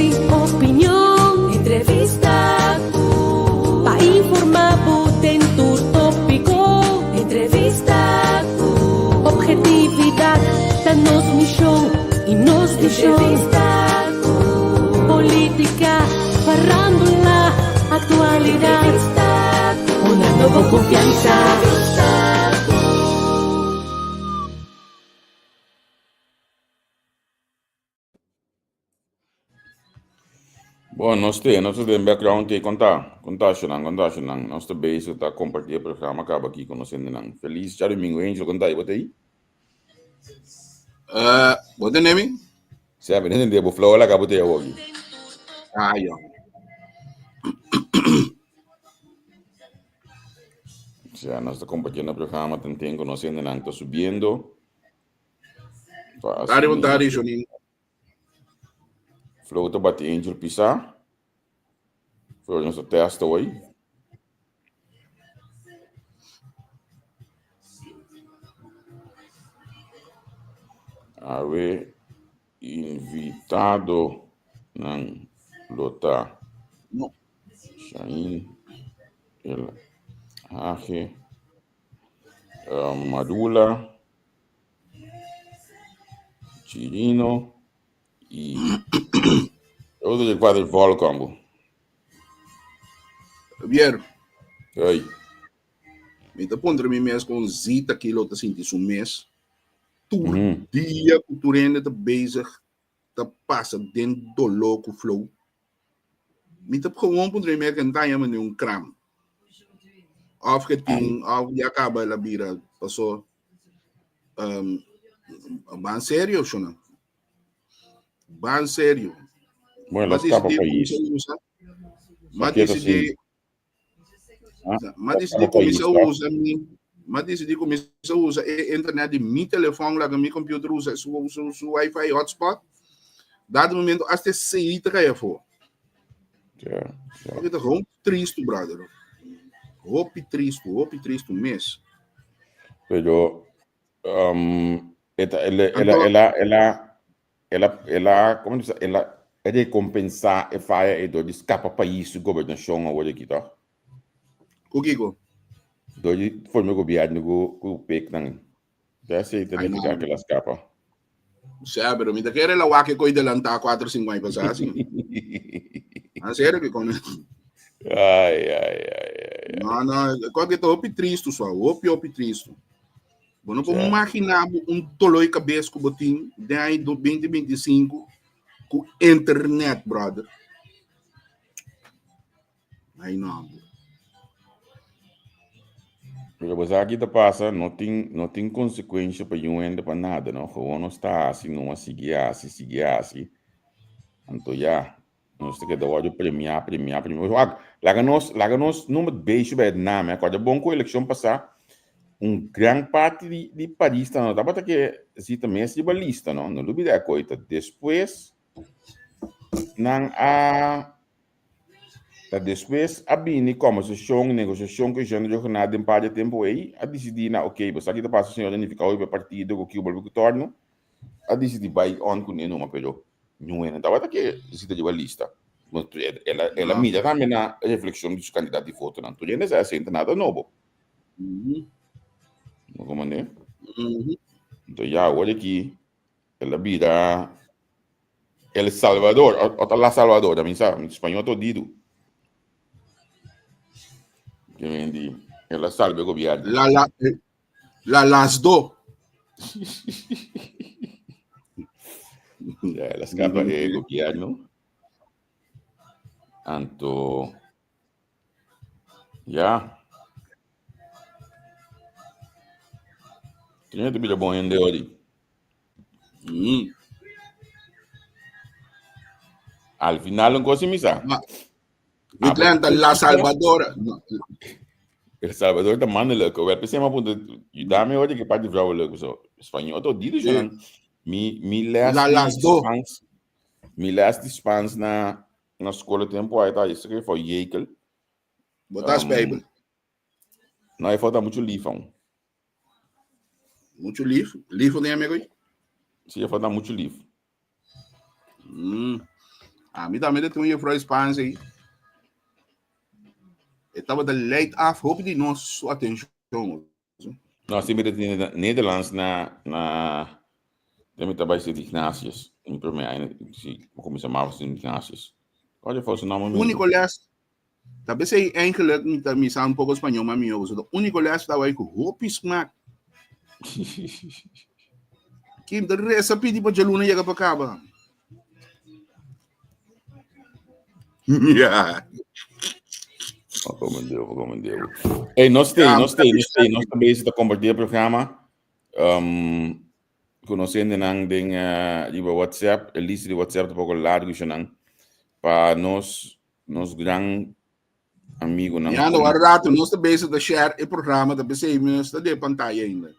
Trese opinion, entrevista ku pa informa bo den tur topiko. Entrevista ku objetividad ta nos mishon i nos vishon. Entrevista ku politika, farandula, aktualidat. Entrevista ku honrando bo konfiansa. Entrevista ku. Bon, nos te, nos ta den background te konta, konta shonan, konta shonan. Nos ta bezig ta kompartí e programa kaba aki ku nos hendenan. Felis djadumingu, Angel, konta, i bo ta ei? Eh, bo tende mi? Sí, mi ta tende bo flow laga bo te awor aki. Ah, yo. Sí, nos ta kompartiendo e programa tanten ku nos hendenan ta subiendo. Tari bon tari, Jonin. Flow ta bati Angel pisa. Flow nos ta testa hoy. Awe invitado nan lo ta No. Shain El Hage Madula Chirino y otro de cuatro Volcombo. Javier. Hey. Mi ta puntra mi mes con Zita kilo ta sinti su mes. Tur dia ku tur hende ta bezig ta pasa den doló ku flow. Mi ta gewoon puntra mi mes ke nta yama ni un kram. Of ke tin, of ya kaba el a bira paso um, ban serio, shona. Ban serio. Bueno, Ma las capa decidí país. kumsa usa. Ma Paquete decidí assim. Ah, Ma las decidí capa país, kumsa tá? usa mi ma decidí kumsa usa e internet di mi telefon laga mi computer usa su su su wifi hotspot. Dado momento hasta sei ta kai afó. Ja, ja. Porque ta gewoon tristo, brother. Hopi tristo, hopi tristo mes. Pero um, eta, el, el, Anto, el, el, el, a, el a, como dice, el a recompensá e faya e door di scapa pais su gobernacion awor aki, toch? ku kiko? Door di forma gobierno ku ku pek nan. Ya sei ta Ai, nifica no. que la scapa. Sea, pero mi ta kere la wak koi delantá 4, 5 aña pasá, sí. En serio que con Ai, ai, ai, ai, ai. No, no, koi que ta hopi tristo, sua, hopi, hopi tristo. Bo no por Ja. imaginá bo un dolor de cabeza ku bo tin den aña 2025 ku internet, brother. Ai no. Pero bo sa ki ta pasa, no tin, no tin consecuencia pa niun hende pa nada, no. Gewoon nos ta hasi, no a sigui hasi, sigui hasi. Anto ya, nos ta keda wòrdu premiá, premiá, premiá. Wak, laga nos, laga nos noem het beestje bij het naam, hè. Kòrda bon ku elekshon pasá, un gran parti di, di parista no tabata ke zita mes riba lista, no. No lubidá e koita. Despues nan a Ta despues a bini kòmbersashon, negosiashon ku e Jean Riogenaar den par di e tempu ei, a disidí na okey, bo sa ki ta pasa señor a nifiká hopi pa e partido ku kiu bolbe ku tòrnu, a disidí bai on kuné numa pero ñuwe no tabata ke sita riba lista. El a el a mira tambe na reflekshon di su kandidat di votonan. Tur hende sa esei ta nada nobo. No komandé? Enton ya awor aki el a bira El Salvador, o, o ta La Salvador, mi sa, mi español to didu. Que ven di, el a salve gobierno. La, la, eh, la las do. Ya, el a scapa e gobierno. Anto, ya. Tiene te bira bon hende ori. Al final un cosa misa. Ma, Atlanta, La Salvador. No. El Salvador ta mannelijk. We hebben maar punto. Daarmee hoor ik een vrouwelijk. Zo. Español to die dus Mi mi les La las do. Spaans. Mi les di Spaans na na school tempo aí tá isso que foi Jekel. Botas Bijbel. No, hij falta mucho lief aan. Mucho lief? Lief van amigo? Sí, falta mucho lief. Ami tambe ta tin un juffrouw Spaans ei. E tabata leid af hopi di nos su atencion. No, si mi ta tin Nederlands na na den mi ta bai Sint Ignatius. Mi prome aña si mi kuminsá mavo Sint Ignatius. Kua juffrouw su nomber mismo? Úniko les Ta p'esei eigenlijk mi ta mi sa un poko spañó mas mihó pasobra ta úniko lès ta bai ku hopi smak. Kim ta resa pidi pa djaluna yega pa kaba. Ja. Recomendeu, recomendeu. Hey, nos stay, nos stay, nos stay, nos ta bezig ta compartir e programa. Um, conociendo nan den uh, riba WhatsApp, e lista di WhatsApp ta poco largo, nan. Pa nos Nos gran amigunan. Ya no, rato nos ta bezig ta share e programa, ta pesei nos ta den pantaya ainda.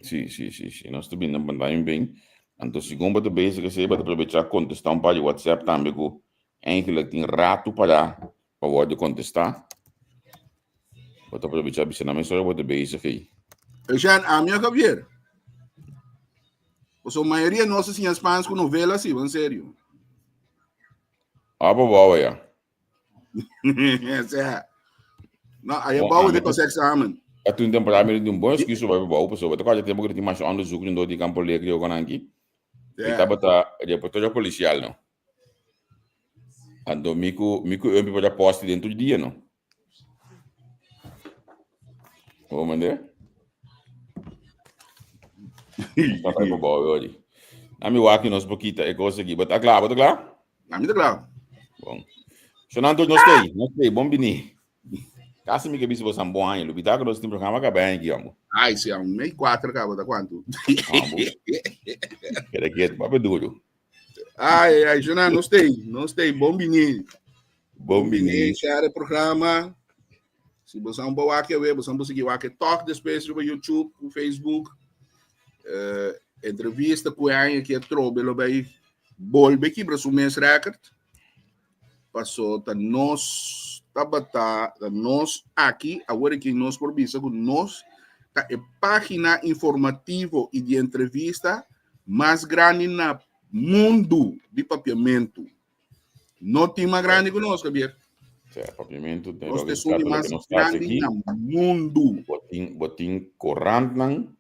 Sí, sí, sí, sí. Nos ta bin den pantaya ben. Anto segun bo ta bezig esei, bo ta aprovechá kontestá un par di WhatsApp tambe ku eigenlijk tin ratu pará pa wòrdu kontestá. Bo ta aprovechá bisa nan mesora bo ta bezig ei. Eugène, ami a Javier. Pasobra mayoria nos ta siña Spaans ku novela, sí, en serio. Abo bouw ya. Sea. No, aí bouw de pas examen. A toen temporada mi di un bon excuus bij bouw, paso bata kwaja tempo que tinha mais onderzoek in door die campo alegre ook anki. E tabata reportaje policial no. Ando miku miku eu para poste dentro do dia no. Ô, mande? Tá vai pro bom, hoje. A mi waki nos poquita e cosa aqui. But tá claro, tá claro? A mi tá claro. Bom. Sonando nos tei, nos tei, bom bini. Casi mi que bisa você um bom ano. Lubita que nós tem programa que bem aqui, amo. Ai, se é um meio quatro, acaba da quanto? Amo. Quer que papo duro. Ai, ai, Jonan, nos tei, nos tei, bom bini. Bom bini. Share programa. Si bo san bo wak we, bo san bo sigui wak toch despues riba YouTube, ku Facebook. Uh, entrevista ku aña que trobe lo bay bolbe kibra su mes record. Paso ta nos tabata, ta nos aki, awor aki nos por bisa ku nos ta e página informativo i di entrevista mas grandi na mundu di papiamentu. No tin mas grandi ku nos, Javier. Sí, papiamentu Nos ta esun di mas grandi na mundu. Bo tin, bo tin korantnan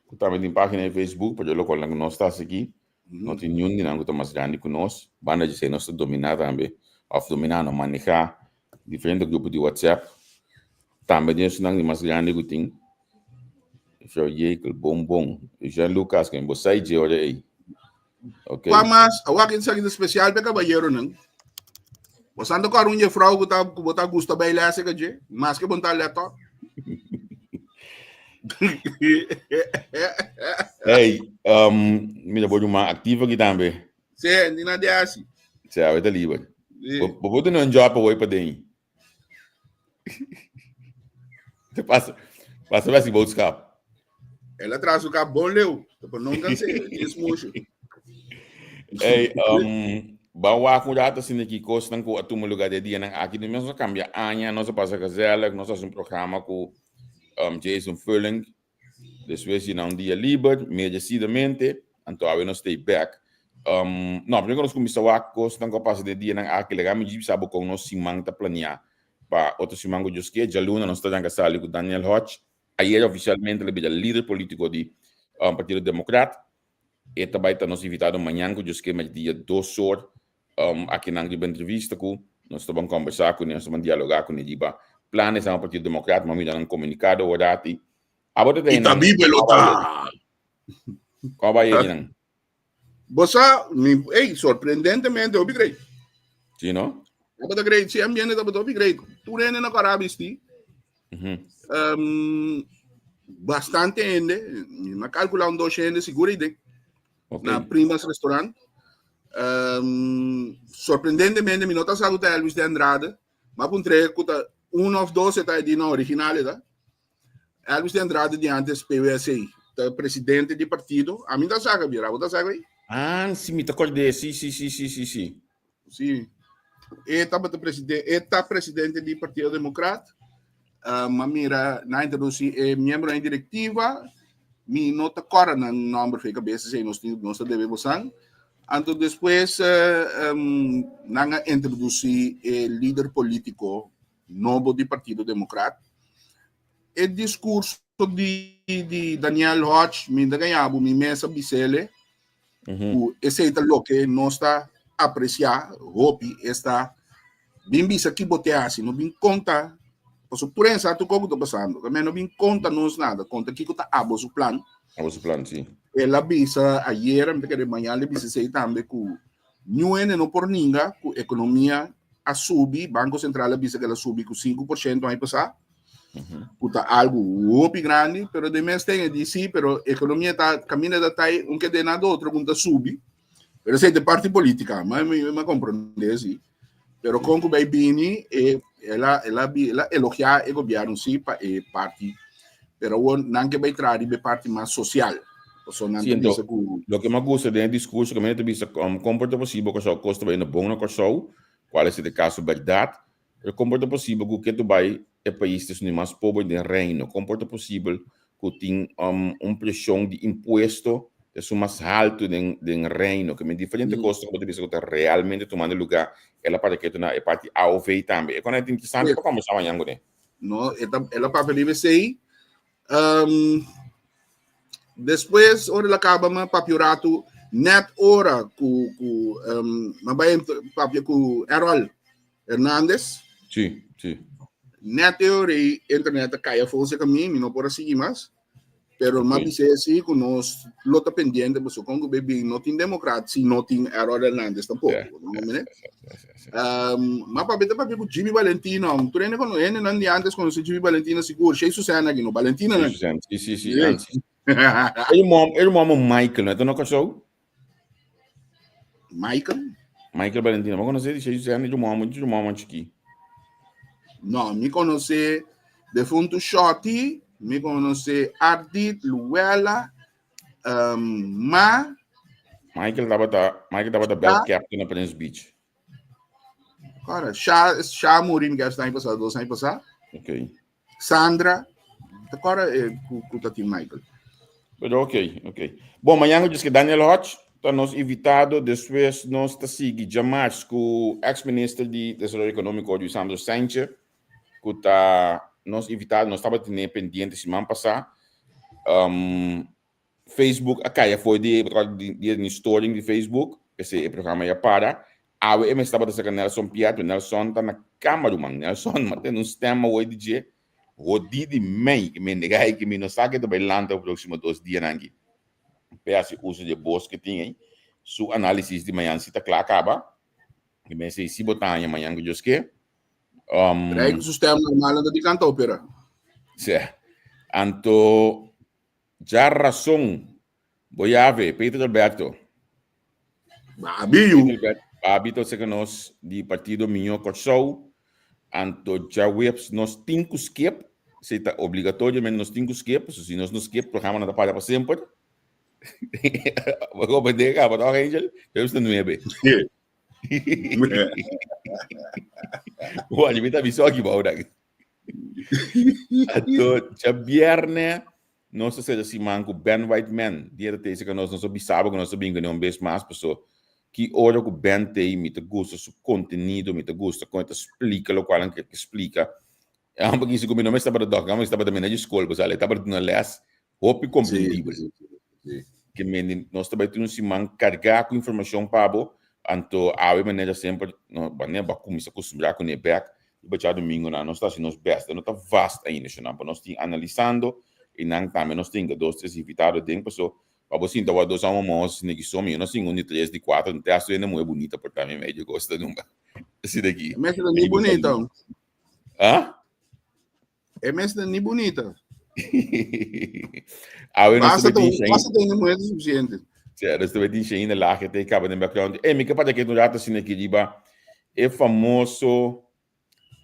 ku tambe tin página di Facebook, pero lokual nan ku nos ta hasi aki, no tin niun di nan ku ta mas grandi ku nos. Banda di esei nos ta dominá tambe, òf dominá no, manehá diferente grupo di WhatsApp. Tambe den esunnan di mas grandi ku tin. Juffrouw Jekel, bon bon. Jean Lucas, ken bo sai dje ora ei. Okay. Kua mas, awor aki esaki ta spesial pa e kabayeronan. Bo sa ta kòrda un jefrou ku ta ku bo ta gusta baila esei ka dje, maske bo no ta lèt tòg. Hey, um, mira, bo ruman aktivo aki tambe. Sí, ni na de hasi. Sí, awe ta liber. Sí. Bo, bo por tene un job awor pa den. Te pasa, pasa basi boodschap. El a traha su kap bon leu, pero no kan se, es mucho. Hey, um, ban wak un rato asina ki kosnan ku a tuma lugar de dianan aki. Nos a kambia aña, nos a pasa gezellig, nos a hasi un programa ku um, Jason Fulling. Despues di na un dia liber, merecidamente, anto awe nos stay back. Um, no, primero nos kuminsa wak kosnan ku a pasa den dianan aki, laga mi djis bisa bo kon nos siman ta planea pa otro siman ku Dios ke. Djaluna nos ta ranka sali ku Daniel Hodge. Ayer ofisialmente el a bira lider politiko di um, Partido Demokrat. E ta bai ta nos invitado mañan ku Dios ke medidia dos or um, akinan riba entrevista ku nos ta ban kombersá kuné, nos ta ban dialogá kuné riba planes nan Partido Demokrat, ma mira nan komunikado orati. Abo ta I ta nan biba lo ta. Kòm bai ei nan? Bo sa, mi, ey, sorprendentemente hopi great. Sí, no? Tabata great, sí, ambiente tabata hopi great. Tur hende na kòrá bisti. Bastante hende, mi a kalkulá un dos hende sigur ei den. Na Prima's Restaurant. Sorprendentemente mi no ta sa ku ta Elvis de Andrade, ma puntr'é ku ta un of dos e ta e di na original e ta. Elvis de Andrade di antes PWSA, ta presidente di partido. Ami ta sa Javier, abo ta sa ei? Ah, si mi ta kord'é, si, si, si, si, si, si. Si. E tabata presidente, e ta presidente di Partido Democrat. Uh, ma mira, na introduci e miembro en directiva, mi no ta kòrda nan nomber fe kabesa, si nos, nos ta debe bosan. Anto despues nan a introdusí e lider polítiko nobo di Partido Demokrat. E diskurso di di Daniel Hodge mi ta gaña bo mi mes a bis'ele ku esei ta loke nos ta apresiá hopi esta bin bisa ki bo te hasi no bin konta pasobra tur hende sa tur kos ku ta pasando tambe no bin konta nos nada konta kiko ta abo su plan. Abo su plan si. El a bisa ayera mi ta kere mañana el a bisa esei tambe ku niun hende no por ninga ku ekonomia a subi Banko Sentral a bisa ku el a subi ku 5% aña pasá ku ta algu hopi grandi, pero de mes ten e di sí, pero ekonomia ta kaminda ta tai un ke den nada otro ku ta subi. Pero esei ta parti polítika, ma mi mi komprondé sí. Pero kon ku bai bini e el a el a el a elogiá e gobièrnu sí pa e parti, pero awor nan ke bai traha riba e parti mas sosial. Pasobra nan ta bisa ku. Loke mi a gusta den e diskurso ku mi ta bisa kon por ta posibel Kòrsou kos ta bai yendo bon na Kòrsou, kual a ser e kaso bèrdat, Pero kon por ta posibel ku ketu bai e pais ta esun di mas pober den Reino? Kon por ta posibel ku tin un preshon di impuesto ta esun mas haltu den den Reino? Ke men diferente kos ku bo ta bisa ku ta realmente tumando lugá. El a papia ketu na e parti AOV tambe. E kos ta interesante pa kombersá mañan kuné. No, e ta el a papia riba esei. Despues ora el a kaba mi a papia un ratu nèt ora ku ku mi a bai papia ku Errol Hernandez. Sí, sí. Net e ora ei internet a kai afó cerca mi, mi no por a sigui mas. Pero mi a bis'é sí ku nos lo ta pendiente pasobra kon ku bay bin no tin democrat si no tin Errol Hernandez tampoco. No mene? Ma papia ta papia ku Jimmy Valentino. Tur hende kono hendenan di antes konosé Jimmy Valentino sigur. Shey Susana aki no Valentino nan. Sí, sí, sí. E mom, e mom Michael, no ta no Kòrsou? Michael? Michael Valentino, mo konosé di Shey Susana, di mom, di mom chiki. No, mi konosé defuntu Shorty, mi konosé Ardit, Luella, um, Ma. Michael tabata, Michael tabata belt captain na Prince Beach. Ora, Sha, Sha muri mi kers aña pasá, dos aña pasá. Ok. Sandra, ta kora eh, ku, ku ta tin Michael. Pero ok, ok. Bon, mañana diz que Daniel Hodge ta nos invitado, después nos ta sigui djamars ku ex-minister di Desarrollo Económico Luisandro Sanchez, ku ta nos invitado, nos tabata tene pendiente siman pasá. Um, Facebook a kai afó di di di storing di Facebook, p'esei e programa ya para. Awe e mes tabata saka Nelson Pietro, Nelson ta na kama ruman, Nelson m'a tende un stem awor di dje, hodí di mei, ke mi nega ei ke mi no sa ke ta bai lanta e próksimo dos dianan aki. P'e hasi uso di e bos ke tin ei. Su análisis di mañan si ta kla kaba. Mi mester si bo ta haña mañan ku Dios ke. Rei ku su stem normal ta di kanta opera. Sí. Anto Dja rason bo yave, Peter Alberto. Babi yu. Babi ta seka nos di partido Miño Kòrsou. Anto djaweps nos tin ku skip, esei ta obligatoriamente nos tin ku skip, pasobra si nos no skip programa no ta para pa semper. Bo comprende kaba toch Angel? Djaweps ta nuebe. Bueno, mi ta avisó aki bou dan. Anto djabierne nos ta sera siman ku Ben Whiteman. Dia ta tei ka nos nos a bisaba ku nos ta bin kuné un bes mas paso ki ora ku Ben tei mi ta gusta su kontenido, mi ta gusta kon e ta splika lokual nan ke splika. E homber kisi ku mi no mester tabata dòkter, e homber tabata mena di skol pasobra e tabata duna lès hopi komprendibel. Ke mende nos ta bai tin un siman kargá ku informashon pa bo, anto awe manera semper no wanneer bo a kuminsá kustumbrá kuné bèk riba djadumingunan nos ta hasi nos bèst. E no ta vast ainda shonnan, pa nos tin analisando i nan tambe nos tin dos tres invitado den paso pa bo sinta wak dos amo moos asina ki so mi no sin un di tres di kuater un tèsto hende muhé bunita por ta mi medio kos ta nunka asina ki. E mester ta ni bunita. Ah? E mes ta ni bunita. Awe nos Basta ta ta, tin basta ta hende mujer suficiente. Sí, nos ta tin Shaina Laje te kaba den background. Eh, mi ke para ke un rato asina aquí riba e famoso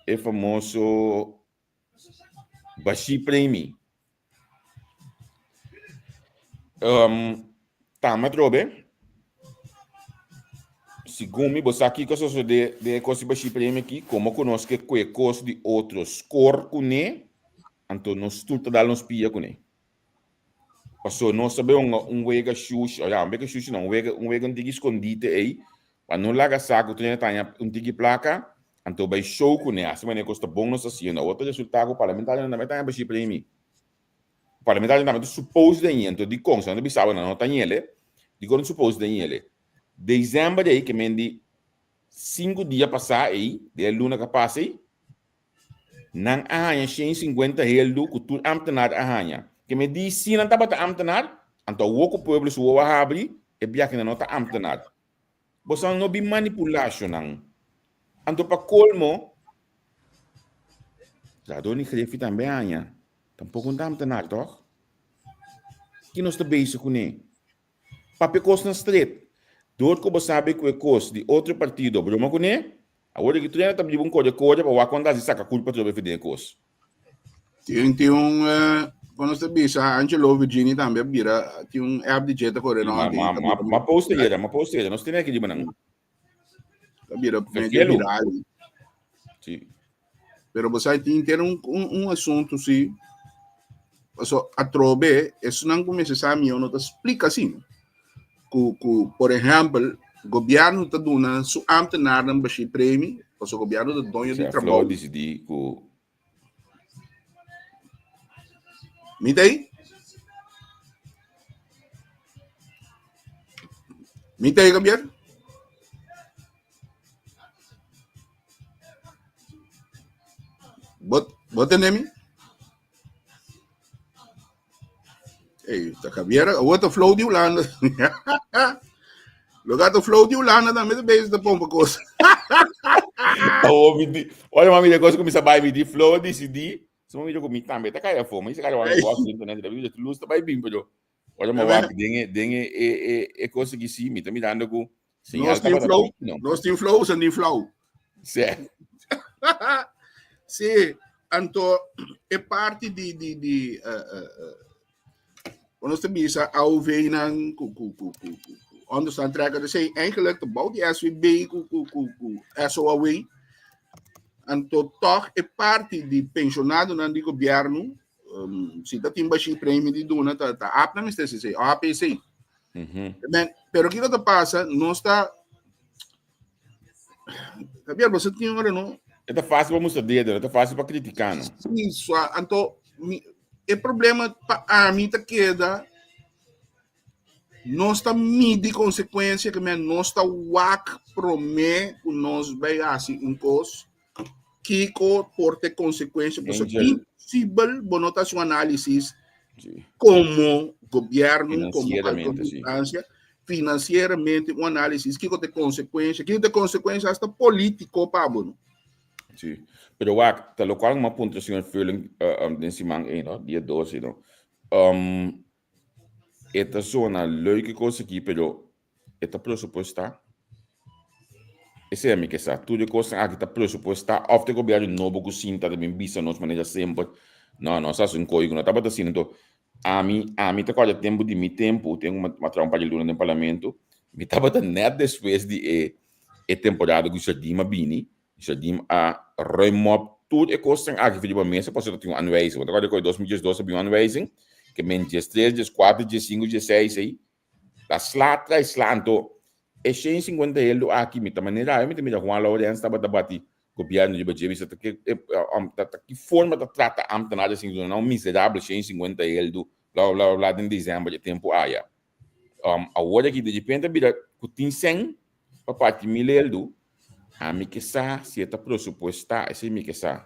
e famoso Bashi Premi. Um, tama atrobe. Segun mi, bo sa kiko a sosodé den e kos di Bashir Premi aki? Komo ku nos ke kue kos di otro skor kuné, anto nos tur ta dal nos pia kuné. Paso nos ta bay hunga un wega shushi, o ya, un wega shushi no, un wega, un wega un tiki skondite ei, pa no laga sa ku tur hende ta haña un tiki plaka, anto bay show kuné, hasi manera kos ta bon nos ta hasiendo. Awor ta resulta ku parlamentarionan tambe ta haña bashí premi. Parlamentarionan tambe ta supose den i, anto dikon? Si nan ta bisa bo nan no ta hañ'el, dikon nan ta supose den el? December ei, ke men di sinku dia pasá ei, den e luna ku a pasa ei, Nan a haña 150 heldu ku tur ámtenar a haña. Ke me di si nan tabata ámtenar, anto awor ku pueblo su wowo a habri, e biaha nan no ta ámtenar. Boso no bin manipulashonan. Anto pa kolmo, trahador di Grefi tambe a haña. Tampoko no ta ámtenar, tòg? Ki nos ta bezig kuné? Papia kosnan stret. Dor ku bo sabi ku e kos di otro partido broma kuné, awor di ki tur hende ta biba un kore kore pa wak kon ta hasi saka kulpa trobe for den e kos. Tin tin un kon nos ta bisa Angelo Virginie tambe a bira tin un app di dje ta kore no. Ma ma ma post ayera, ma post ayera, nos tene aki riba nan. Ta bira medio viral. Sí. Pero bo sa tin tin un un un asunto sí. Paso atrobe esnan ku mester sa mihó no ta splika asina. Ku ku por ehèmpel gobièrnu ta duna su ámtenarnan bashí premi, paso gobièrnu ta doño di trabou. Flow disidí ku Mi ta ei? Mi ta ei, Gabriel? Bo, bo tende mi? Ey, ta Javier, awor ta flow di Hulanda. Lo gato flow di Hulanda tambe ta bezig ta pompa kos. Awor mi di, ora mami de kos kumisa bai mi di flow a disidí, so mi ku mi tambe ta kai afó, mi sa kai wak wak internet, da mi luz ta bai bin, pero ora mi wak den e den e e e e kos aki sí, mi ta mirando ku señal Nos tin tabata flow, no. nos tin flow, sa tin flow. Sí. Sí, anto e parti di di di uh, uh, uh, nos te bisa AOV nan ku ku ku ku ku onderstand trekken. Dus eigenlijk de bouw die SVB ku ku ku ku SOAW. Anto toch e parti di pensionadonan di gobierno um, si ta tin bashi premie di duna ta ta AP nan mester sey APC. Mm -hmm. Men, pero kiko ta pasa, nos ta Javier, você tem ora no? E ta fácil pa mostra dedo, e ta fácil pa criticar, no? Sí, so, anto, mi, e problema pa ami ta queda nos ta midi consecuencia que men nos ta wak prome ku nos bay hasi un kos kiko por te consecuencia pasobra Angel. imposible bo no ta hasi un análisis Sí. como gobierno, como Financieramente, sí. instancia, financieramente un análisis, kiko te consecuencia, kiko te consecuencia hasta político pa bo, no? Sí. Pero wak, ta locual mi a puntra señor Furling uh, um, den siman ei, no? Dia 12, no? Um, e ta zona leuke kos aki, pero e ta presupuestá? Esei a mi ke sa. Tur e kosnan aki ta presupuestá òf ta e gobièrnu nobo ku sinta ta bin bisa nos manera semper, no, nos a hasi un koi ku no tabata asina. Anto, ami, ami ta kòrda tempu di mi tempu, tempu ku mi a traha un par di luna den parlamento, mi tabata nèt despues di e e temporada ku Jardim a bini, Jardim a ruim op tur e kosnan aki for riba mesa pasobra ta tin un aanwijzing. Bo ta kòrda ku e 2012 a bin un aanwijzing, ke men diestres, dieskuater, diesinku, diesseis ei, Ta sla trai sla anto e 150 heldo aki mi ta manera awe mi ta mira Juan Lourens tabata bati gobierno riba dje bisa ta ke ta ta ki forma ta trata ambtenaar asin duna nan un miserabel 150 heldo bla bla bla bla den december e tempo aya awor aki derepente a bira ku tin sen pa parti mil heldo ami ke sa si e ta presupuesta esei mi ke sa.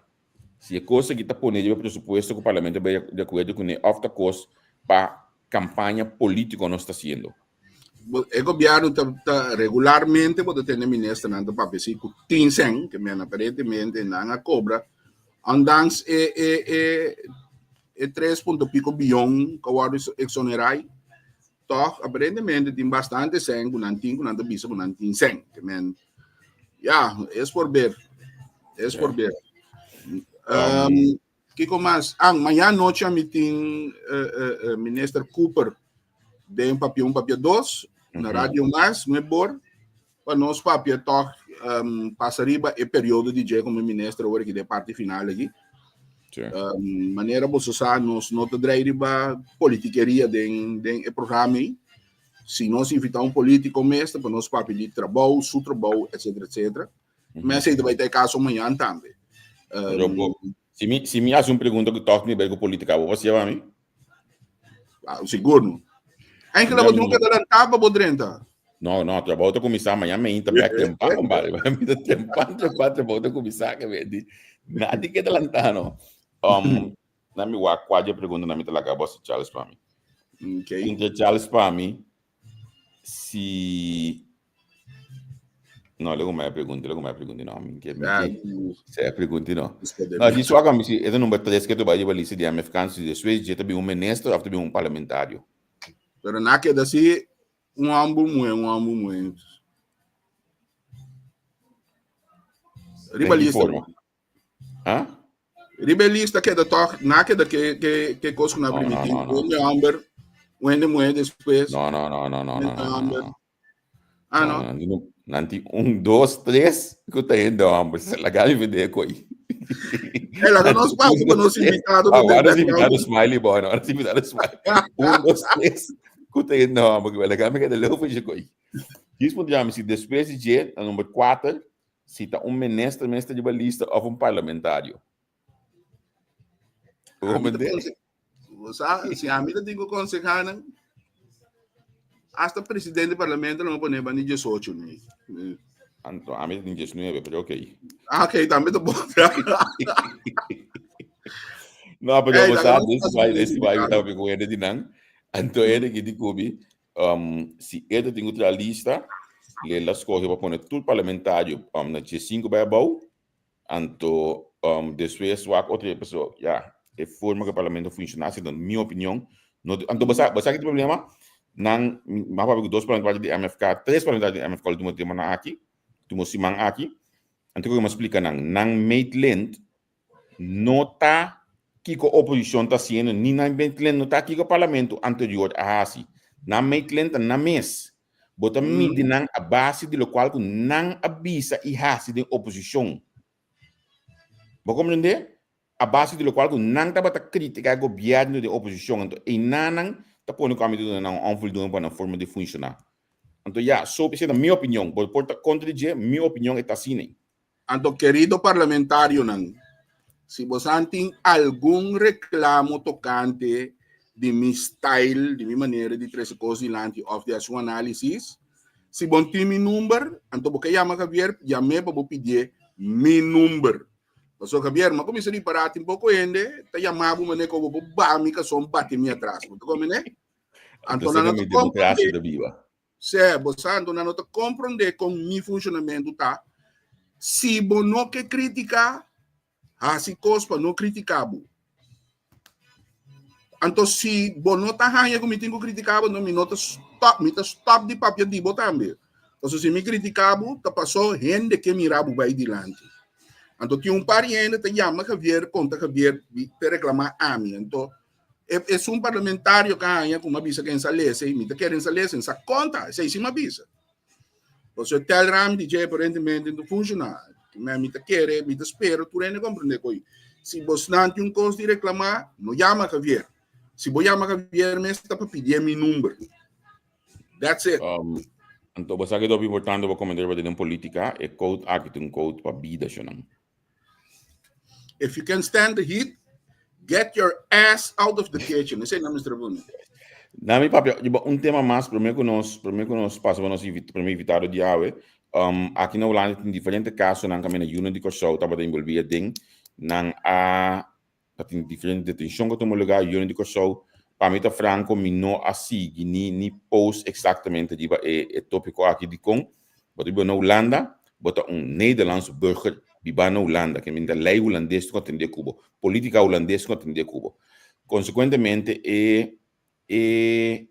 Si e kos aki ta pone riba presupuesto ku parlamento bai di akuerdo kuné òf ta kos pa kampaña polítiko nos ta hasiendo. E gobièrnu ta ta regularmente bo ta tende ministernan ta papia si ku tin sèn, ke men aparentemente nan a kobra ondanks e e e e tres punto piko bion ku a wòrdu eksonerá Tòg, aparentemente tin bastante sèn ku nan tin ku nan ta bisa ku nan tin sèn. Ke men, ya, es por ber. Es por ber. Um, kiko mas? Ah, mañana noche a mi tin uh, uh, uh, minister Cooper den Papia 1, Papia 2, na Radio Mas, nueve pa nos papia tòg um, pasa riba e periodo di dje como minister ora ki de parte final aki. Um, manera boso sa, nos no ta drei riba politikeria den, den e programa ei. Si nos invita un politico mes, ta pa nos papia di trabou, su trabou, etc. etc. Mm -hmm. Mas bai ta caso mañana tambe. Um, si mi, si mi hace un pregunta que toch niet bij política, bo hasi a mi? Ah, sigur no. Eigenlijk bo nunca ta tapa bo drenta. No, no, trabou ta kuminsá mañana meinta bek tempan, compadre. Mi ta tempan, tempan, trabou ta kuminsá ke me di. Nadi ke lantá no. Um, na mi wak kwa de pregunta na mi ta laga bosi Charles pa mi. Okay. Punta Charles pa mi si No, luego me pregunta, luego me pregunta, no, mi ke, mi ke, se pregunta, no. No, di suaga mi si, e number 3 ke tu bai riba lista di MFK, si despues je ta bin un minister of ta bin un parlamentario. Pero na keda si un ambu mue, un ambu mue. Riba lista. Ah? Riba lista keda toch, na keda ke ke ke kos ku na primiti. No, no, no, Un homber, un hende muhe despues. No, no, no, no, no, no, no, no. Ah, no. No, Nanti un, dos, tres, ku ta hende homber. Se laga mi vende koi. Eh, laga nos pasa pa nos invitado. Ah, ahora nos invitado smiley boy, ahora nos invitado smiley. Un, dos, tres, ku ta hende homber. Laga mi keda leu pa koi. Dies punto mi si despues di dje, na number 4, si ta un minister mester riba lista of un parlamentario. Si ami ta tin ku konsehá nan, hasta presidente di parlamento lo pone bani 18 ni. Anto ami ta tin 19, pero ok. Ah, ok, tambe ta bon. No, pero bo sa, desi bai, desi bai, mi taba ku hende di nan. Anto hende ki di ku mi, um, si e ta tin ku traha lista, le la skohe pa pone tur parlamentario um, na 15 bai abou, Anto um, despues wak otro paso, ya, e forma que parlamento funciona, si mi opinion, no, anto basa, basa ki problema, nan, ma papia ku dos parlamentarios di MFK, tres parlamentarios di MFK último tempo na aki, último siman aki, anto ku explica nan, nan meetlint no ta kiko oposicion ta haciendo, ni nan meetlint no ta kiko parlamento anterior a hasi. Nan meetlint ta nan mes. Bo ta midi nan a base di lokual ku nan a bisa i hasi den oposishon. Bo komprendé? A base di lokual ku nan tabata kritiká e gobièrnu den oposishon. Anto einanan ta pone ku ami ta duna nan un onvoldoende pa nan forma di funshoná. Anto ya, so esei ta mi opinion. Bo por ta kontra di dje, mi opinion e ta asina. Anto kerido parlamentarionan, si bosan tin algun reklamo tokante di mi style, di mi manera di trese kos dilanti òf di hasi un análisis, si bon tin mi number, anto bo ke yama Javier, yam'é pa bo pidié mi number. Pasobra Javier, mi a kuminsá ripará tin poko hende ta yama bo manera ku bo por baha mi kason bati mi atras. Bo ta komprendé? Anto nan no ta komprendé. Sè, bo sa, anto nan no ta komprondé kon mi funshonamentu ta. Si bo no ke kritiká, hasi kos pa no kritiká bo. Anto si bo no ta haña ku mi tin ku kritiká bo, anto mi no ta stòp, mi ta stòp di papia di bo tambe. Pasobra si mi kritiká bo, ta pasó hende ke mira bo bai dilanti. Anto tin un par di hende ta yama Javier, konta Javier, ta reklamá ami. Anto Esun parlamentario ka haña ku mi a bisa ku ensa lesa i mi ta kere ensa lesa, ensa konta, esei si mi a bisa. Pasobra e telgram di dje aparentemente no ta funshoná. Ma mi ta kere, mi ta spera tur hende komprendé ku si bosnan tin un kos di reklamá, no yama Javier. Si bo yama Javier mes ta pa pidié mi number. That's it. Um, anto bo sa ke hopi importante bo komentario pa den politika, e quote aki ta un quote pa bida shonan. If you can stand the heat, get your ass out of the kitchen. Esei na Mr. Buni. Na mi papia, riba un tema mas, prome ku nos, prome ku nos pasa pa nos invit, prome invitado di awe. Um, aki na Hulanda tin diferente kasonan kaminda yunan di Kòrsou tabata envolví aden. Nan a Ta tin diferente detenshon ku a tuma lugá yoni di Kòrsou. Pa mi ta franko mi no a sigui ni ni post eksaktamente riba e e topiko aki dikon bo ta biba na Hulanda, bo ta un Nederlands burger bibá na Hulanda ke minta lei hulandes tin ku atendé ku bo, politika hulandes tin ku atendé ku bo. Konsekuentemente e e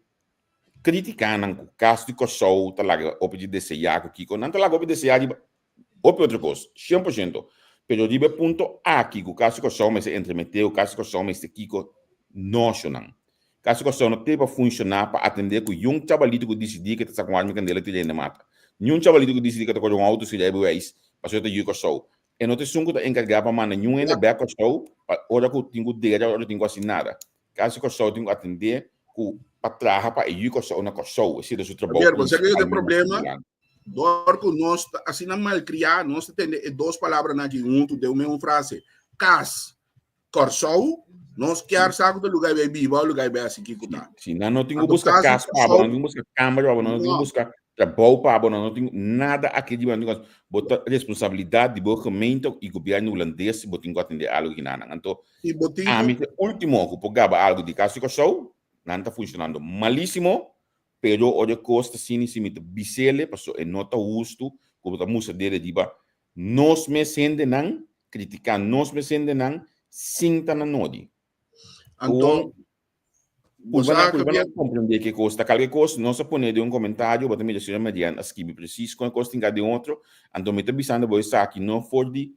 kritikanan ku Kas di Kòrsou ta laga hopi di deseá ku kiko nan ta laga hopi deseá riba Hopi otro kos, 100%. Pero riba e punto aki ku Kas di Kòrsou mester entremeté ku Kas di Kòrsou mester kiko noshonan. Kas di Kòrsou no te pa funshoná pa atendé ku yun chabalito ku disidí ke ta saka un arma i kandela tira hende mata. Niun chabalito ku disidí ke ta kore un outo sin rijbewijs pasobra ta yu Kòrsou. E no ta esun ku ta enkargá pa manda niun hende bèk Kòrsou pa ora ku tin ku dera, ora tin ku hasi nada. Kas di Kòrsou tin ku atendé ku pa traha pa e yu Kòrsou na Kòrsou. Esei ta su trabou Javier, bo sa kiko ta e prinsipalmente problema? na Hulanda. Dor ku nos ta asina malkriá, nos ta tende e dos palabranan aki huntu den un mesun frase, kas Kòrsou, nos kier sa ku ta lugá bai biba o lugá bai hasi kiko ta. Si, nan no tin ku Anto buska kas di kas pa bo, Kòrsou, nan tin ku buska kamber pa bo, nan no tin ku no. buska trabou pa bo, nan no tin nada aki di bo, nan tin ku hasi. Bo ta responsabilidat di bo gemeente i gobièrnu hulandes si bo tin ku atendé algu kinanan. Anto, I bo tin ku. ami ta e último ku por gaba algu di kas di Kòrsou, nan ta funshonando malísimo, pero ora e kos ta asina si mi ta bis'ele pasobra e no ta hustu ku bo ta mustra dede riba Nos mes hendenan kritiká nos mes hendenan sin ta na nodi. Anto, Gewoon bo purba na sa, purba na Javier, komprendé ke kos ta. Kalke kos nos a pone den un komentario, bo ta mira señor Marian a skibi presis kon e kos tin ka den otro. Anto mi ta bisando bo esaki no for di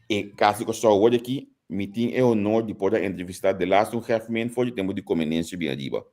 e kas di Kòrsou. Awor aki mi tin e honor di por a entrevistá delaste un gèfment for di tempu di Comenencio bin ariba.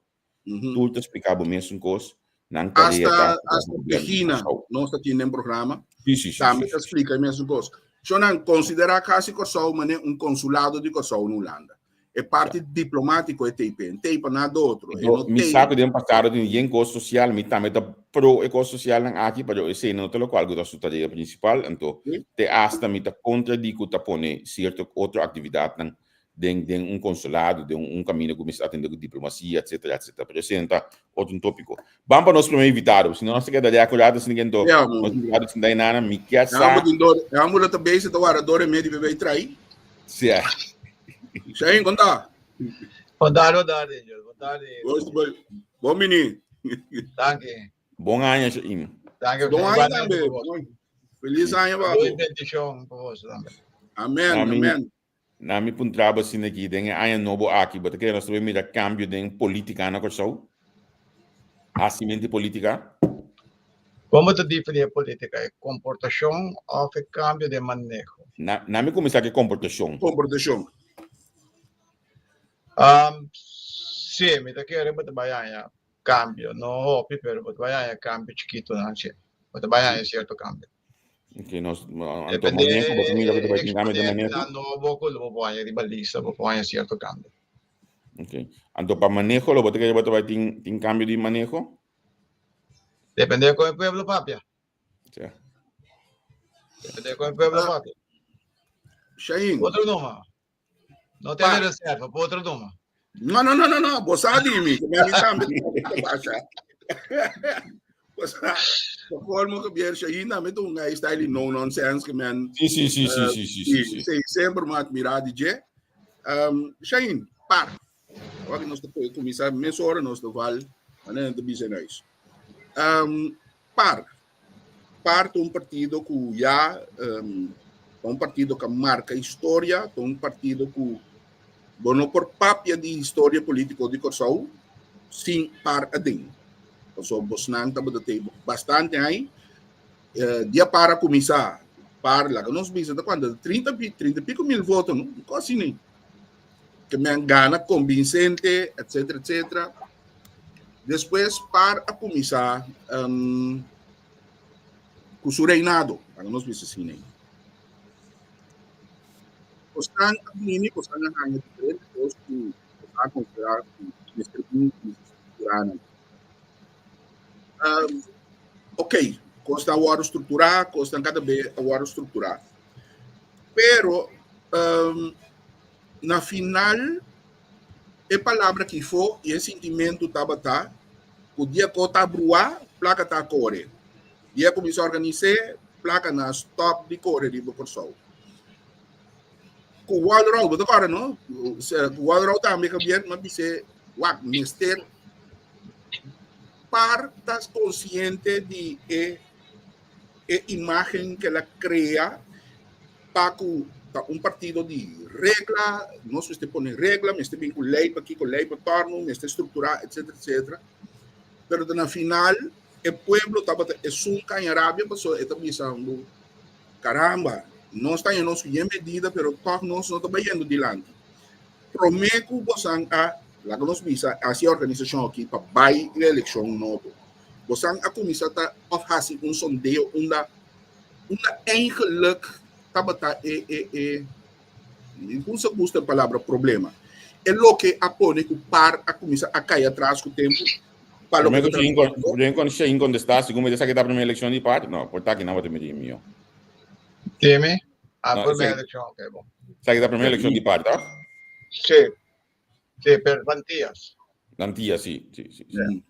Tur ta splika bo mesun kos, nan tarea ta Hasta, hasta Regina, nos ta tin den programa, Sí, sí, sí, tambe sí, ta sí. splika e mesun kos. Shonnan, konsiderá kasi Kòrsou manera un konsulado di Kòrsou na Hulanda. E parti diplomátiko e tei p'e, tei pa nada otro. E no Mi tei. sa ku den pasado tin yen kos sosial, mi tambe ta pro e kos sosialnan aki, pero esei no ta lokual ku ta su tarea prinsipal. Anto, Sí. te asta mi ta kontra di ku ta pone sierto otro aktividatnan den den un consulado, den un camino cu mester atende cu diplomacia, etcetera, etcetera. Pero esey no ta otro un topico. Ban pa nos primer invitado, si no nos ta keda de acorda sin kento Ja, man. nos invitado sin dai nana, mi kier Ja, sa. maar die door, ja, maar dat de bezig te waren door en mee die bij trai. Sí. Shane, conta. Bon tarde, bon tarde, Angel. Bon tarde. Bon, bon mini. Dank je. Bon aña, Shane. Dank je. Bon aña Igualmente tambe. pa vos. Feliz aña, Salud y papo. bendición pa vos tambe. Amen, Amen. amen. Na mi puntra bo asina aki, den e aña nobo aki, bo ta kere nos ta bay mira cambio den politica na Kòrsou? Hasimenti politica? Kon bo ta defini e politica? E comportacion of e cambio den maneho? Na, na mi cuminsa cu e comportacion. Comportacion. Um, si, mi ta kere bo ta bay haña cambio. No hopi, pero bo ta bay haña cambio chikitonan, si. Bo ta bay haña cierto cambio. Ok, nos, anto Depende maneho, bo ta mira ku ta bai tin cambio den maneho? exponentenan nobo ku lo bo por haña riba lista, bo por haña cierto cambio. Ok. Anto pa maneho lo bo ta kere bo ta bai tin, tin cambio di maneho? Depende con e pueblo papia. Ja. Depende con e pueblo Ah. papia. Shain. Otro numa. No Pa. tene reserva, por otro numa. No, no, no, no, no. Bo sa di mi. Que mi tambe ta pasa. Bo sa. Pa colmo que bier Shain tambe ta un guy style no nonsense que men Sí, sí, sí, sí, sí, sí, sí, sí. sí, semper me admira di dje. Um, Shain, par. Awor que nos ta cuminsa mesora nos ta val, manera ta bisa nuis. Um, par. Par ta un partido ku ya um, ta un partido ku marka historia, ta un partido ku bo no por papia di historia polítiko di Kòrsou sin par aden. Pasobra bosnan tabata te bastante ai. Eh, dia par a kuminsá, par laga nos bisa ta kuantu 30 30 i piko mil voto, no? Un kos asina. Ke men gana konvinsente, etcétera, etcétera. Despues par a kuminsá um, ku su reinado, laga nos bisa asina. Bosnan a bini, bosnan a haña diferente kos ku bosnan a konsiderá ku mester bin kuminsá strukturá nan. Um, ok, kosnan a wòrdu strukturá, kosnan kada be a wòrdu strukturá. Pero um, na final E palabra kifó i e sintimentu tabata ku dia ku ta bruá, plaka ta kore. Dia ku mi sa organis'é, plaka na stòp di kore riba Kòrsou. Ku Walrow, bo ta kòrda no? Ku Walrow tambe Javier mi a bis'é, wak, mester par ta konsiente di e e imágen ku el a krea pa ku ta un partido di regla, nos mester pone regla, mester bin ku lei pa kiko, lei pa torno, mester strukturá, etcetera, etcetera. Pero ta na final e pueblo tabata esun kaña rabia pasobra e ta bisa caramba, nos ta haña nos ku yen medida pero tòg nos no ta bayendo dilanti. Promé ku bosan a, laga nos bisa, hasi e organisashon aki pa bai e elekshon nobo, bosan a kuminsá ta òf hasi un sondeo unda unda eigenlijk. tabata e e e mi gusta gusta e palabra problema. E loke a pone ku par a kuminsá a kai atras ku tempu pa loke ta trata. Promé ku Shane kontestá, segun mi ta sa ki ta promé elekshon di par, no, por ta ki nan bo ta mira mihó. Dime? Ah, promé elekshon, ok, bon. Sa ki ta promé elekshon di par, tòg? Sí. Sí, pero pa Antillas. Antillas, sí, sí, sí. Sí,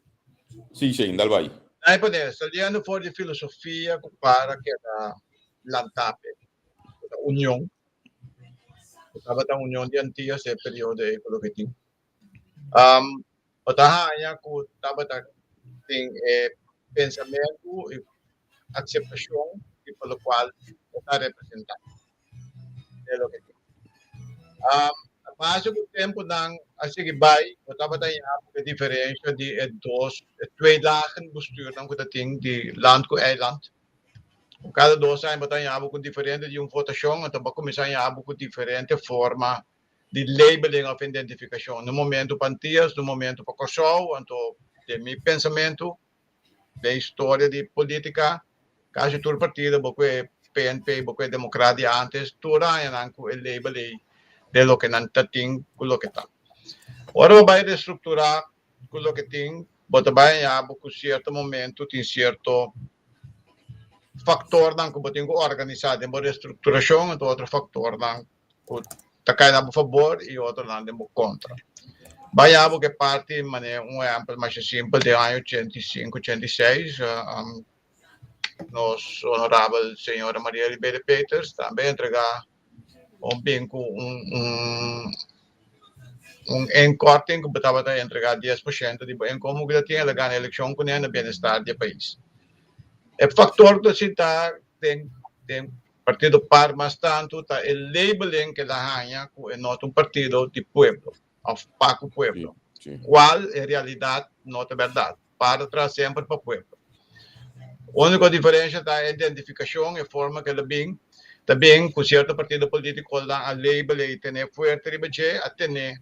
sí Shane, dal bai. Ahí pone, saliendo for di filosofia ku para keda lantá pe, union. Tabata union di Antillas e periodo ei ku loke tin. Um, bo ta haña ku tabata tin e pensamentu i akseptashon di pa lokual bo ta representá. E loke tin. Um, a base ku tempunan a sigui bai, bo tabata haña ku e diferensha di e dos, e tweelagen bestuurnan ku ta tin di land ku eiland. Kada dos aña bo ta haña bo ku diferente di un votashon, anto bo a kuminsá haña bo ku diferente forma di labeling òf identifikashon. Na un momentu pa Antias, na un momentu pa Kòrsou, anto den mi pensamentu, den historia di polítika, kasi tur partido, bo ku e PNP, bo ku e Demokrat di ántes, tur a haña nan ku e label ei den loke nan ta tin ku loke ta. Ora bo bai restrukturá ku loke tin, bo ta bai haña bo ku sierto momentu tin sierto faktornan ku bo tin ku organisá den bo restrukturashon, anto otro faktornan ku ta kai na bo fabor i otronan den bo kontra. Bai abo ku e parti manera un ehèmpel masha simpel den aña 85, 86 nos honorabel señora Maria Ribeiro Peters tambe a entregá un bin ku un un un inkorting ku bo tabata entregá 10% di bo inkomo ku ta tin el a gana elekshon kuné na bienestar di e pais. E faktor ku ta sinta den den Partido par mas tantu ta e labeling ke el a haña ku e no ta un partido di pueblo òf pa ku pueblo, kual en realidat no ta bèrdat. Par ta traha semper pa pueblo. Úniko diferensha ta e identifikashon, e forma ku el a bin, ta bin ku sierto partido politikonan a label e i ten'é fuerte riba dje, a ten'é,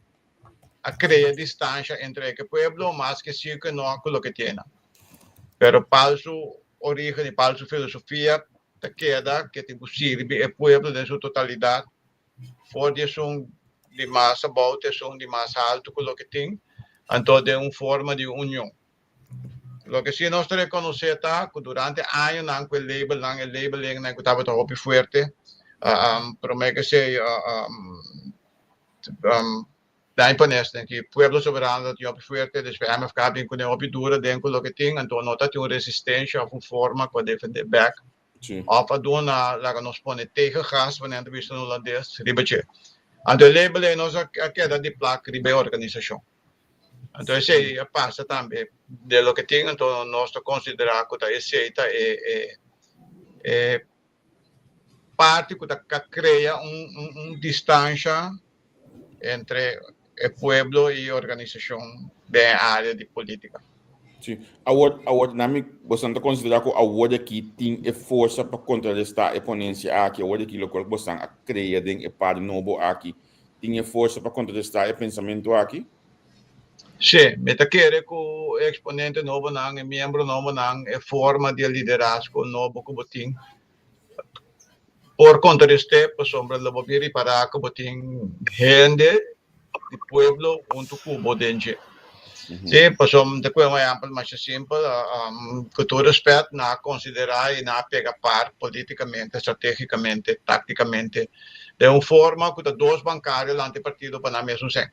a krea distansha entre e ku e pueblo, maske si ku no ku loke tiene. Pero par su orígen i par su filosofia ta keda ke tin ku sirbi e pueblo den su totalidat, for di esun di mas abou te esun di mas haltu ku loke tin, anto den un forma di union. Loke si nos ta rekonosé ta ku durante añonan ku e labelnan, e labelingnan ku tabata hopi fuerte, promé ke esei Daño pa nes den ki Pueblo Soberano ta tin hopi fuerte, despues MFK bin kuné hopi duro den ku loke tin, anto no ta tin un resistencia of un forma ku a defende bek of a duna laga nos pone tegengas wanneer nan ta bisa na Hulandes riba dje. Anto e label ei nos a keda di plak riba e organisashon. Anto esei a pasa tambe den loke tin, anto nos ta konsidera ku ta esei ta e e parti ku ta krea un distansha entre e pueblo i organisashon den e área di polítika. Sí. Awor, awor, na mi, bosan ta konsiderá ku awor aki tin e forsa pa kontrarestá e ponensia aki, awor aki lokual ku bosan a krea den e par nobo aki, tin e forsa pa kontrarestá e pensamentu aki? Sí, mi ta kere ku e eksponente nobonan, e miembro nobonan, e forma di e liderazgo nobo ku bo tin por kontrarest'é pasobra lo bo bin ripará ku bo tin hende di pueblo huntu ku bo den dje. Sí, pasobra mi ta kue un ehèmpel masha simpel, ku tur rèspèt nan a konsiderá i nan a pega par polítikamente, stratégikamente, táktikamente den un forma ku ta dos bankario lanta e partido pa nan mesun sèn.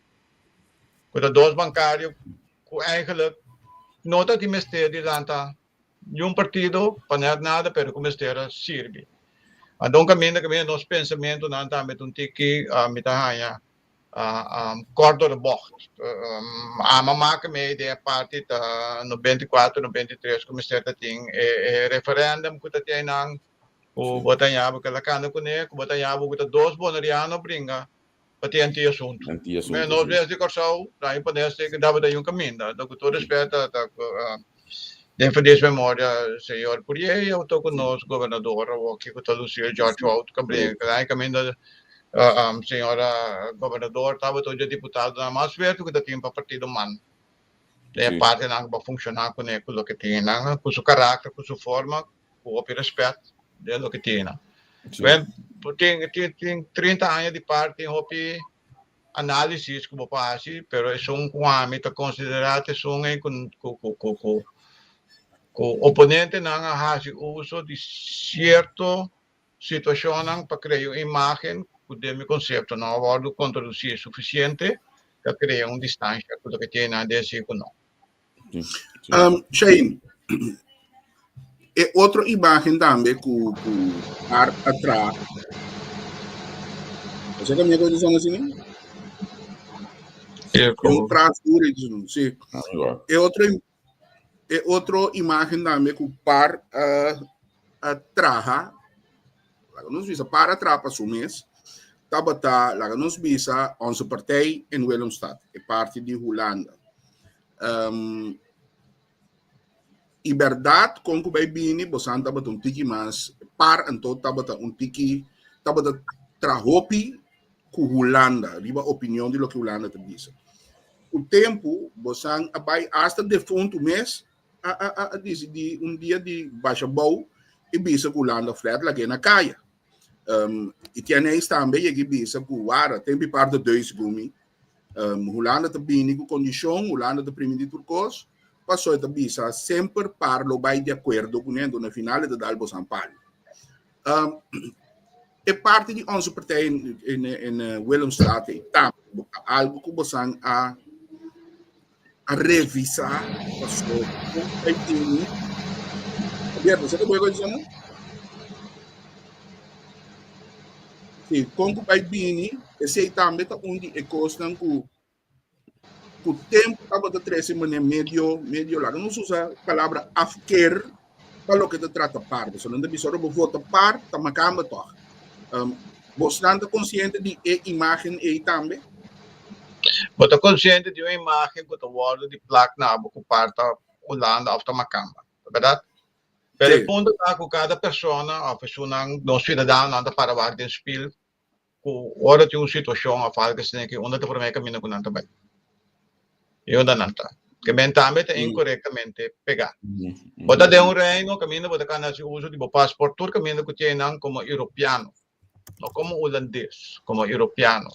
Ku ta dos bankario ku eigenlijk no ta tin mester di lanta niun partido pa nèt nada pero ku mester a sirbi. Anto un kaminda kaminda nos pensamentunan tambe ta un tiki mi ta haña kort door de bocht. Ama maka mi idea parti ta 94, 93 ku mester ta tin e referendum ku ta tin einan ku bo ta haña bo keda kanda kuné ku bo ta haña bo ku ta dos boneriano bringa pa tin anti asuntu. Anti asuntu, Me nos sí. bes di Kòrsou, na impones te ku tabata yun kaminda. Anto ku tur respet ta ta den feliz memoria señor Pourier i awto ku nos gobernador awoki ku ta Lucille George Wout Cabrera. Kada e kaminda señora gobernador tabata un dje diputadonan mas fuerte ku ta tin pa partido man. Den e partinan ku bo a funshoná kuné ku loke tin nan ku su karakter ku su forma ku hopi respet den loke tin nan. Tin tin tin 30 aña di par tin hopi análisis ku bo por hasi, pero esun ku ami ta konsiderá ta esun ei ku ku ku ku ku ku oponentenan a hasi uso di sierto situashonnan pa krea un imágen ku den mi konsepto no a wòrdu kontradusí sufisiente pa krea un distansha ku loke tin nan desi ku no. Shane, e otro imagen tambe ku ku ar atra. Você que minha coisa assim? Sí, Un tras duro, sí. E otro e otro imagen tambe ku par a traha, laga nos bisa par a traha pa su mes, tabata, laga nos bisa, Onze Partij in Willemstad, e parti di Hulanda. Um, i berdad, kon ku bai bini, bosan tabata un tiki mas par, anto tabata un tiki, tabata trahopi ku Hulanda, riba opinion di loke Hulanda ta bisa. Ku tempu, bosan a bai hasta defuntu mes a, a, a, a disidí un dia di basha bou i bisa ku Hulanda flat lag'é na kaya. Um, i tieneis tambe yega i bisa ku wara, tempu i par de deus gumi. Um, Hulanda ta bini ku kondishon, Hulanda ta primintí tur kos, paso e ta bisa semper par lo bai di akuerdo kuné, anto na final e ta dal bosan palu. Um, e parti di Onze Partij in, in, in eh, Willemstad ei tambe algo ku bosan a a revisá paso kon bai bini. Javier, bo sa ke bo a bisa no? Sí, kon ku bai bini, esei tambe ta un di e kosnan ku ku tempu tabata trese manera medio medio laga nos usa palabra afkeer pa loke ta trata par. Pasobra nan ta bisa ora bo vota par ta makamba tòg. Um, bosnan ta konsiente di e imágen ei tambe? Bo ta konsiente di un imágen ku ta wòrdu di plak na bo ku par ta Hulanda òf ta makamba, ta bèrdat? Pero e Sí. punto ta ku kada persona òf esunnan, nos siudadanonan ta para wak den spil ku ora tin un situashon òf algu asina ki unda ta promé kaminda ku nan ta bai i unda nan ta. Ke men tambe ta inkorektamente pegá. Bo ta den un reino kaminda bo ta kana hasi uso di bo pasport tur kaminda ku tin nan komo europeano, no komo hulandes, komo europeano.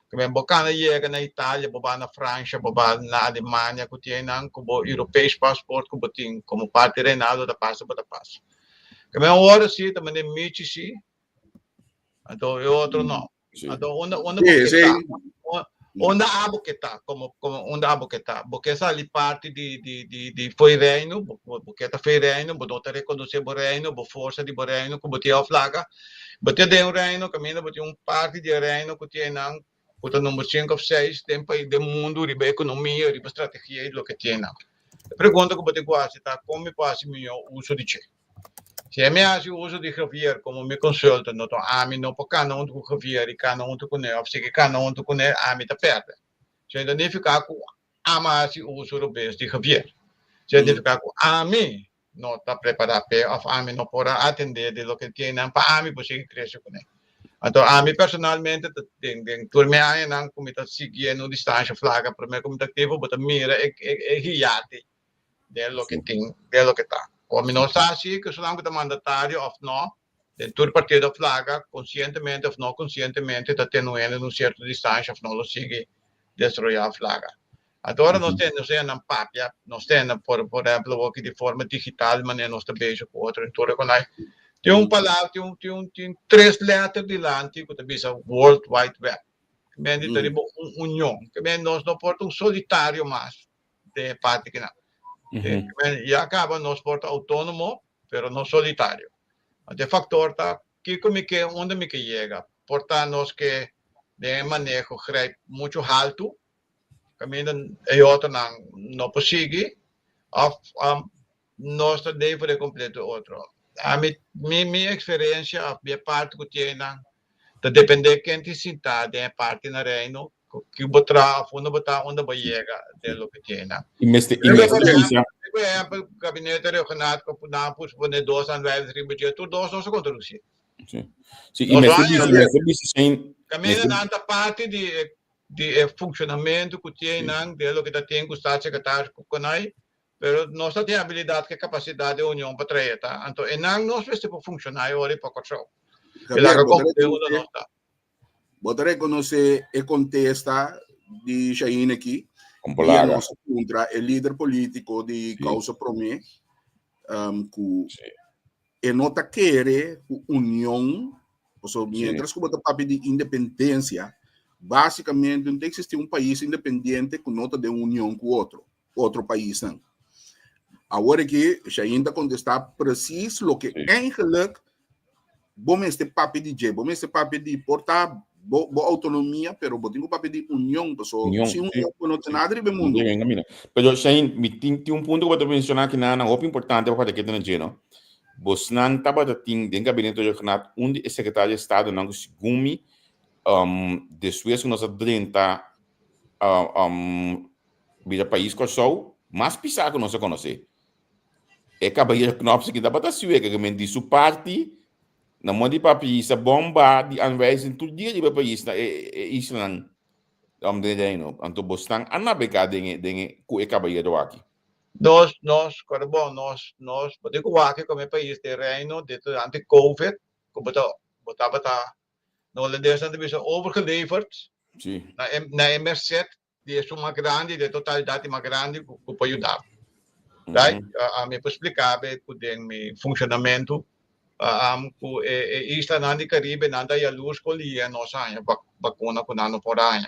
Ke men bo kana yega na Italia, bo ba na Fransha, bo ba na Alemania ku tin nan ku bo europees pasport ku bo tin komo parti reinado ta pasa bo ta pasa. Ke men ora si ta manda michi si Anto e otro no. Sí. Anto unda unda Sí, bo ke sí. ta? Unda abo ke ta? Como como unda abo ke ta? Bo ke sali parti di di di di foi reino, bo bo ke ta foi reino, bo no ta reconoce bo reino, bo forsa di bo reino ku bo tin of laga. Bo tin den un reino kaminda bo tin un parti di e reino ku tin einan ku ta number sinku of seis den pais den mundu riba ekonomia, riba strategia i loke tin einan. E pregunta ku bo tin ku hasi ta kon mi por hasi mihó uso di dje? Si mi hasi uso di Javier komo mi consultant, no ta ami no por kana huntu ku Javier i kana huntu kuné òf sigui kana huntu kuné, ami ta pèrdè. Esei ta nifiká ku ami a hasi uso robes di Javier. Esei ta nifiká ku ami no ta prepará p'e òf ami no por a atendé di loke tin nan pa ami por sigui krese kuné. Anto ami personalmente ta den den tur mi añanan ku mi ta siguié na un distansha flaka promé ku mi ta aktivo bo ta mira e e hiati den loke tin, den loke ta. O mi no sa si ku esnan ku ta mandatario òf no, den tur partido flaga, konsientemente òf no konsientemente ta tenuendo un sierto distansha òf no lo sigui desroyá flaga. Anto ora nos tende nos hendenan papia, nos tende por por ehempel awoki di forma digital manera nos ta bezig ku otro en tur e konai, tin un palabra, tin un tin un tin tres lèter dilanti ku ta bisa World Wide Web. Ke men di ta riba un union, ke men nos no por ta un solitario mas den e parti kinan. Ya caba nos por ta autonomo, pero no solitario. Anto e factor ta kico mi ke, unda mi ke yega. Por ta nos ke den e maneho grijp mucho haltu, caminda e otronan no por sigui, of nos ta levera e completo e otro. Ami, mi, mi experiencia of mi e parti cu tin einan ta depende ken tin sinta den e parti na Reino, cu bo traha of unda bo ta, unda bo yega den loke tin einan. I mester, i mester bisa. Por ehempel, gabinete regional cu nan a pone dos aanwijzers riba dje, tur dos no sa controduci. Si, si, i mester bisa, mester bisa Shane. Caminda nan ta parti di e, di e funcionamento cu tin einan, den loke ta tin cu staatssecretaris cu conai, Pero nos ta tin abilidat ku e kapasidat di union pa trae ta. Anto e nan nos mester por funshoná e ora i pa Kòrsou. Javier, bo ta rekonosé e kontesta di Shahin aki? I nos a puntra e lider polítiko di Kousa Promé ku e no ta kere ku union, pasobra mientras ku bo ta papia di independensia, básikamente no ta eksistí un pais independiente ku no ta den union ku otro. otro paisnan. Awor aki Shahin ta contesta precies loke eigenlijk bo mester papia di dje. Bo mester papia di por ta bo, bo autonomia, pero bo tin ku papia di union, paso Union, sin sí. union bo no tin nada riba e mundo. Venga, mira. Pero Shahin, mi tin, tin un punto ku bo ta menciona aki na hopi importante pa keda na dje, no? Bosnan tabata tin den gabinete Rhuggenaath un di e secretario di estadonan ku segun mi, um, despues ku nos a drenta um, Bira pais Kòrsou mas pisá ku nos a konosé. E kabayero Knops aki tabata siweka ku men di su parti na mon di papia hisa bomba di aanwijzing tur dia riba e pais na e islanan den e reino. Anto bosnan a nabegá den e den e ku e kabayero aki. Nos nos kòrda bon nos nos bo tin ku wak komo e pais den reino durante covid ku bo ta bo tabata na holandesnan ta bisa overgeleverd na e na e merced di esun mas grandi, di e totalidat di mas grandi ku por yuda bo. Right? Mi por splika bo ku den mi funshonamentu ku e e islanan di Karibe nan ta yalurs ku lia nos haña bakuna ku nan no por haña.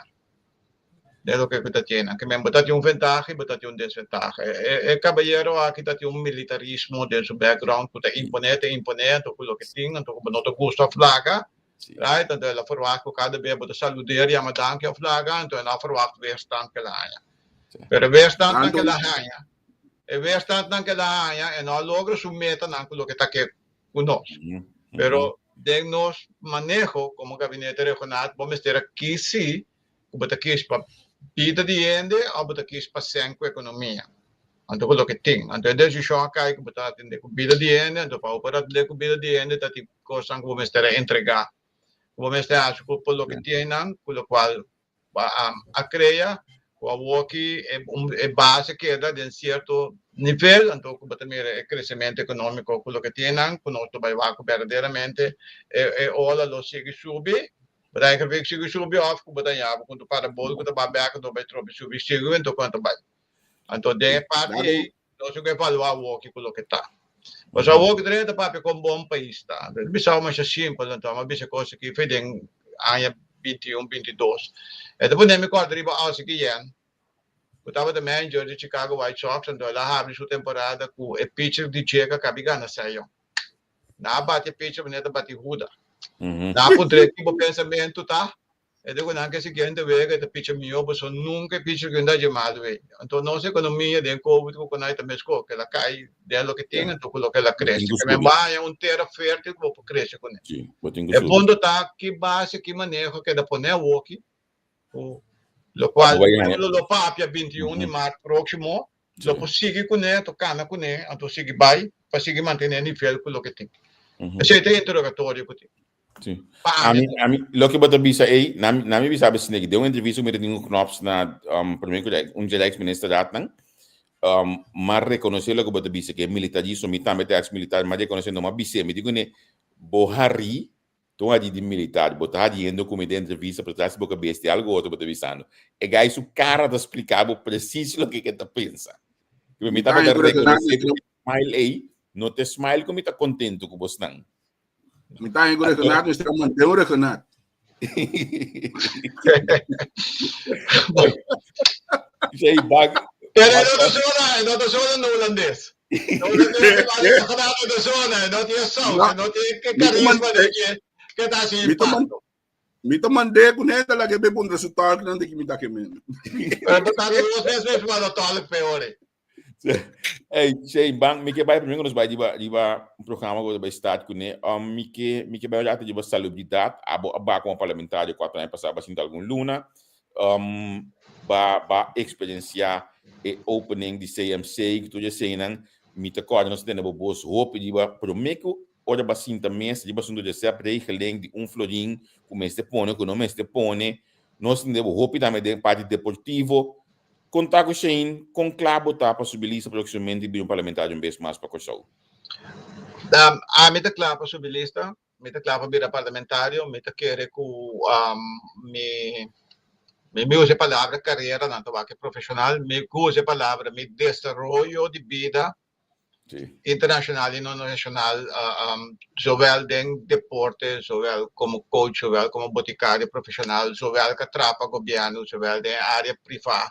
Den loke ku ta tene. Ke men bo ta tin un ventaha i bo ta tin un desventaha. E e kabayero aki ta tin un militarismo den su background ku ta imponé, ta imponé anto ku loke tin anto ku bo no ta gusta òf laga. Right? Anto el a verwacht ku kada bes bo ta saludeer, yama danki òf laga, anto el a verwacht weerstand ku el a haña. Pero e weerstandnan ku el a haña, e weerstandnan ku el a haña, e no a logra su metanan ku loke ta ke ku nos. Pero den nos maneho komo gabinete regional bo mester a kis si ku bo ta kis pa bida di hende òf bo ta kis pa sèn ku ekonomia. Anto ku loke tin. Anto e desishon a kai ku bo ta atendé ku bida di hende, anto pa bo por atendé ku bida di hende ta tin kosnan ku bo mester a entregá, ku bo mester hasi ku por loke tin einan, ku lokual bo a krea, ku awoki e base keda den sierto nivel, anto ku bo ta mira e kresementu ekonómiko ku loke tin einan, ku nos ta bai wak ku berdaderamente e ola lo sigui subi. Bo ta haña sigui subi òf ku bo ta haña bo ku un parabol ku ta bai bèk anto bai trobe subi sigui anto ku nan ta bai. Anto den e parti ei nos tin ku evaluá awoki ku loke ta. Pasobra awoki ta ta papia kon bon pais ta. Anto e ta bisa masha simpel anto mi a bisa kos aki fe den aña 21, 22. E ta pone mi kòrda riba Ozzie Guillen ku tabata manager di Chicago White Sox anto el a habri su temporada ku e pitcher di dje ku a kabi gana Cy Young. Nan a bati e pitcher manera ta bati Huda. Nan a puntr'é ki bo pensamentu ta? E di ku nan ke siguiente wega e ta picha mihó pasobra nunka e picha ku ta dje malu ei. Anto nos ekonomia den covid ku konai ta meskos, ke la kai den loke tin anto ku loke la krese. Ke men baña un tera fértil ku bo por krese kuné. E punto ta ki base, ki maneho keda pone awoki ku lokual pueblo lo papia 21 di mart próksimo lo por sigui kuné anto kana kuné anto sigui bai pa sigui mantené nivel ku loke tin. Esei ta e interogatorio ku tin. Sí. Ami, ami, loke bo ta bisa ei, na, na mi bisa besine ki den un entrevista ku mi ta tin ku Knops na um, primer ku un dje ex-minister ratnan, um, ma rekonosé loke bo ta bisa, ke militarismo, mi tambe ta ex-militar, ma rekonosé, no ma bis'é, mi di kuné, bo harí, ta un harí di militar, bo ta hariendo ku mi den entrevista, pero tras di bo kabes tin algu otro bo ta bisando. E guy su kara ta splika bo presis loke ke ta pensa. Mi tabata rekonosé ku e smile ei, no ta e smile ku mi ta kontentu ku bosnan. Mi ta haña ku Regenaat mester a mant'é un Regenaat. Jay Bag. Pero e no ta zona, e no ta zona no holandes. No holandes, Regenaat no ta zona, e no tin e saus, e no tin e karisma de ke ke ta hasi impacto. Mi ta mand'é ku neta laga e be puntra su tolknan di ki mi ta ke men. Pero bo ta di nos mes mes manda tolk p'e ora. Hey, Shane, ban, mi ke bai primero nos bai riba riba un programa ku bai start kuné. Um, mi ke mi ke bai rato riba salubridat. Abo a ba komo parlamentario kuatro aña pasá, ba sinta algun luna. Um, ba ba eksperensiá e opening di CMC ku tur eseinan. Mi ta kòrda nos a tene bo bos hopi riba promé ku ora ba sinta mes riba asuntu di receptregeling di un florin ku mester pone ku no mester pone. Nos tende bo hopi tambe den parti deportivo. Kon ta ku Shane? Kon kla bo ta pa subi lista próksimamente i bira un parlamentario un bes mas pa Kòrsou? Ami ta kla pa subi lista. Mi ta kla pa bira parlamentario, mi ta kere ku mi mi mi usa e palabra karera, nan ta wak e profeshonal, mi usa e palabra mi desaroyo di bida internashonal i no nashonal, zowel den deporte, zowel komo coach, zowel komo botikario profeshonal, zowel ka traha pa gobièrnu, zowel den e área privá.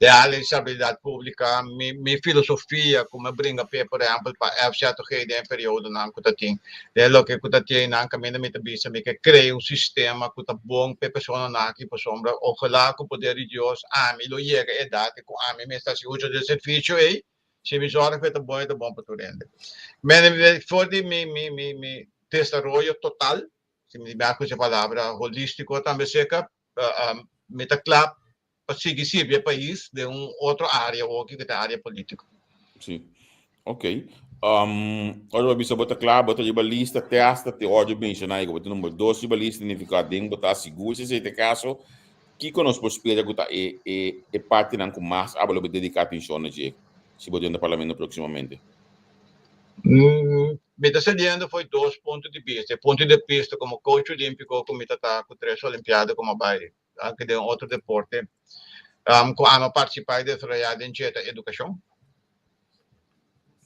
De área di salubridad públika, mi mi filosofia ku mi a bringa p'e, por ehèmpel, pa FZG den e periodonan ku ta tin, den loke ku ta tin einan kaminda mi ta bisa mi ke krea un sistema ku ta bon p'e personanan aki pasobra ojalá ku poder di Dios ami lo yega e edat ku ami mester hasi uso di e servisio ei, si mi sòrg ku e ta bon e ta bon pa tur hende. Men for di mi mi mi mi desaroyo total, si mi a kusa e palabra holístiko tambe seka, mi ta kla pa sigui sirbi e pais den un otro area hoki ku ta area politico. Sí. Ok. Um, ora bo bisa bo ta kla, bo ta riba lista, te hasta te ora menciona ku bo ta number dos riba lista, significa den bo ta sigur si esei ta e caso. Kiko nos por spera ku ta e, e, e partinan ku mas abo lo bo dedica atencion na dje si bo drenta parlamento próximamente? Mm, mi ta saliendo foi dos punto di bista. E punto di bista como coach olímpico ku mi ta ta ku tres olimpiada ku mi a bai anke den otro deporte ku ami a partisipá i desaroyá den dje ta edukashon.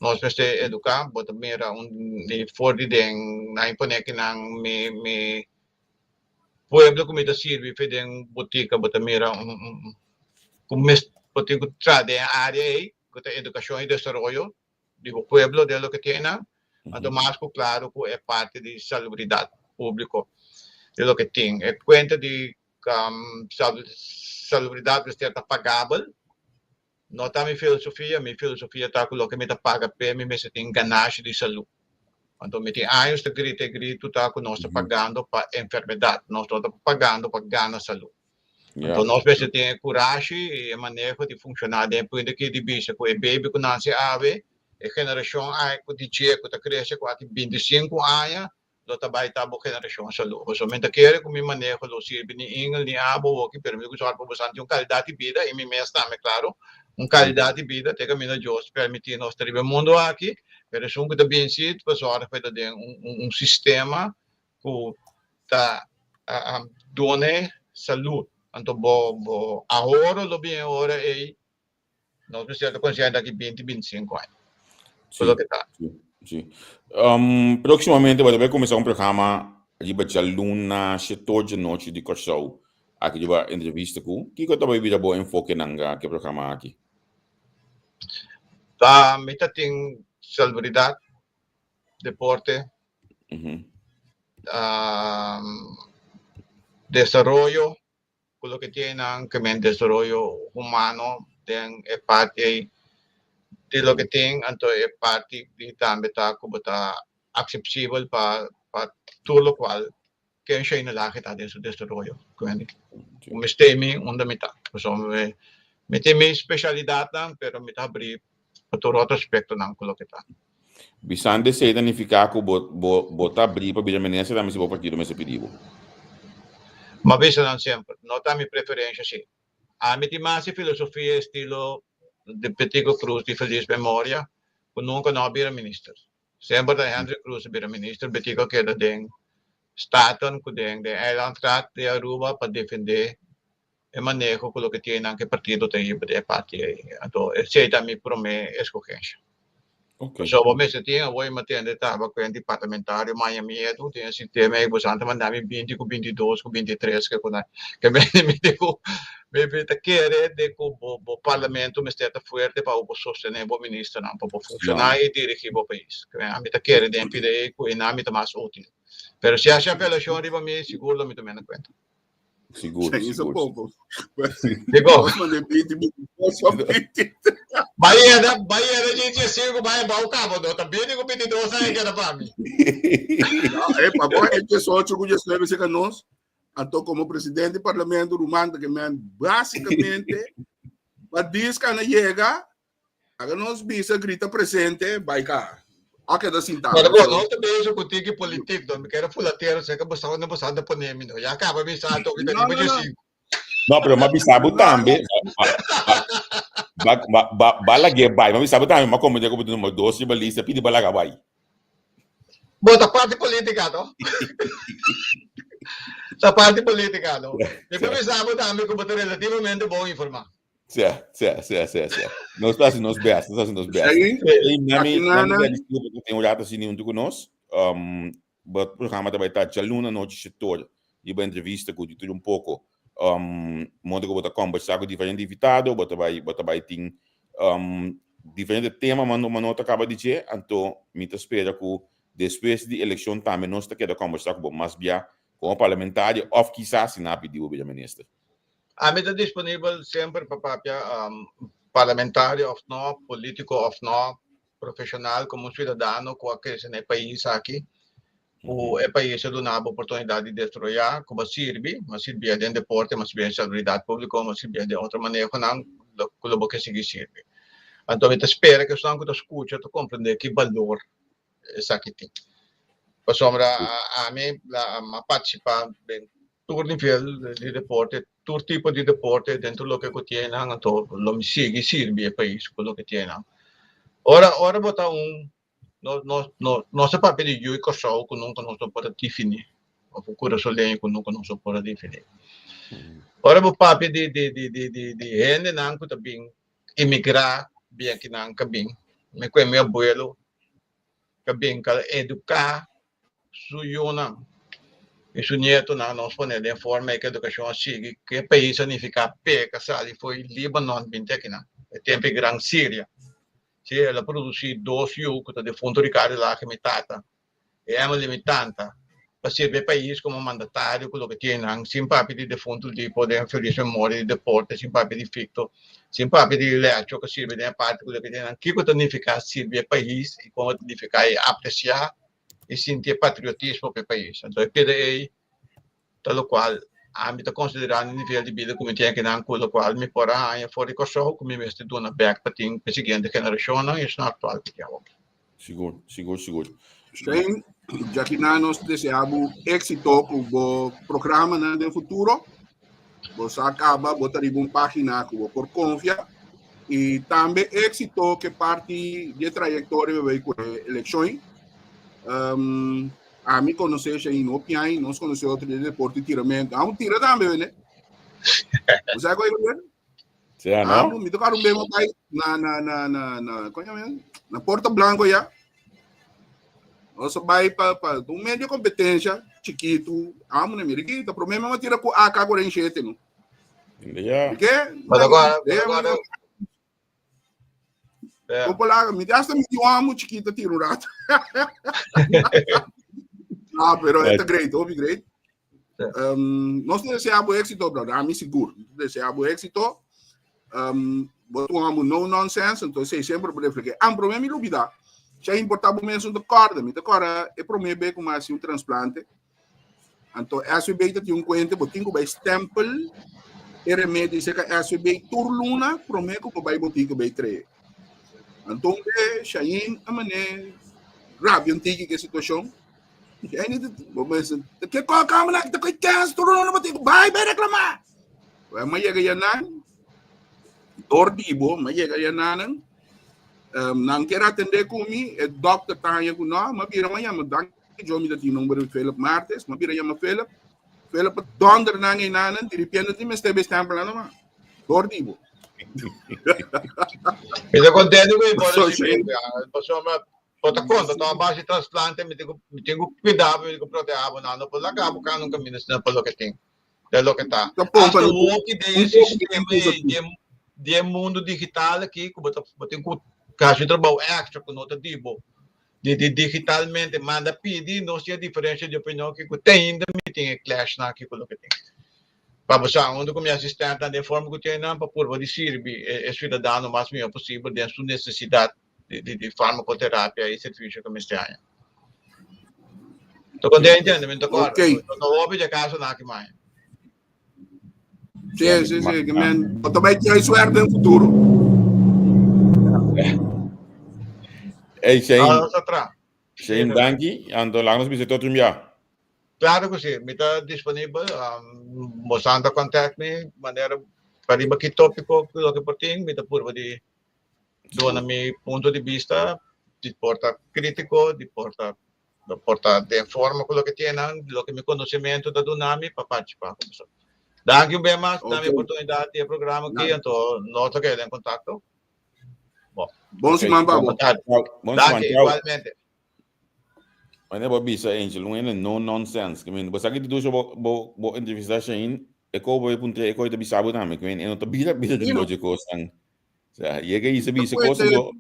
Nos mester eduká, bo ta mira un di for di den nan i pone kinan mi mi pueblo ku mi ta sirbi fe den botika bo ta mira un un ku mes bo tin ku traha den e área ei ku ta edukashon i desaroyo di bo pueblo den loke tin einan, anto mas ku klaro ku e parti di salubridat públiko di loke tin. E kuenta di salubridat mester ta pagabel no ta mi filosofia, mi filosofia ta ku loke mi ta paga p'e mi mester tin ganashi di salú. Anto mi tin años ta grita e gritu ta ku nos ta pagando pa enfermedat, nos no ta pagando pa gana salú. Anto nos mester tin e kurashi i e maneho di funshoná den e punto aki di bisa ku e baby ku nase awe, e generashon ku di dje ku ta krese ku a tin bintisinku aña lo ta bai ta bo generashon salú. Pasobra mi ta kere ku mi maneho lo sirbi ni Ingel ni abo hoki pero mi gusta pa boso tin un kalidat di bida i mi mes tambe klaro un kalidat di bida te kaminda Dios permití nos ta riba e mundu aki pero esun ku ta binsi pa sòrg pa e ta den un sistema ku ta dune salud. Anto bo bo ahoro lo bin e ora ei, nos mester ta konsiente aki binti, bintisinku aña. Sí, lo ke ta. Sí, sí. Um, próximamente bo ta bai kuminsá un programa riba djaluna shetor djanochi di Kòrsou. Aki riba entrevista ku. Kiko ta bai bira bo enfokenan ga ke programa aki? Ta mi ta tin salubridat, deporte, desaroyo ku loke tin nan ke men desaroyo humano den e parti ei di loke tin anto e parti di tambe ta ku bo ta aksepsibel pa pa tur lokual ken Shane Lage ta den su desaroyo ku mi stay mi unda mi ta pasobra mi mi tin mi spesialidatnan pero mi ta habrí pa tur otro aspektonan ku loke ta. Bisando esei ta nifiká ku bo bo bo ta abrí pa bira minister tambe si bo partido mester pidi bo? M'a bisa nan semper, no ta mi preferensha si. Ami tin mas e filosofia estilo di Betico Croes di feliz memoria ku nunka no a bira minister. Semper ta Hendrik Croes a bira minister, Betico a keda den Staten ku den den Eilandsraad di Aruba pa defende e maneho ku loke tin nan ku e partido ta hiba den e parti ei. Anto esei ta mi promé eskogensha. Okay. Pasobra bo mester tin awor i matende taba ku hende parlamentario maña miedu den e sistema ei boso ta manda mi binti ku bintidos ku bintitres ke ku nan ke mende mi di ku mi mi ta kere de ku bo bo parlamento mester ta fuerte pa bo sostené bo ministernan pa bo funshoná i dirigí bo pais. Ami ta kere den pida ei ku einan mi ta mas útil. Pero si hasi apelashon riba mi sigur lo mi tuma na kuenta. Sigur, Isso sigur. pouco. Digo. Nós mandei 20, 22, 20. Bahia da, Bahia da gente cinco, Bahia bau cabo, do. Tá bem com 22 aí que era para mim. No, eh, pa bom, é 18 com 19 se nós. Anto como presidente do parlamento rumano, que man, basicamente, pa disca na chega, Aga nos bisa grita presente bai ka. A keda sintá. Pero bo no ta bezig ku tiki politik no. Mi kere fulatero seka bo sa unda bo sa ta pone mi no. Ya kaba mi sa toki ta No, riba no, no. dje sinku. No, pero m'a bisa bo tambe. Ba, ba, ba, ba lag'é bai. M'a bisa bo tambe, m'a komprendé ku bo ta number dos riba lista, pidi ba laga bai. Bo ta parti politica no? Ta parti politica no? Mi por bisa bo tambe cu bo ta relativamente bon informa. Sea, sea, sea, sea, sea. Nos ta haci nos best, nos ta haci nos best. Shane, Hey, mami, aki mami, nana. disculpa cu tin un rato así hunto cu nos. Bo programa ta bai ta djaluna anochi shetor riba entrevista cu di tur un poco. Modo cu bo ta combersa cu diferente invitado, bo ta bai, bo ta bai tin diferente tema ma no ta caba di dje, anto mi ta spera cu despues di eleccion tambe nos ta keda combersa cu bo mas bia como parlamentario of kisas si nan a pidi bo bira minister. Ami ta disponibel semper pa papia parlamentario of no, politico of no, profesional como un ciudadano cu a crece na e pais aki, cu e pais a duna bo oportunidad di destroya, cu bo a sirbi, bo a sirbi den deporte, bo a sirbi den salubridad publico, bo a sirbi den otro manehonan cu lo bo ke sigui sirbi. Anto mi ta spera cu esnan cu ta scucha ta comprende ki balor esaki tin. Pasobra ami a participa den tur nivel di deporte, tur tipo di deporte dentro loke cu tin nan, anto lo mi sigui sirbi e pais cu loke tin nan. Ora ora bo ta un no no no nos ta papia di yu y Kòrsou cu nunca nos no por a defini of un kurasoleño cu nunca nos no por a defini. Ora bo papia di di di di di di hendenan cu ta bin imigra bin akinan ka bin, mi cu e mi abuelo ka bin ka educa su yunan i su nietonan nos pone den forma ku edukashon a sigui ku e pais a nifiká p'e ka sali fo'i Libanon bin te akinan e tempu e gran Siria si el a produsí dos yu ku ta defuntu Ricardo Laje mi tata i Emily mi tanta pa sirbi e pais komo mandatario ku loke tin nan sin papia di defuntu Lipo den felis memoria di deporte sin papia di Ficto sin papia di Lecho ku sirbi den e parti ku loke tin nan kiko ta nifiká sirbi e pais i komo ta nifiká i apresiá i sinti e patriotismo pa e pais. Anto e pida ei ta lokual ami ta konsiderá na nivel di bida ku mi tin akinan ku lokual mi por a haña for di Kòrsou ku mi mester duna bèk pa tin pa e siguiente generashonnan i esnan aktual ku tin awor. Sigur, sigur, sigur. Shane, djakinan nos desea bo éksito ku bo programanan den futuro. Bo sa kaba, bo ta riba un página ku bo por konfia. I tambe éksito ke parti di e trayektoria bo bai ku e elekshon. Um, ami konosé Shane hopi aña, nos konosé otro di deporte di tiramento. Amo tira tambe, bene. Bo sa ku e Sea, no? Amo, mi tocar un bemo bai na na na na na, koño na Porto Blanco ya. Nos a bai pa pa un medio competencia chikitu. Amo na mira ki ta prome mama tira ku AK-47 no. Ja. Ke? But agora, but agora, Ja. Popular, mi hasta mi tío amo chiquito tira un rato. Ah, pero esta great, hopi great. Um, nos te deseamos éxito, brother. A mí seguro. Te deseamos éxito. Um, bo tu amo no nonsense, entonces siempre por reflejar. Ah, prome mi lubida. Ya importa bo mes un te corda, mi te corda e prome be como así un trasplante. Anto SVB ta tin un cuenta, bo tin ku bai stempel e remedio cerca SVB tur luna prome ku bo bai botica bai trae. Anto un be Shain a mane rabia un tiki ke situacion. Ke ko kama na ta koi test tur luna bo tin ku bai bai reclama. Well, ma yega ya nan dor di bo, ma yega ya nan nan kier atende ku mi, e dokter ta haña ku no, ma bira ma yama danki Dios mi ta tin nomber di Philip Martes, ma bira yama Philip, Philip a donder nan ei nanan, di repente tin mester be stempel nan ma. Dor di bo. Mi ta contento cu e por So, recibi, pasobra bo ta conta ta base trasplante mi tin cu mi tin cu cuida bo mi tin cu proteha bo nan no por laga bo cana un caminda asina pa loke tin den loke ta. Ta pompa Hasta no hopi den e un poco sistema di ei den den mundo digital aki cu bo ta bo tin cu haci trabou extra cu no ta di bo di di digitalmente manda pidi nos tin e diferencia di opinion aki cu te ainda mi tin e clash nan aki cu loke tin. Pa bo sa unda cu mi asistentenan den forma cu tin nan pa purba di sirbi e e ciudadano mas miho posibel den su necesidad di di farmacoterapia y servicio cu mester haña. Ta contento entiende mi ta corda. Ok. No hopi di caso na aki maña. Sí, sí, sí, que men, bo ta bai tin suerte den futuro. Hey Shane, No, nos atra. Shane, danki. Anto laga nos bisa tot un bia. Claro cu si, mi ta disponibel. Bo sa ta contact mi manera pa riba ki topico cu loke por tin, mi ta purba di duna mi punto di bista, di por ta critico, di por ta. Por ta den forma ku loke tin nan, loke mi konosementu ta duna mi pa partisipá ku boso. Danki un bes mas pa dami oportunidat di e programa aki, anto nos ta keda den kontakto. Bon. Bon siman pa bo. Bon siman, Danki, igualmente. Wanneer bo bisa Angel, un hende no nonsense. Ke men, bo sa ki di dusha bo bo bo entrevista Shane, e ko bo e puntra e ko e ta bisa bo tambe. Ke men, e no ta bira bira di loje kosnan. Sa, yega i sa bisa kos anto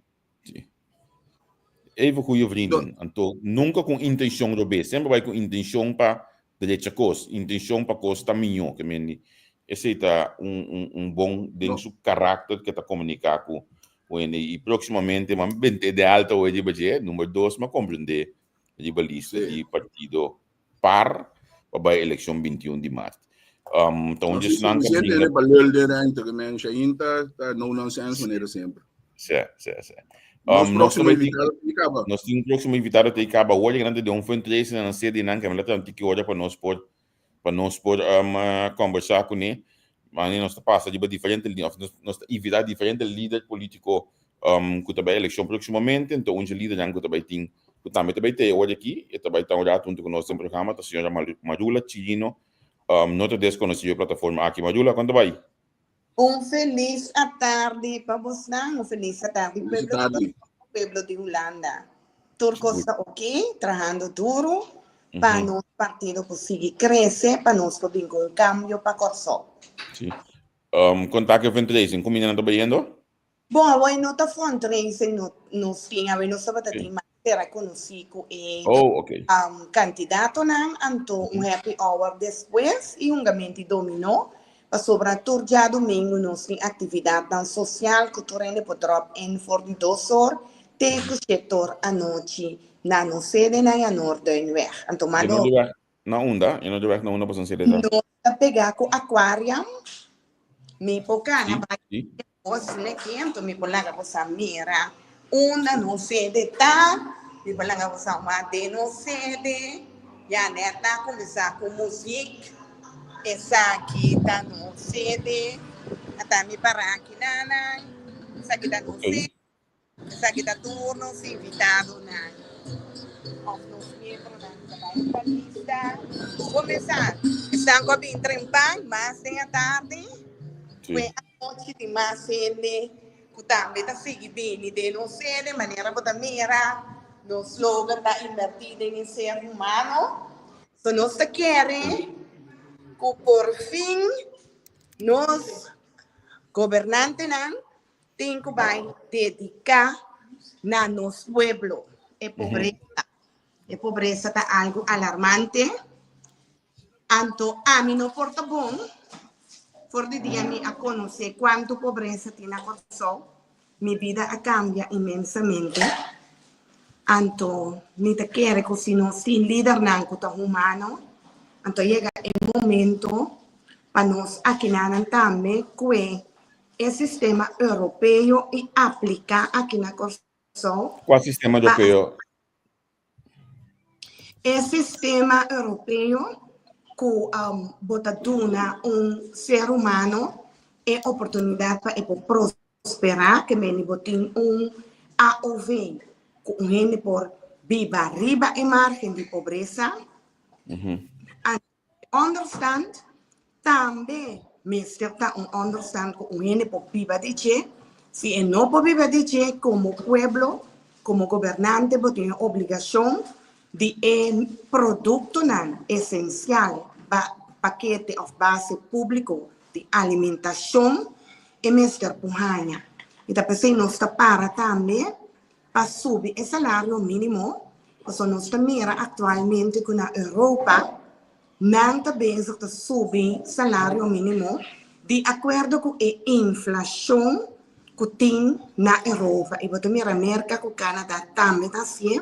Even goede vrienden. Anto nunca con intencion robes. Semper bai con intencion pa drecha cos, intencion pa cos ta miño. Ke men di esey ta un un un bon den su karakter ke ta komunika ku hende. I próximamente man bente de alta hoy riba dje, number dos m'a komprende riba lista di partido par pa bai elekshon 21 di mart. Um, ta un No, dje sí, esnan ka suficiente bringa pa lul den ruimte, ke men Shain ta, ta no nonsense manera semper. Sí, sí, sí. Nos Um, nos próximo tambe tin, invitado tin kaba. nos tin un próximo invitado te kaba hoor grande de un fundraising na sede nan que la tiki hora pa nos por pa nos por um, conversar kuné. Maar nos ta pasa riba diferente of nos, nos ta invita diferente lider político um, ku ta bai elekshon próximamente, enton un lidernan ku ta bai tin ku tambe ta bai te ora aki, e ta bai ta un rato hunto ku nos den programa, ta señora Marula Chirino, um, no ta deskonosí e plataforma aki. Marula, kon ta bai? Un felis atardi pa bosnan, un felis atardi Felis pueblo di atardi. Kòrsou, pueblo di Hulanda. Tur kos Sigur. ta oké, trahando duru pa Mhm. nos partido por sigui krese, pa nos por bin ku un kambio pa Kòrsou. Sí. Um, kon ta ku e fundraising? Kon nan ta bayendo? Bon, awor no ta fundraising no, nos tin, awor nos tabata Sí. tin mas sera konosí ku e Oh, oké. um, kandidatonan, anto un happy hour despues i hungamento di dominó, pasobra tur djadumingu nos tin aktividatnan sosial ku tur hende por dròp in for di dos or te ku shete or anochi na nos sede na Janoorduinweg. Anto E mano Noorderweg na unda? E Noorderweg na unda pasobra sede ta? nos ta pegá ku Aquarium, mi por kana Sí, bai sí. Bos ne kento mi por laga bosa mira unda nos sede ta, mi por laga bosa wak den nos sede, ya net a kuminsá ku muzik, esaki ta nos sede, ata mi para aki nanan, esaki ta nos Ok. sede, esaki ta tur nos invitadonan òf nos miembronan ku ta bai riba lista. Kuminsá, esnan ku a bin trempan mas den atardi, Sí. Kue anochi tin mas hende ku tambe ta sigui bini den nos sede. Manera bo ta mira, nos slogan ta invertí den e ser humano. So nos ta kere ku por fin nos gobernantenan tin ku bai dediká na nos pueblo. E pobresa, e pobresa ta algu alarmante. Anto ami no por ta bon, for di dia mi a konosé kuantu pobresa tin na Kòrsou, mi bida a kambia inmensamente. Anto mi ta kere ku si nos tin lidernan ku ta humano, anto a yega e momento pa nos akinanan tambe kue e sistema europeo i apliká aki na Kòrsou Kua sistema pa europeo? E sistema europeo ku bo ta duna un ser humano e oportunidat pa e por prosperá, ke mende bo tin un AOV ku un hende por biba riba e margen di pobresa. Onderstand tambe mester ta un onderstand ku un hende por biba di dje. Si e no por biba di dje, komo pueblo, komo gobernante bo tin e obligashon di e produktonan esensial pa pakete òf base públiko di alimentashon e mester por haña. I ta p'esei nos ta para tambe pa subi e salario mínimo, pasobra nos ta mira aktualmente ku na Europa nan ta bezig ta subi salario mínimo di akuerdo ku e inflashon ku tin na Europa. I bo ta mira Merka ku Canada tambe ta hasié.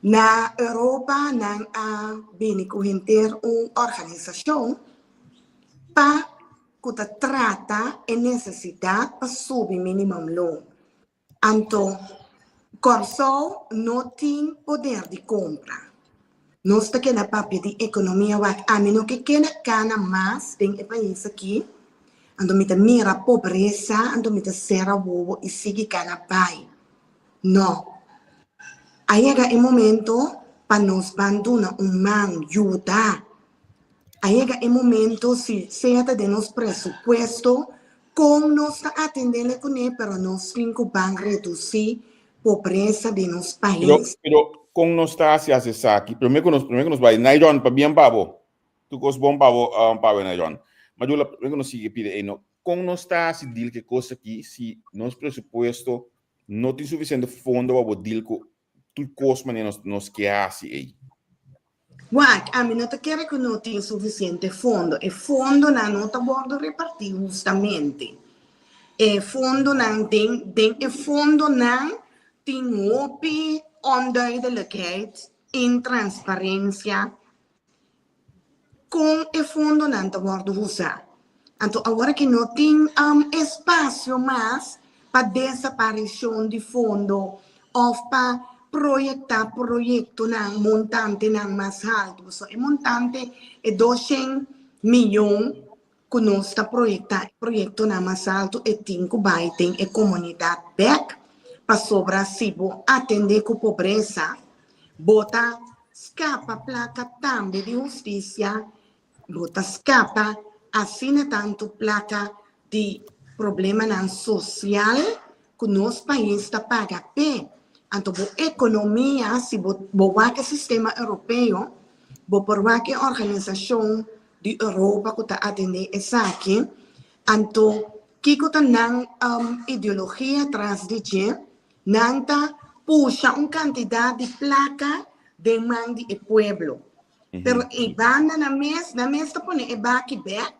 Na Europa nan a bini ku henter un organisashon pa ku ta trata e nesesidat pa subi minimumloon. Anto, Kòrsou no tin poder di kompra. Nos ta keda papia di ekonomia wak ami no ke keda kana mas den e pais aki, anto mi ta mira pobresa, anto mi ta sera wowo i sigui kana bai. No. A yega e momento. pa nos ban duna un man, yuda. A yega e momento si sea ta den nos presupuesto kon nos ta atendele kuné pero nos tin ku ban redusí pobresa den nos Pero, pais. pero kon nos ta hasi hasi esaki? Promé ku nos, promé ku nos bai, Nairon, pabien pa bo. Tur kos bon pa bo, um, pa bo, Nairon. Madula, promé ku nos sigui pidi ei, no, kon nos ta hasi deal ku e kos aki si nos presupuesto no tin sufisiente fondo pa bo deal ku tur kos manera nos, nos ke hasi ei? Wak, ami no ta kere ku no tin sufisiente fondo. E fondonan no ta wòrdu repartí hustamente. E fondonan den den e fondonan tin hopi onduidelijkheid, intransparensia kon e fondonan ta wòrdu usá. Anto awor aki no tin espasio mas pa desaparishon di fondo òf pa proyektá proyektonan, montantenan mas haltu. Pasobra e montante, e doshen miyon ku nos ta proyektá e proyektonan mas haltu, e tin ku bai den e komunidat bèk, pasobra si bo atendé ku pobresa, bo ta skapa plaka tambe di hustisia, bo ta skapa asina tantu plaka di problemanan sosial ku nos pais ta paga p'e. Anto bo ekonomia, si bo bo wak e sistema europeo, bo por wak e organisashon di Europa ku ta atendé esaki, anto kiko ta nan ideologia tras di dje? Nan ta pusha un kantidat di plaka den man di e pueblo. Pero e banda nan mes, nan mes ta pone e baki bèk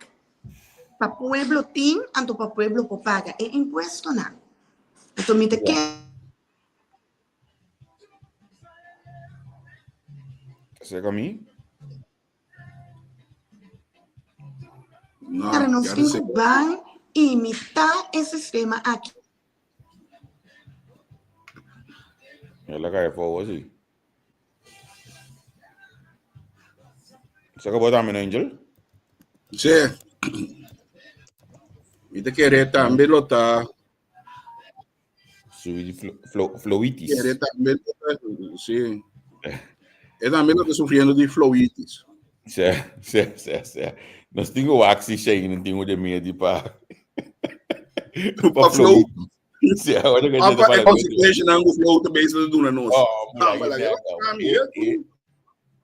Pa pueblo tin, anto pa pueblo por paga e impuestonan. Anto mi ta kere. Acerca mi? No, Pero nos ya tin sé. ku ban imitá e sistema aki. El a cae fogo, sí. Se acabó también, Angel? Sí. Mi te kere tambe lo ta. Subi di flo, flo, flowitis. Kere tambe lo ta, sí. E tambe lo ta sufriendo di flowitis. Sí, sí, sí, sí. Nos tingo waxi Shane, tingo de medio pa pa flow. Sí, ahora que Apa e consequência nan ku flow ta bezig ta duna nos. Oh, Ah, maar laga mi, eh.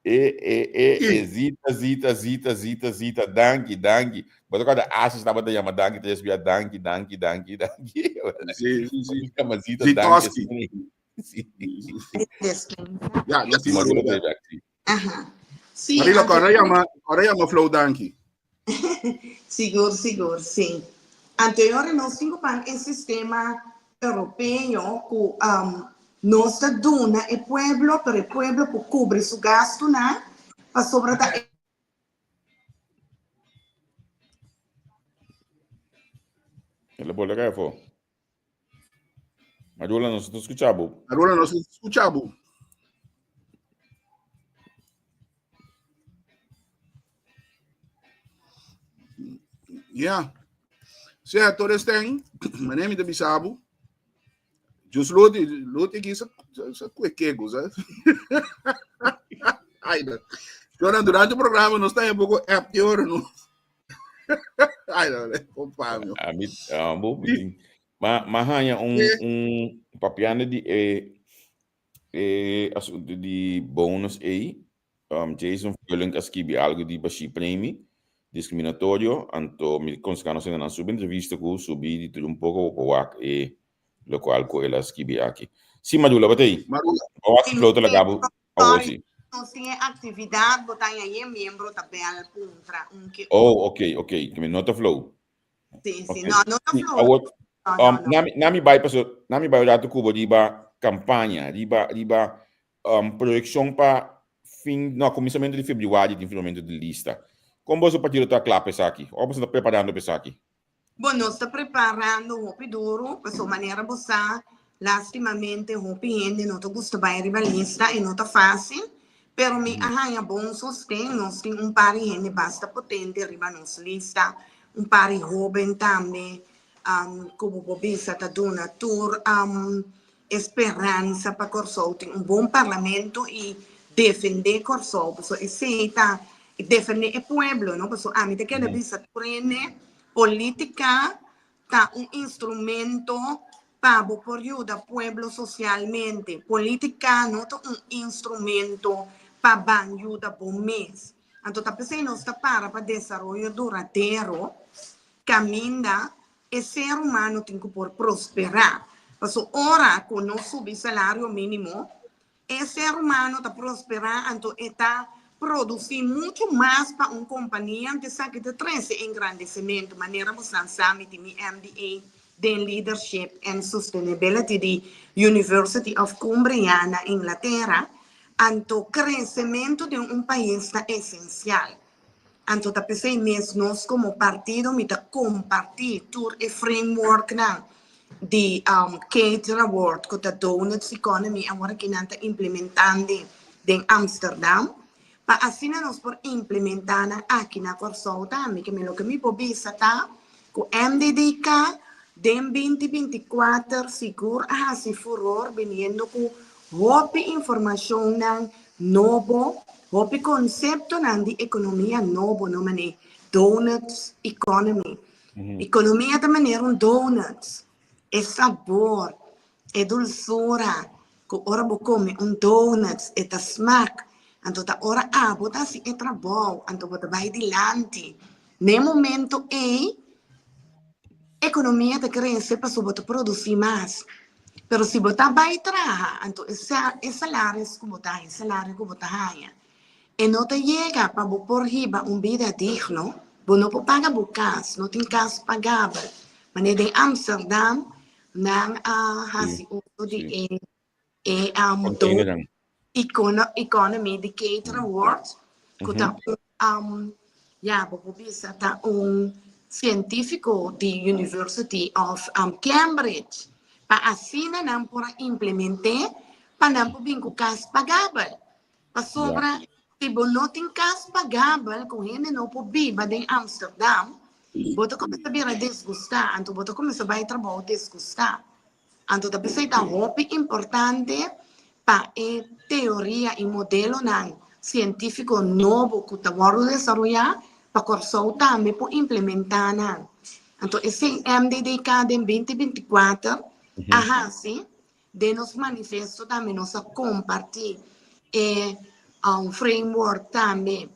E, e, e, e, zita, zita, zita, zita, zita, danki, danki. Bo ta kòrda Ashes tabata yama danki tres bia, danki, danki, danki, danki. Sí, sí, sí. Yama zita, danki. Zitoski. Sí. Ja, nos tin Marula Marula. ta sí. Aha. Sí, Marila, anto- kòrda yama, kòrda yama Flow danki. Sigur, sigur, sí. Anterior nos tin ku pan e sistema europeo ku um, nos ta duna e pueblo, pero e pueblo por kubri su gastunan, pasobra ta e El a bolbe kai afó. Marula, nos no ta skucha bo. Marula, nos no ta skucha bo. Ja. Sea, tur estén, mané mi ta bisa bo. Just loti, loti aquí sa, sa cuequego, sabes? Ay, no. Jonan, durante o programa nos está un poco app de oro, no? Ay, no, compa, meu. A mi, ah, bo, ma, ma haña un, un papiando di e, e asunto di bonus ei, um, Jason Furlink a skibi algo di Bashir Premi, discriminatorio, anto mi konsehá nos hendenan subi entrevista ku subi di tur un poko pa wak e lokual ku el a skibi aki. Si Marula, bo ta ei? Marula. Bo wak si Flo ta laga bo awor Sorry, si. nos tin e aktividat, bo ta haña e miembro ta bèl puntra un ke Oh, ok, ok, ke mi no ta Flo. Sí, sí, Ok. no, no ta Sí, Flo. awor, No, no, um, no. nami, nami bai paso, nami bai un rato ku bo riba kampaña, riba, riba um, proyekshon pa fin, no, kuminsamentu di febrüari tin firmamentu di lista. Kon boso partido ta kla pa esaki? Òf boso ta preparando pa esaki? Bon, nos ta preparando hopi duru, pasobra manera bo sa, lastimamente hopi hende no ta gusta bai riba lista i no ta fásil, pero mi a haña bon sosten, nos tin un par di hende basta potente riba nos lista, un par di hóben tambe, ku bo por bisa ta duna tur e speransa pa Kòrsou tin un bon parlamento i Defendé Kòrsou, pasobra esei ta defendé e pueblo, no? Pasobra ami ta keda bisa tur hende, polítika ta un instrumento pa bo por yuda pueblo socialmente. Politica no ta un instrumento pa ban yuda bo mes. Anto ta p'esei nos ta para pa desaroyo duradero caminda e ser humano tin cu por prospera. Paso ora cu nos subi salario minimo, E ser humano ta prosperá, anto e ta produsí muchu mas pa un kompania, anto esaki ta trese engrandesimentu. Manera bosan sa, mi tin mi MBA den Leadership and Sustainability di University of Cumbria na Inglatera, anto kresementu den un pais ta esensial. Anto ta p'esei mes nos komo partido mi ta kompartí tur e frameworknan di Kate Raworth ku ta Donuts Economy awor aki nan ta implementando den Amsterdam pa asina nos por implementá nan aki na Kòrsou tambe. Ke men loke mi por bisa ta ku MDDK den 2024 sigur a hasi furor biniendo ku hopi informashonnan nobo, hopi konseptonan di ekonomia nobo no manera Donuts Economy. Ekonomia ta manera un donuts, e sabor, e dulsura ku ora bo kome un donuts e ta smak, anto ta ora abo ta hasi e trabou, anto bo ta bai dilanti. Na e momento ei ekonomia ta krese pasobra bo ta produsí mas. Pero si bo ta bai traha, anto e e salaris ku bo ta haña, e salario ku bo ta haña, e no ta yega pa bo por hiba un bida digno, bo no por paga bo kas, no tin kas pagabel. Manera den Amsterdam nan a hasi uso di e e Containernan. economy di Kate Raworth, ku ta un, ya bo por bisa ta un sientífiko di University of Cambridge, pa asina nan por a implement'é pa nan por bin ku kas pagabel. Pasobra si bo no tin kas pagabel ku hende no por biba den Amsterdam, bo ta kuminsá bira disgustá, anto bo ta kuminsá bai trabou disgustá. Anto ta p'esei ta hopi importante pa e teoria i modelonan sientífiko nobo ku ta wòrdu desaroyá pa Kòrsou tambe por implementá nan. Anto esei MDDK den 2024 a hasi. Den nos manifesto tambe nos a kompartí e framework tambe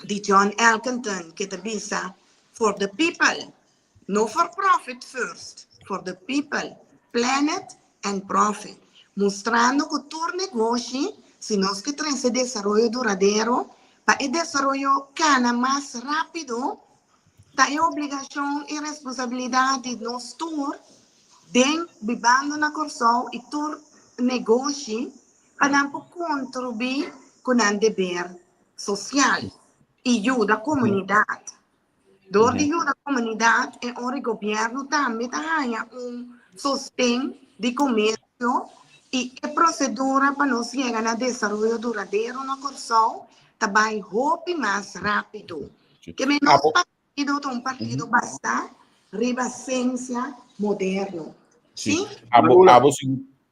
di John Elkington ke ta bisa for the people, no for profit first, for the people, planet and profit, mustrando ku tur negoshi si nos ke trese desaroyo duradero pa e desaroyo kana mas rápido ta e obligashon i responsabilidat di nos tur den bibando na Kòrsou i tur negoshi pa nan por kontribuí ku nan deber sosial i yuda komunidat. Dor di yuda komunidat e ora e gobièrnu tambe ta haña un sosten di komersio i e prosedura pa nos yega na desaroyo duradero na Kòrsou ta bai hopi mas rápido. Ke men nos partido ta un partido basá riba siensia moderno. Sí. Abo, abo,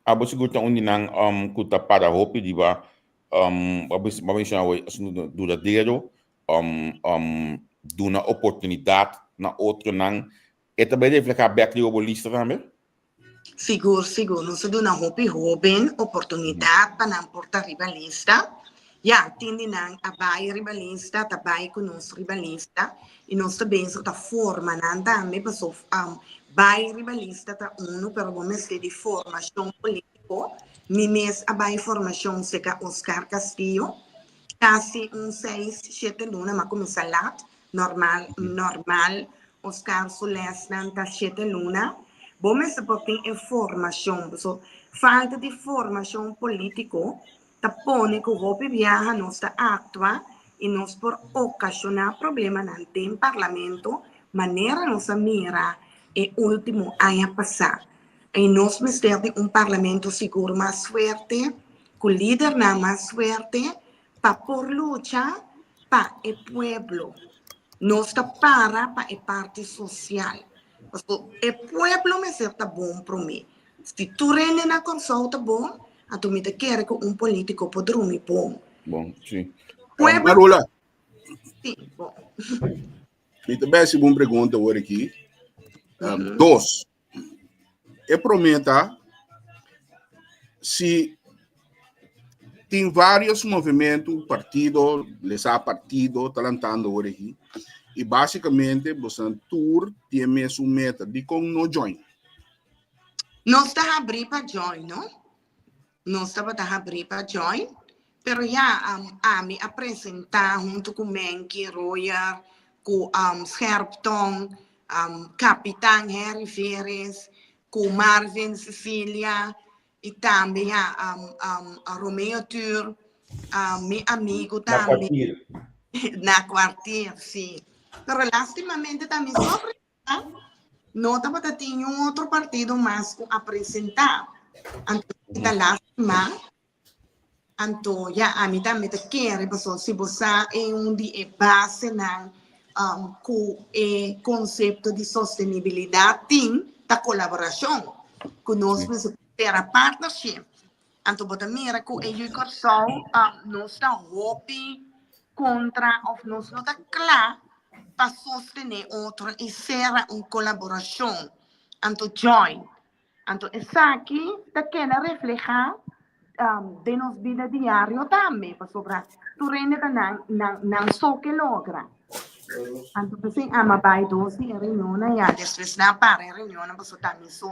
abo sigur ta un di nan um, ku ta para hopi riba um, bo a menshona awe asuntu duradero, um, um, duna oportunidat na otronan. E ta bai reflehá bèk riba bo lista tambe? Sigur, sigur. Nos a duna hopi hóben oportunidat pa nan por ta riba lista. Ya, tin di nan a bai riba lista, ta bai ku nos riba lista i nos ta bezig ta forma nan tambe paso bai riba lista ta unu pero bo mester di formashon polítiko. Mi mes a bai formashon serka Oscar Castillo kasi un seis, shete luna, mi a kuminsá lat Normal, normal, Oscar su lesnan ta shete luna. Bo mester por tin e formacion, paso falta di formacion politico ta pone cu hopi biaha nos ta actua y nos por ocasiona problemanan den Parlamento manera nos a mira e ultimo aña pasa. Y nos mester di un Parlamento sigur mas fuerte, cu lidernan mas fuerte pa por lucha pa e pueblo. Nos ta para pa e parti sosial. Pasobra e pueblo mester ta bon promé. Si tur hende na Kòrsou ta bon, Anto mi ta kere ku un polítiko por drumi bon. Bon, sí. Pueblo. Marula. Sí, bon. Mi ta besi un pregunta awor aki. Dos. E promé ta si tin varios movimento, partido, lesa partido ta lantando awor aki i básicamente bosan tur tin e mesun meta, dikon no join? Nos ta habrí pa join, no? Nos tabata habrí pa join, pero ya ami a presentá huntu ku Menky Royer, ku Scherptong, Kapitan Harry Veres, ku Marvin Cecilia i tambe ya Romeo Tur, mi amigu Na tambe. kwartier. Na kwartier, sí. Pero lastimamente ta mi so No tabata tin niun otro partido mas ku a presentá. Anto mi ta lástima. Anto ya ami tambe ta kere pasobra si bo sa e un di e basenan ku e konsepto di sostenibilidat tin ta kolaborashon. Ku nos mester sera partnership. Anto bo ta mira ku e yu Kòrsou nos ta hopi kontra òf nos no ta kla pa sostené otro i sera un kolaborashon, anto join. Anto esaki ta keda reflehá den nos bida diario tambe, pasobra tur hende ta nan nan nan so ke logra. Anto p'esei ama bai dos di e reunionnan ya, despues nan a para e reunionnan pasobra ta mi so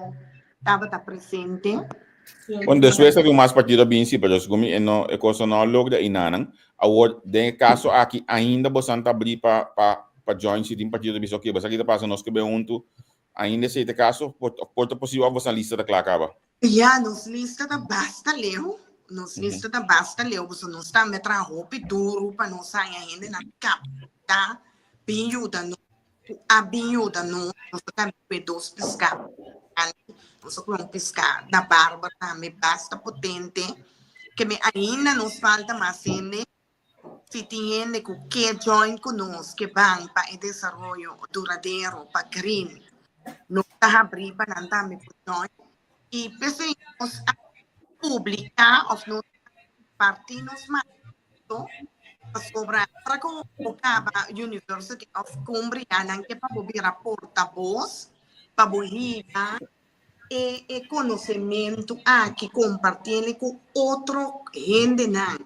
tabata presente. Bon, despues ta tin mas partido a bin si, pero segun mi e no e cosa no a logra y nanan. Awor, den e caso aki ainda bosan ta abri pa pa pa join si tin partido ta bisa ok, bosan aki ta pasa nos ke bay hunto, ainda esey ta e caso? Por por ta posibel of bosan lista ta cla caba? Ya, nos lista ta basta leu, nos lista ta basta leu, pasobra nos tambe a traha hopi duru pa nos haña hendenan capta bin yuda nos. Ku a bin yuda nos, nos a tambe kue dos piská grandi, nos a kue un piská na barba tambe basta potente, ke mi ainda nos falta mas hende, si tin hende ku ke join ku nos, ke ban pa e desaroyo duradero, pa green, nos ta habrí pa nan tambe por join, i p'esei nos a publiká òf nos a parti nos manifesto Pasobra ora ku bo kaba University of Cumbria nan ke pa bo bira portabos pa bo hiba e e konosementu aki kompartiel ku otro hendenan.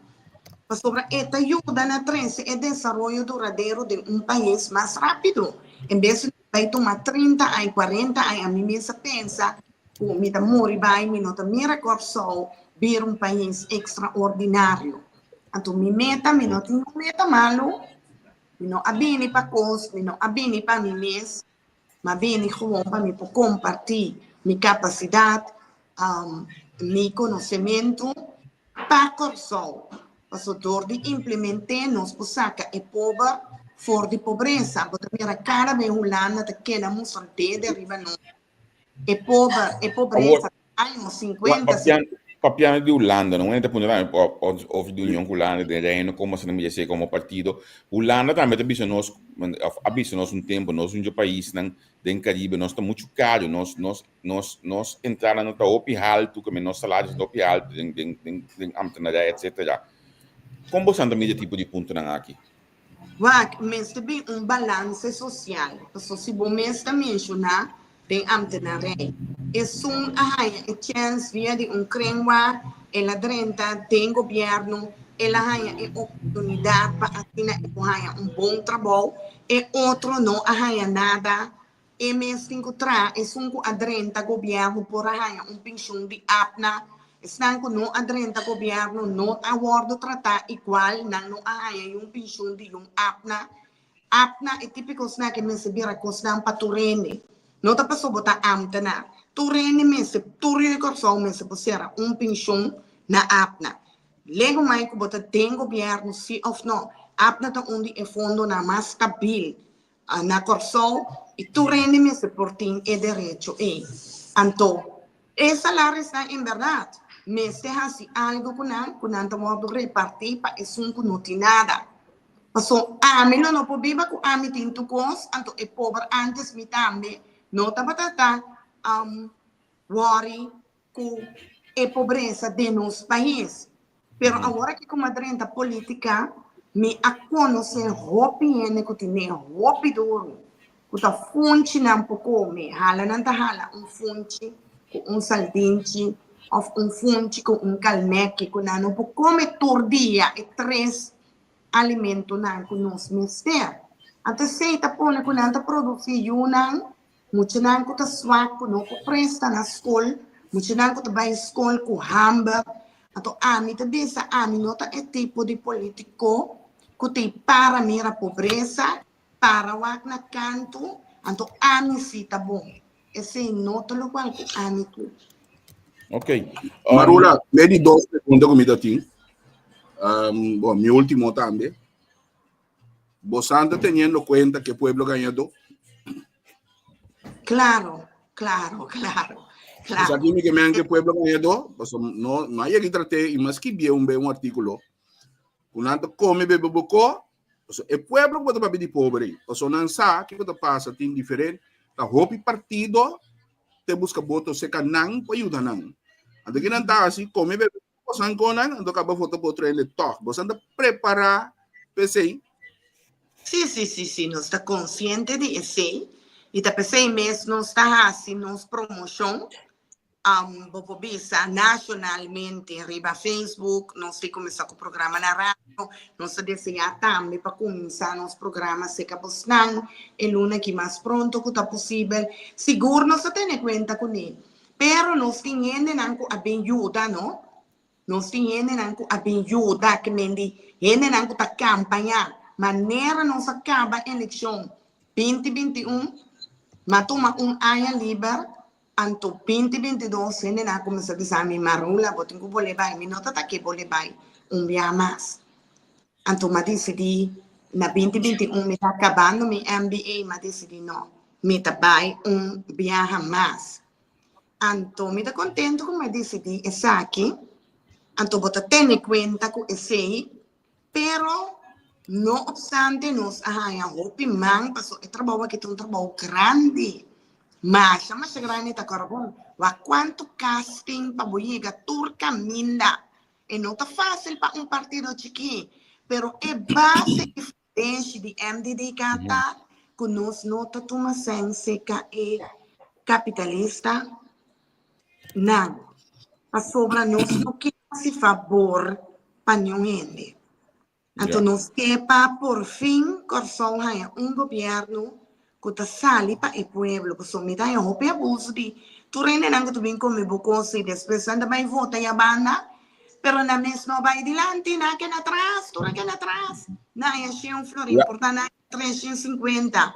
Pasobra e ta yuda na trese e desaroyo duradero den un pais mas rápido. En bes di bai tuma 30 aña, 40 aña, ami mes a pensa ku mi ta muri bai, mi no ta mira Kòrsou bira un pais ekstraordinario. Anto mi meta, mi no tin un meta malu, mi no a bini pa kos, mi no a bini pa mi mes, m'a bini gewoon pa mi por kompartí mi kapasidat, mi konosementu pa Kòrsou. Pasobra dor di implement'é nos por saka e pober for di pobresa. Bo ta mira kada bes Hulanda ta keda mustra dede riba nos. E pober, e pobresa, año 50. Papiando di Hulanda, no ta puntra tambe of di Union ku Hulanda den Reino komo asina mi djese komo partido. Hulanda tambe ta bisa nos, of a bisa nos un tempu, nos un dje paisnan den Karibe, nos ta muchu karu, nos nos nos nos entrada no ta hopi haltu, kome nos salario ta hopi haltu den den den den ambtenarij etcetera. Kon boso ta mira e tipo di puntonan aki? Wak, mester bin un balanse sosial, paso si bo mes ta menshoná den ambtenarij, esun a haña e chèns via di un krenwa, el a drenta den gobièrnu, el a haña e oportunidat pa asina e por haña un bon trabou, e otro no a haña nada, e mes tin ku traha, esun ku a drenta gobièrnu por a haña un penshun di APNA, esnan ku no a drenta gobièrnu no a wòrdu tratá igual, nan no a haña yun penshun di yun APNA. APNA e típiko kosnan ke mester bira kosnan pa tur hende, no ta pasobra bo ta ámtenar, tur hende mester, tur yu di Kòrsou mester por sera un penshun na APNA. Lego mai ku bo ta den gobièrnu si òf no, APNA ta un di e fondonan mas stabil Na Kòrsou i tur hende mester por tin e derecho ei. Anto, e salarisnan en bèrdat mester hasi algu ku nan, ku nan ta wòrdu repartí pa esun ku no tin nada. Paso ami lo no por biba ku ami tin tur kos, anto e pober ántes mi tambe no tabata ta wòri ku. e pobresa den nos pais. Pero awor aki ku mi a drenta politica, mi a konosé hopi hende ku tene hopi duru, ku ta funchi nan por kome, hala nan ta hala un funchi ku un saldinchi òf un funchi ku un kalmèki ku nan no por kome tur dia e tres alimentonan ku nos mester. Anto esei ta pone ku nan ta produsí yunan, muchanan ku ta swak ku no por presta na skol, muchanan ku ta bai skol ku hamber. Anto ami ta bisa ami no ta e tipo di polítiko ku tin para mira pobresa, para wak na kantu, anto ami si ta bon. Esei no ta lokual ku ami ke. Ok. Marula, me di dos pregunta ku mi ta tin. Um, bon, mi último tambe. Bosan ta teniendo cuenta que pueblo gañadó? Claro, claro, claro. Claro. Pues aquí mi que me que pueblo gañadó, pues no, no hay que traté y más que bien un, un artículo. Kunanto come bebe boko, Paso e pueblo ku ta papia di pober ei, paso nan sa kiko ta pasa, tin diferente, ta hopi partido te buska boto seka nan pa yuda nan. Anto ki nan ta hasi, kome bebe bosan kon nan, anto kaba vota pa otro hende tòg. Bosan ta prepará pa esei? Sí, sí, sí, sí, nos ta konsiente di esei i ta p'esei mes nos ta hasi nos promoshon Bo por bisa nashonalmente riba Facebook, nos tin kuminsá ku programa na radio, nos ta deseá tambe pa kuminsá nos programa serka bosnan e luna aki mas pronto ku ta posibel. Sigur nos ta tene kuenta kuné, pero nos tin hendenan ku a bin yuda no, nos tin hendenan ku a bin yuda, ke men di hendenan ku ta kampañá manera nos a kaba elekshon binti 21, m'a tuma un aña liber. Anto binti 22 hendenan a kuminsá bisa mi, Marula, bo tin ku bolé bai. Mi no ta ta ke bolé bai un bia mas. Anto m'a disidí na binti 21 mi ta kabando mi MBA, m'a disidí no, mi ta bai un biaha mas. Anto mi ta kontentu ku mi a disidí esaki. Anto bo ta tene kuenta ku esei. Pero, no obstante nos a haña hopi man paso e trabou aki ta un trabou grandi. Masha masha grandi ta kòrda bon. Wak kuantu casting pa bo yega tur kaminda. E no ta fásil pa un partido chikí, pero e base i fundeshi di MDDK ta ku nos no ta tuma sèn seka e kapitalista nan, pasobra nos no ke hasi fabor pa niun hende. Anto nos ke pa por fin Kòrsou haña un gobièrnu ku ta sali pa e pueblo, pasobra mi ta haña hopi abuso di tur hendenan ku ta bin kome bo kos i despues nan ta bai vota ya banda, pero nan mes no bai dilanti, nan a keda atras, tur a keda atras. Nan haña shen florin, por ta nan haña 350.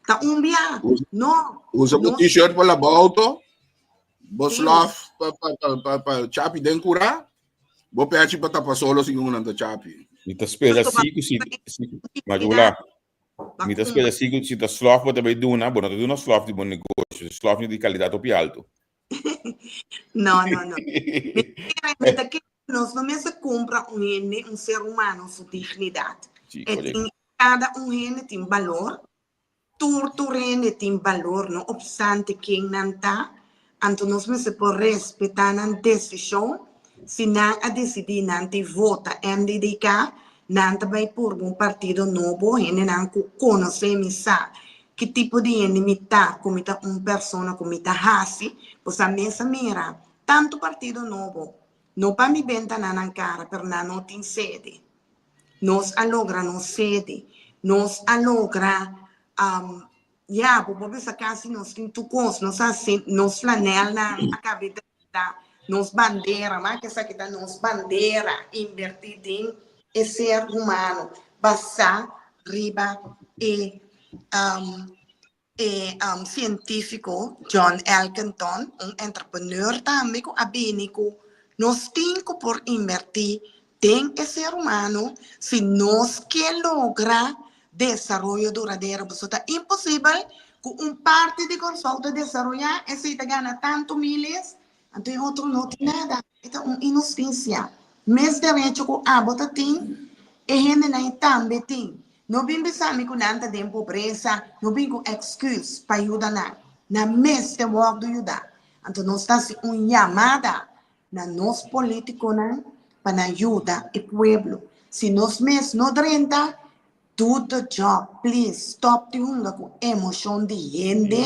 Ta un bia, no. Usa bo t-shirt pa laba auto, bo slof pa pa pa pa chapi den kura. Bo pechi pa tapa solo sin un nan ta chapi. Mi ta spera si ku si Marula. Mi ta spera si ku si ta slof bo ta bai duna, bo no ta duna slof di bo negoshi, slof ni di kalidat hopi alto. No, no, no. Mi ta kere nos no mester kumpra un hende, un ser humano su dignidat. E tin kada un hende tin balor. Tur tur hende tin balor no obstante ken nan ta, anto nos mester por respetá nan desishon, si nan a disidí nan tin vota MDDK, nan ta bai purba un partido nobo, hendenan ku konosé mi sa ki tipo di hende mi ta, ku mi ta un persona ku mi ta hasi, pues a mes a mira tantu partido nobo, no pa mi benta nan nan kara, pero nan no tin sede. Nos a logra nos sede. Nos a logra, um, ya, bo por bisa casi nos tin tur cos. Nos a haci nos flanelnan a cabe drenta, nos bandera, ma que esaki ta nos bandera, inverti den e ser humano, basa riba e, um, E sientífiko John Elkington, un entrepreneur tambe ku a bini ku nos tin ku por invertí den e ser humano si nos ke logra desaroyo duradero. Pasobra ta imposibel ku un parti di Kòrsou ta desaroyá, esei ta gana tantu miles, anto e otro no tin nada. E ta un inhustisia. Mes derecho ku abo ta tin, e hendenan ei tambe tin. No bin bisa mi ku nan ta den pobresa, no bin ku èksküs pa yuda nan. Nan mester wòrdu yudá. Anto nos ta hasi un yamada na nos politiconan pa nan yuda e pueblo. Si nos mes no drenta, do the job, please stop di hunga cu emocion di hende.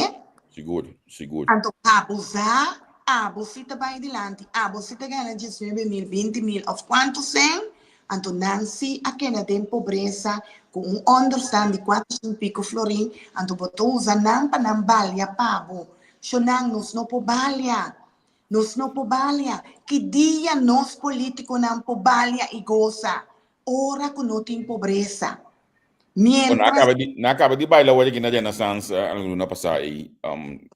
Sigur, sigur. Anto abusa, abo si ta bay dilanti, abo si ta gana diesnuebe mil, binti mil of cuanto cen, anto nan si a keda den pobresa cu un onderstand di cuatrocientos pico florin, anto bo ta usa nan pa nan balia pa bo. Shonan, nos no por balia. Nos no por balia. Ki dia nos politiconan por balia y gosa? Ora cu no tin pobresa. Mientras... Bueno, acaba di, na acaba di baila awor aki na Renaissance algun luna pasá y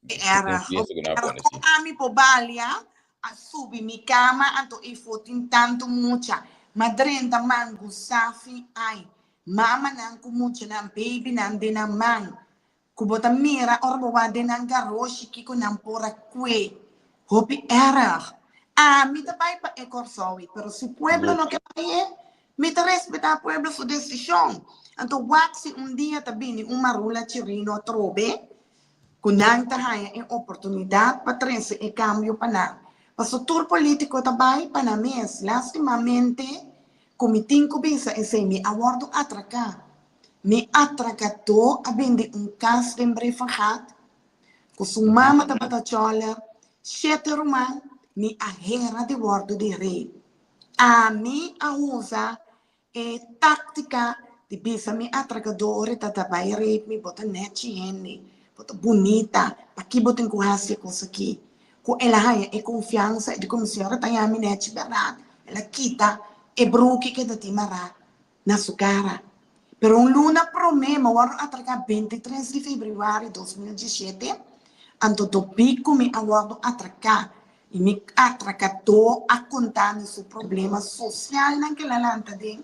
Era, era con ami por balia, a subi mi cama anto ifo tin tanto mucha. Ma drenta mangu safi ai. Mamanan cu muchanan, babynan den nan man. Ku bo ta mira ora bo wak den nan garoshi kiko nan por a kue. Hopi erg. Ami ta bai pa e Kòrsou pero si pueblo no ke bai e, mi ta respetá pueblo su desishon. Anto wak si un dia ta bini un Marula Chirino atrobe ku nan ta haña e oportunidat pa trese e kambio pa nan. Paso tur polítiko ta bai pa nan mes. Lastimamente ku mi tin ku bisa esei mi a wòrdu atraká. Mi atrakadó a bende un kas den Brievengat ku su mama tabata chòler, shete ruman, mi a hera di wòrdu di rei. Ami a usa e táktika di bisa mi atrakadó ora e ta ta bai rape mi, bo ta nèchi hende, bo ta bunita, paki bo tin ku hasi e kos aki? Ku el a haña e konfiansa i di ku mi señora ta haña mi nèchi bèrdat, el a kita e bruki ku e ta tin mará. na su cara. Pero un luna prome mi a wordo atraca 23 di februari 2017, anto dobi cu mi a wordo atraca y mi atracador a conta mi su problema socialnan cu el a lanta den,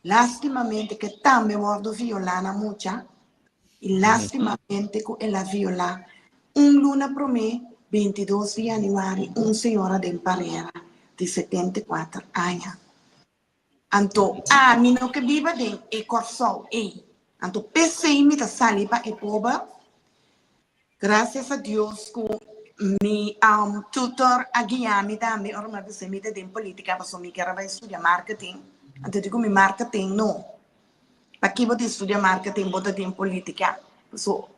lastimamente cu e tambe wordo viola na mucha y lastimamente cu el a viola un luna prome 22 di januari un señora den Parera di 74 aña. Anto ami no ke biba den e Kòrsou ei. Anto p'esei mi ta sali pa e pober. Gracias a Dios ku mi tutor a guia mi tambe ora mi a bisa mi ta den politica pasobra mi kier a bai studia marketing. Anto di ku mi marketing no. Paki bo tin studia marketing bo ta den politica? Paso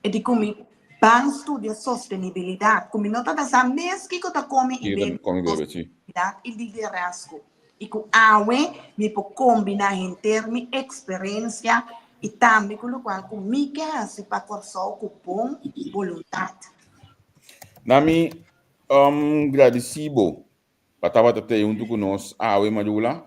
e di ku mi ban studia sostenibilidad ku mi no tabata sa mes kiko ta kome i bebe sostenibilidad i liderazgo. I ku awe mi por kombiná henter mi eksperensia i tambe ku lokual ku mi ke hasi pa Kòrsou ku bon boluntat. Na mi gradisí bo pa tabata tei huntu ku nos awe Marula.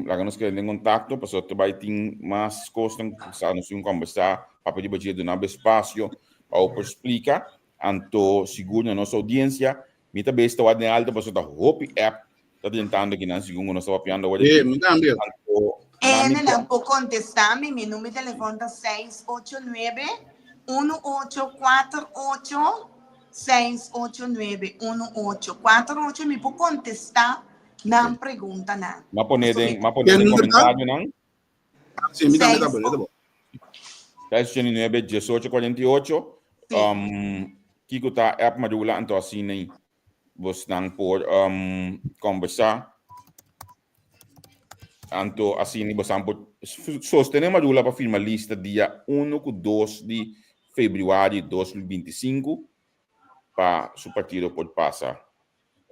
Laga nos keda den kontakto pasobra ta bai tin mas kosnan ku sa nos tin kombersá papia di bo dje duna bo espasio pa bo por splika. Anto sigur na nos oudiensia Mi ta bes ta wak den alto pasobra ta hopi app ta drentando akinan segun ku nos ta papiando awor aki. Mi tambe. Anto na mi Ene nan por kontestá mi, mi numero di telefòn ta seis ocho nuebe, unu ocho kuater ocho, seis ocho nuebe, unu ocho kuater ocho, mi por kontestá nan preguntanan. M'a pone den, m'a pone den komentarionan. Sí, mi tambe ta bon, ta bon. 689 1848. Um, kiko ta app Marula anto asina bosnan por um, conversa. Anto asina bosnan por sostener Marula pa firma lista dia 1 ku 2 di februari 2025 pa su partido por pasa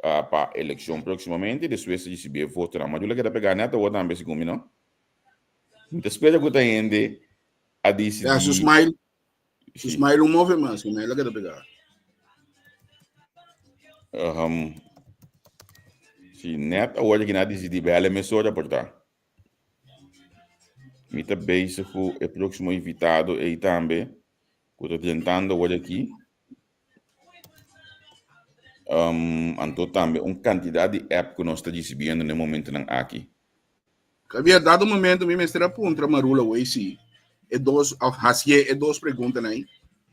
uh, pa eleccion próximamente. Despues recibi e votonan. Marula keda pega net awor tambe segun mi, no? Mi ta spera ku ta hende a disidí. Ja, su smile. Su smile un move mas, su smile a keda pegá. Um, si net awor ki na disidí bèl e mesora por ta. Mi ta bezig ku e próksimo invitado ei tambe, ku ta drentando awor aki. Um, anto tambe un kantidat di app ku nos ta risibiendo na e momentonan aki. Javier, dado momento mi mester a puntra Marula wey si e dos, of hacié e dos preguntanan ei.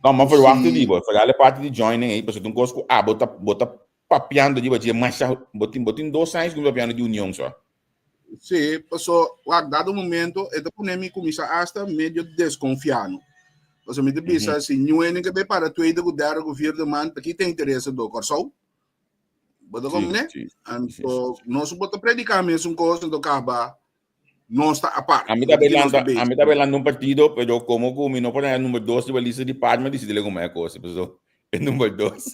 No, ma verwacht di bo, vooral e parti di joining ei, pasobra ta un kos ku abo ta, bo ta papiando riba dje masha, bo tin, bo tin dos años ku mi papiando di union so. Sí, paso, wak, dado momento e ta pone mi kuminsá asta medio deskonfiá, no. Pasobra mi ta bisa, si ñuene ke bai para tweede ku derde ku vierde man, ta ki ta interesa do Kòrsou? Bo ta komprendé? Anto nos bo ta prediká mesun kos anto kaba nos ta apart. Ami ta belanda, ami ta belanda un partido, pero como ku mi no por haña number dos riba lista di par, mi a disidí ku mi kos, paso e number dos.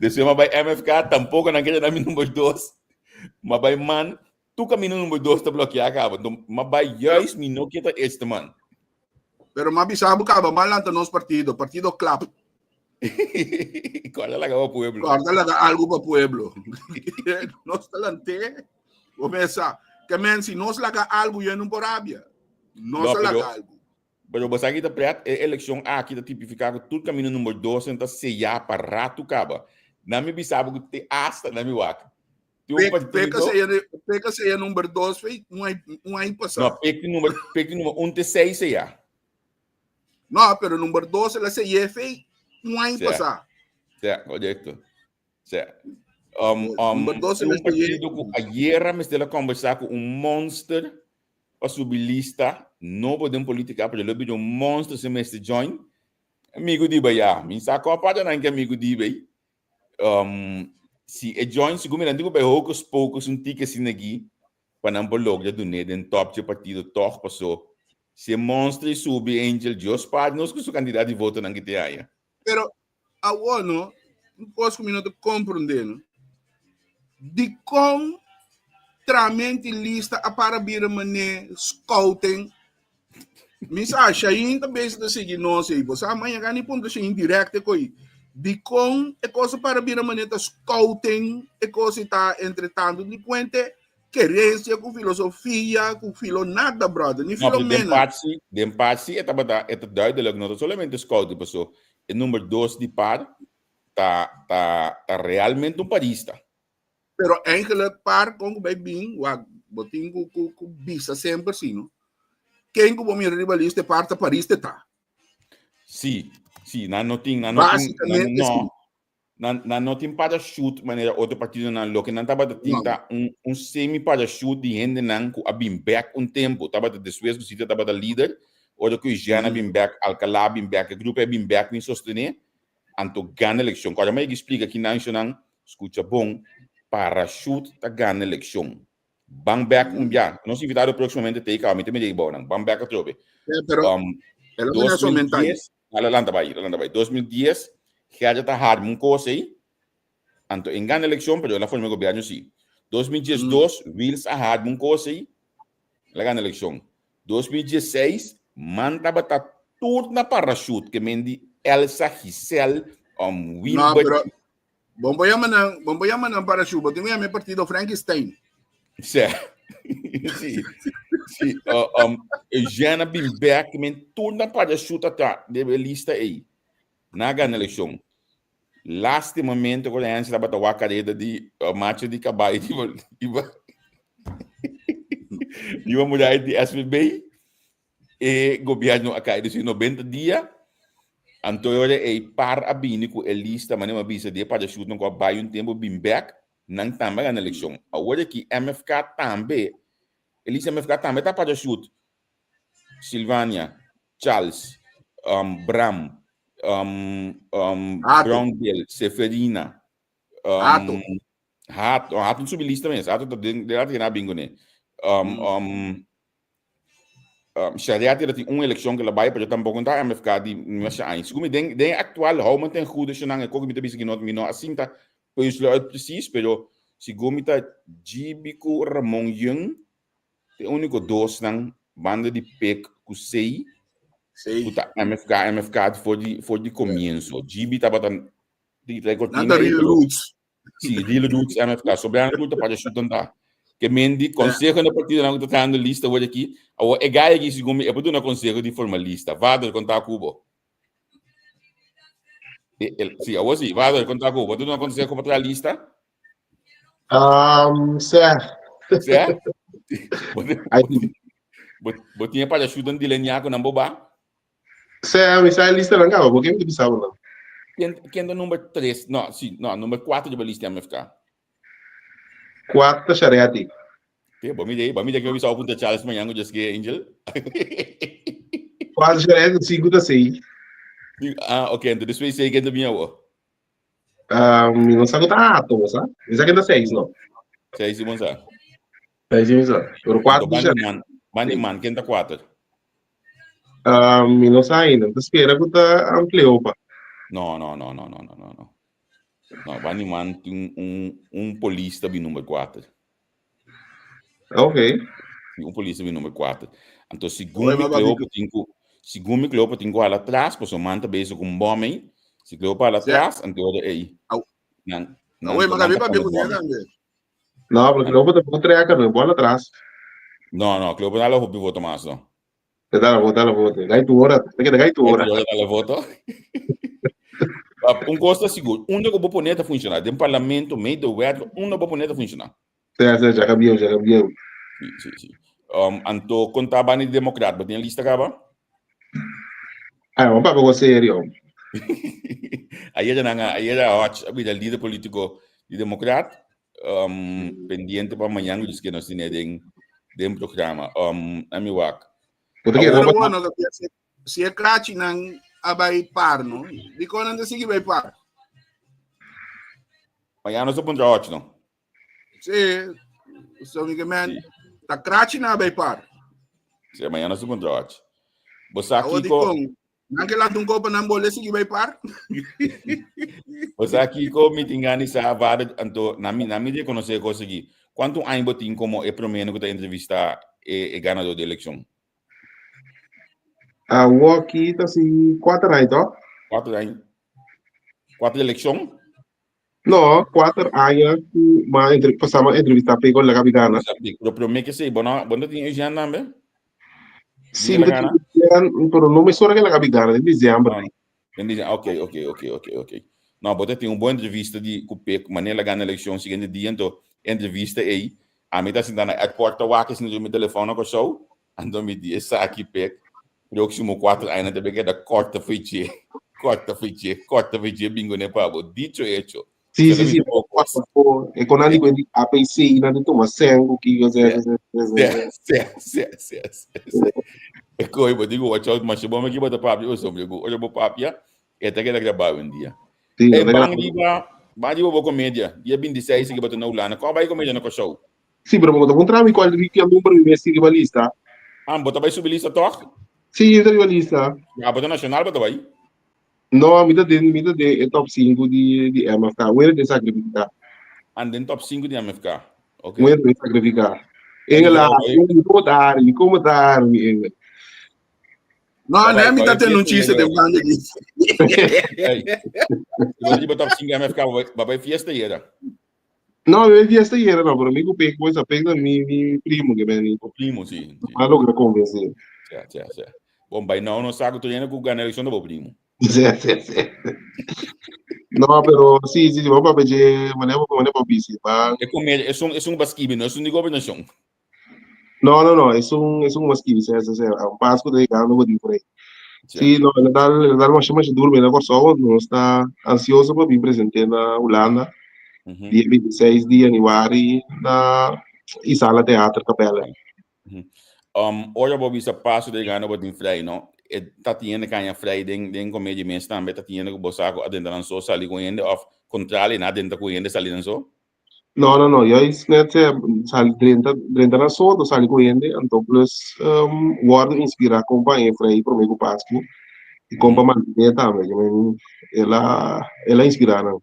Despues mi a bai MFK, tampoko nan kere da mi number dos. Mi a bai man, tur kaminda number dos ta blokeá kaba. Enton mi a bai juist, mi no ke ta eerste man. Pero mi a bisa bo kaba, mi a lanta nos partido, partido klap. Corda laga pa pueblo. Corda laga algo pa pueblo. Nos ta lant'é. Bo mesa, ke men si nos laga algo yo no por rabia. Nos No, ta laga pero algo. Pero bo sa ki ta pret, e elekshon aki ta tipifiká ku tur kaminda number dos ta seyá pa ratu kaba. Nan mi bisa bo ku te asta nan mi wak. Tin un Pek, pek a partido. seya, pek a seya number dos fei un ai, un ai No, pasá. pek number, pek number un te seis seyá. No, pero number dos el a seyé fei un ai Sí. pasá. Sí, correcto. Sí. Um, um, Number dos el a un seyé. partido ku ayera mester a conversá ku un monster pa subi lista nobo den politica, pero lo bira un monster si mester join. Amigo di bay ya. Mi sa kon aparte nan ke amigo di bay. Um, si e join, sigur mi nan tin ku bay hocus pocus un tiki asina aki pa nan por logra dun'é den top dje partido tog paso si e monster i subi Angel Dios spaar nos ku su kantidat di votonan ki tin aya. Pero awor no, un kos ku mi no ta komprondé no, dikon tramenti lista a para bira manera scouting? Mi sa, Shain ta bezig ta sigui nos ei. Bo sa, maña gani puntra Shain direct e koi. Dikon e kos a para bira manera ta scouting e kos ei ta entre tanto di puente kerensia ku filosofia ku filo nada brother, ni No, pero den Filomena. parti, den parti e tabata, e ta duidelijk, no ta solamente scouting paso e number dos di par ta, ta, ta realmente un parista. Pero eigenlijk par kon ku bai bin, wak, bo tin ku, ku, ku bisa semper si, no? Ken ku bo mira riba lista e par ta parista e ta. Sí, sí, nan no tin, nan no tin, nan Básicamente no, sí. Nan, nan no tin parachute manera otro partidonan. Loke nan tabata tin No. ta un, un semi-parachute di hendenan ku a bin bek un tempu. Tabata despues ku Sita tabata lider, ora ku Eugène a bin bek, Alcalá a bin bek, e grupo a bin bek bin sostené, anto gana elekshon. Kòrda mi a yega splika ki nan shonnan, skucha bon, parachute ta gana elekshon. Ban bek un bia. Nos invitado próximamente ta ei kaba, mi ta mira ei bou nan. Ban bek atrobe. Eh, pero Um, el a mira somentai. 2010, ala lanta bai, lanta bai. 2010, Gerda ta harma un kos ei. Anto en gana elekshon, pero el a forma gobierno sí. 2012, Wiels a harma un kos ei. El a gana elekshon. 2016, man tabata tur na parachute, ke men di Elsa, Giselle, um, No, Wilbert. pero Bon bo yama nan, bon bo yama nan parachute, bo tin ku yama e partido Frankenstein. Sí. Sí. Sí. Uh, um, Eugène bin bek, men tur na parachute ata, debe lista ei. Na gana elekshon. Lastimamente, ku la gente tabata wak kareda di uh, marcha di kabai di di di muraya di SVB. E gobierno a kai disi 90 dia, anto e ora ei par a bini ku e lista, manera mi a bisa di e parachute-nan ku a bai un tempu bin bek, nan tambe a gana elekshon. Awor aki MFK tambe, e lista MFK tambe ta parachute. Silvania, Charles, um, Bram, um, um, Hato. Brownbill, Seferina, um, Hato. Hato, Hato subi lista mes, Hato ta den, den laat na bingo ne. Um, um, Um, Shariati dat un elección que la bai, pero tampoco ta MFK di masha aña. Sigur mi den den actual hou me ten goede shenang e kok mi ta bisa ki mi no asinta puzzelen uit precies, pero sigur mi ta GB ku Ramon Jung, de único dos nan banda di Pek ku Sei, Sei. ku ta MFK MFK voor di voor di comienzo. GB tabata di Nan cortina ta ei, real pero roots. Sí, real roots MFK. Sobrando ku ta para chutan ta. Ke men di consejo na partido nan ku ta trahando lista hoor aki. Awor e gai aki segun mi e por duna consejo di forma lista. Vader konta ku bo. E, el, sí, awor sí. Vader konta ku bo. Duna consejo pa traha lista? Um, sê. Sê? Bo, bo tinha para chutan delinear ku nan boba? Sê, mi sa lista nan kaba, bo ken mi bisa bo nan? Ken, ken ta number 3? No, si, no, number 4 riba lista MFK. 4 ta Shariati. Te, bo mira aí, bo mira que eu bisa punta Charles manhã com Jessica Angel. 4 Shariati, 5 ta 6. Ah, ok, então depois sei que é minha avó. Ah, mi no sa ku ta ato, bo sa. Mi sa ke ta seis, no. Seis si bon sa. Seis si mi sa. Pero Anto kuater ban siya. di man, ban di man, ken ta kuater? Ah, mi no sa ainda. Mi ta spera ku ta um, Cleopa. No, no, no, no, no, no, no, no. No, ban di man tin un, un polis ta bin number kuater. Ok. Si un polis ta bin number kuater. Anto segun Oye, mi ma papi, Cleopa tin ku, segun mi Cleopa tin ku hala atras, pasobra man ta bezig ku un bom ei. Si Cleopa hala Si. atras, anto ora ei, Au. nan, nan Oye, ta, ma nan gabi ta papia pone ku bom. tambe. No, pero Cleopa ta por trekker, no bola atrás. No, no, Cleopa no hala hopi voto mas, no. Te da la voto, da la voto. Gai tu ora, te queda gai tu ora. Gai tu ora da la voto. Un cosa sigur, unda ku bo pone ta funciona. Den parlamento, medio de wet, unda bo pone ta funciona. Sí, sí, ya cambió, ya cambió. Sí, sí, sí. Um, anto, konta bani democrat, bo tin lista kaba? Ay, un papá go serio. Ayer nan, ayer a Hodge, a bira líder político di democrat, um, pendiente pa mañana, dus que nos tiene den, den programa. Um, ami wak. Bo ta kere Pero roba- bueno, dat si, si e krachinan a bai par, no? Di kon nan ta sigui bai par? Mañana nos ta puntra Hodge, no? Sí, so mi ke men, ta krachinan a bai par. Sí, mañana nos ta puntra Hodge. Bo sa Awo di kiko, kon, Nan ke lanta un kopa nan bole sigui bai par. Bo sa kiko mi tin gana di sa vader anto na mi na mi rekonosé kos aki. Kuantu aña bo tin komo e promeno ku ta entrevistá e e ganador di elekshon? Awoki ta si kuater aña to? Kuater aña. Kuater elekshon? No, kuater aña ku m'a entre pasá m'a entrevistá Pego laga mi gana. Pero promé ke esei, bo no bo no tin Eugène tambe? Sí, mi ta tin Eugène, pero no mesora ke laga mi gana, den diciember. Den diciember, ok, ok, ok, ok, ok. No, bo ta tin un bon entrevista di ku Pego, manera el a gana elekshon siguiente dia, anto e entrevista ei, ami ta sinta na airport ta wak esei mi telefòn na Kòrsou, anto mi di esaki Pego, Próximo cuatro aña ta bay keda corta feche, corta feche, corta feche bingo ne pa bo. Dicho hecho. Sí, sí, sí. E con nan di di APC nan di tuma sen ku kiko se se se. Se, se, se, se, se. E koi bo digo watch out masha bo me ki bo ta papia bo sombre ku ora bo papia e ta keda grabá un dia. Sí, E ban riba, ban riba bo komedia. Dia 26 ki bo ta na Hulanda. Kua bai komedia na Kòrsou? Sí, pero bo ta puntra mi cual ki number mi mester riba lista. Ah, bo ta bai subi lista toch? Sí, mi ta riba lista. Ah, bo ta nacional bo ta bai? No, mi ta den, mi ta den e top 5 di, di MFK. Where den sacrifica. Ah, den top 5 di MFK. Ok. Where den sacrifica. Engela, mi como ta hari, mi como ta hari, mi Engel. No, nee, mi ta tene un chiste den banda aquí. Hey. Bo riba top 5 MFK, bo bai fiesta yera. No, mi fiesta yera no, pero mi ku Pek, pues a Pek ta mi, mi primo que me O primo, sí. sí. A logra convencer. Sí, sí, sí. Bon, by now no sa ku tu yena ku gana elección de bo primo. Sí, sí, sí. No, pero sí, sí, sí, vamos a pedir, manejo, manejo bici, va. E comedia, es un, es un baskibi, no es un di gobernación. No, no, no, es un, es un baskibi, sí, sí, sí, un pasco de gano bo di por ahí. Sí, no, el dal, el dal masha masha duro, mira Kòrsou, nos ta ansioso pa bin presente na Hulanda, dia 26 di januari na Isala Theater Capelle. Um, ora bo bisa paso de gano bo tin vrij, no? E ta tiene caña vrij den, den comedia mes tambe, ta tiene ku bo sa ku adenta nan so sali ku hende of contrali na adenta ku hende sali nan so? No, no, no. Juist net eh, sali drenta, drenta na soto, sali ku hende, anto plus um, wordo inspirá kompa Efraí promé ku Pasku i kompa Mantine tambe. Ke men, el a, el a inspirá nan.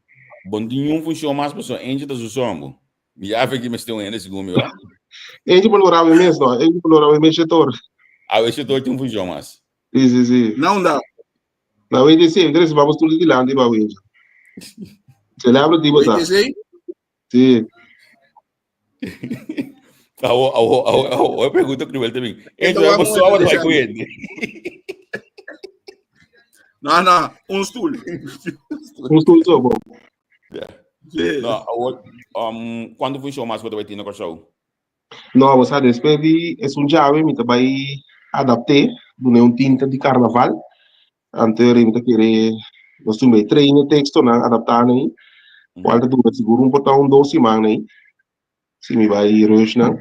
Bon tin niun funshon mas pasobra Angie ta su sombo. Mi ya fe ki mester un hende segun mi wa. Angie por lora mi mes no, Angie por lora mi mes shetor. Awe shetor tin un funshon mas. Si, si, si. Na unda? Na WTC, mi ta vamos tur di dilanti pa winja. Celebrity bo ta. WTC? Sí. Awo, awo, awo, awo, e pregunta cruel también. Entra, Então, bo vamos só vai deixar. com ele. No, no, un stoel. Un stoel so, bo. Sí. No, awo, um, quando foi show mais bo ta bai tin na Kòrsou? No, bo sa, despues di esun djawe mi ta bai adapt'é, dun'é un tinta di karnaval. Anto mi ta kere nos tin bai train e tekstonan, adaptá nan, kual ta dura sigur un por ta un dos siman nan, si mi bai rush nan.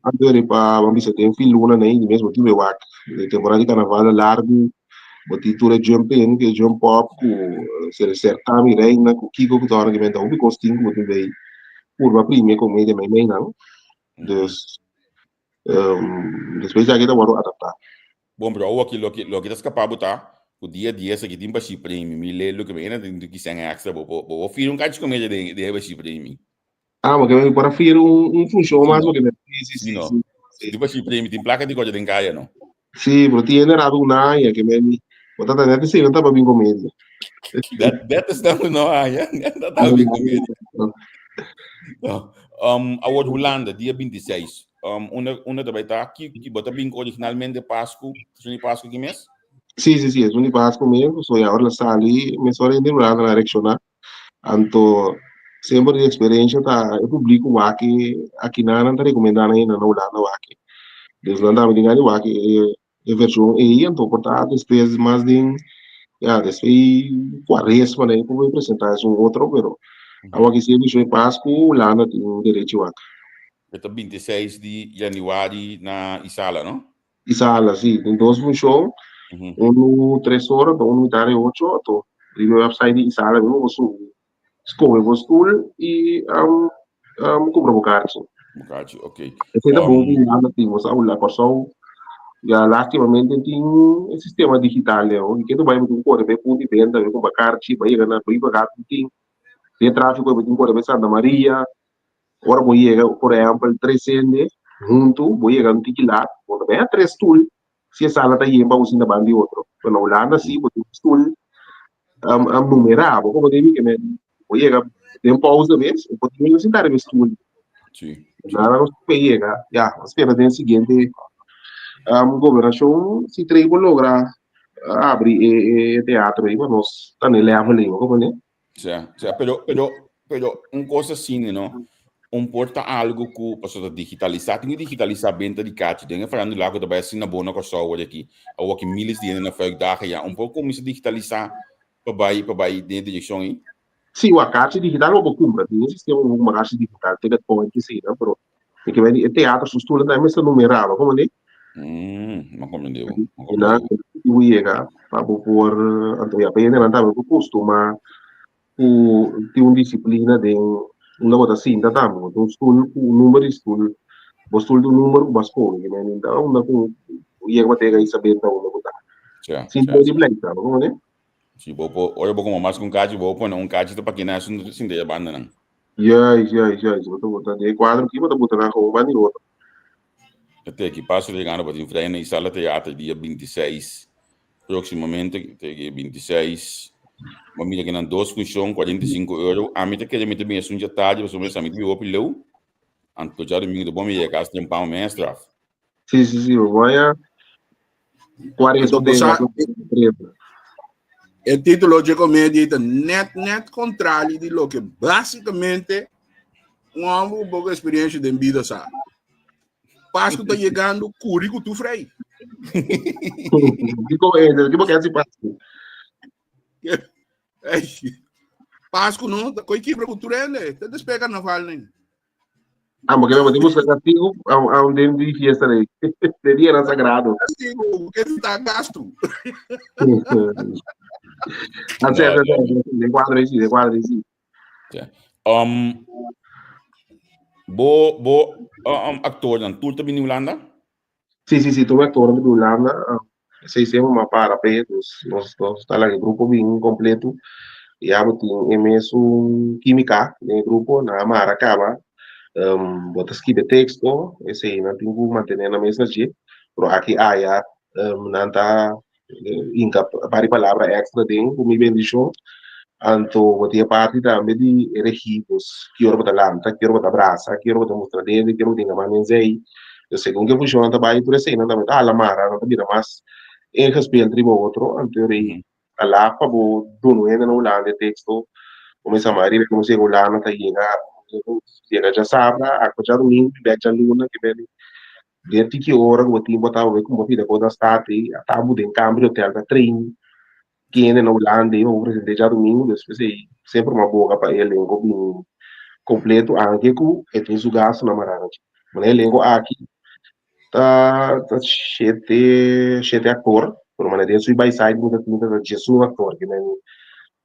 Anto pa bo bisa den fin luna nan, di mes bo tin bai wak. E temporada di karnaval ta largu. Bo tin tur e jump in, ku e jump up, ku ser certamen reina, ku kiko ku ta ora ki hopi kos tin ku bo tin bay purba primi e komedia mei meinan. Dus despues di aki ta wòrdu adaptá. Bon, pero awo aki loke loke ta skapá bo ta ku dia dies aki tin bashí premi. Mi lei loke mi ena tin ki sèn èkstra bo bo bo firi un kachi komedia den den e bashí premi. Ah, bo ke mi por a firi un un funshon mas bo ke mi sí sí Sí no. sí. Tin bashí premi tin plaka di kòrda den kaya no. Sí, pero tin hende rato un aña ke mi bo ta net esei no taba bin komedia. Dat dat is dan no aña net ta taba bin komedia. No. Awor Hulanda dia 26. Unda unda ta bai ta? Ki ki bo ta bin originalmente Pasku, esun di Pasku ki mes? Sí, sí, sí, esun di Pasku mes. So ya ora la sali mes ora hende Hulanda la reakshoná. Anto semper di eksperensha ta e publiko wak aki nan nan ta rekomendá nan hende na Hulanda wak. Dus nan tambe tin gana di wak e e vershon ei anto por ta despues mas den ya despues kuaresma nan por bai presentá esun otro pero awor aki si e vershon e Pasku Hulanda tin derechi wak. E ta 26 di yanüari na Isala no? Isala si tin dos funshon unu tres ora anto unu mitar di ocho anto riba e website di Isala mismo bo subi Skohe bo stul i kumpra bo karchi. Bo karchi, ok. Esei ta bon ku Hulanda tin. Bo sa Hula, Kòrsou ya lastimamente tin e sistema digital den. I ke ta bai bo tin ku kore bai punto di benta bai kumpra karchi, bai yega na Brievengat bo tin. Den trafiko bo tin ku kore bai Santa Maria. Ora bo yega, por ehèmpel, tres hende huntu, bo yega un tiki lat, bo ta bai a tres stul si e sala ta yen pa bo sinta banda di otro. Pero na Hulanda si bo tin un stul numerá, bo como debi ke men bo yega den pausa mes, bo tin ku sinta riba e stul. Sí. Nada nos por yega, ya, nos spera den siguiente gobernashon si trei por logra abri e teatro ei pa nos ta na e level ei, bo comprende? Sea, sea, pero, pero, pero un cosa asina, no? Un por ta algo ku pasobra ta digitalisá, tin ku digitalisá benta di kachi. Den e farandula ku ta bai asina bon na Kòrsou awor aki, awor ki miles di hende na fuikdagen ya. Un por kuminsá digitalisá pa bai, pa bai den e direkshon ei? Sí, wak, kachi digital bo por kumpra. Tin un sistema ku bo kumpra kachi digital, ticket point asina, pero Mi ke di e teatro su stoelnan tambe mester numerá, bo comprende? Mm, no comprende bo. I nan ku yega pa bo por anto ya pa hendenan tambe por kustumá ku tin un disiplina den unda bo ta sinta tambe. Bo tin un stoel ku un number di stoel, bo stoel tin un number ku bo a skohe, ke men ta unda ku yega pa tega i saber ta unda bo ta. Sin por di pleita, bo comprende? Si bo por, ora bo komo mas ku un kachi, bo por pone un kachi ta pa kina esun sinta e bandanan. Juist, juist, juist. Bo ta bota den e kuadro aki, bo ta bota nan gewoon banda di otro. E te ki paso llegando pa tin vrij na Isala Theater dia 26. Próximamente, te ki 26. Bo mira ki nan dos funshon, 45 euro. Ami ta kere mi ta bin esun dja tardi, pasobra mi sa mi ta bin hopi leu. Anto djadumingu ta bon mi yega kas temprano mi a straf. Sí, sí, sí, bo a Anto bo sa, e título dje comedia ta net net contrario di loke básicamente un hombre ku poco experiencia den bida sa. Pascu ta yegando curi ku tu frei. Kiko eh, kiko ke hasi Pascu? Ei, Pascu no, ta koi kibra ku tur hende, ta despues carnaval nen. Ah, porque me boté busca castigo a un día de fiesta de, de día era sagrado. Castigo, porque está gasto. Así, así, así, de cuadro sí, de cuadro sí. Yeah. Bo, bo actor dan, tur ta bini Hulanda? Sí, sí, sí, tur actor di Hulanda. Esei semper m'a para p'e, dus nos nos ta laga e grupo bin kompleto. Ya bo tin e mesun kímika den e grupo, nan a mara kaba. Bo ta skibi e teksto, esei nan tin ku mantené nan mes na dje, pero aki aya nan ta Inka par di palabra extra den ku mi bendishon. Anto bo tin e parti tambe di e regi, pues ki ora bo ta lanta, ki ora bo ta brasa, ki ora bo ta mustra dede, ki ora bo tin man den zei. Entonces segun ku e funshonnan ta bai tur eseinan tambe ta hala mara, nan ta bira mas ingespeeld riba otro. Anto e rei ta laat pa bo duna un hende na Hulanda e teksto, kuminsá mas riba e kuminsá yega Hulanda ta yega yega djasabra, aktua djadumingu i bek djaluna, ke bini Den tiki ora ku bo tin bo tabata ku bo pida ku bo ta start ei a tabu den kamber di hotel ta train kende na Hulanda ei pa bo presente djadumingu despues ei semper bo a boga pa e elenko bini kompleto anke ku e tin su gastunan mará na dje. Manera e elenko aki ta ta shete shete aktor. Pero manera den sui Byside mi ta tin ta 11 aktor ke men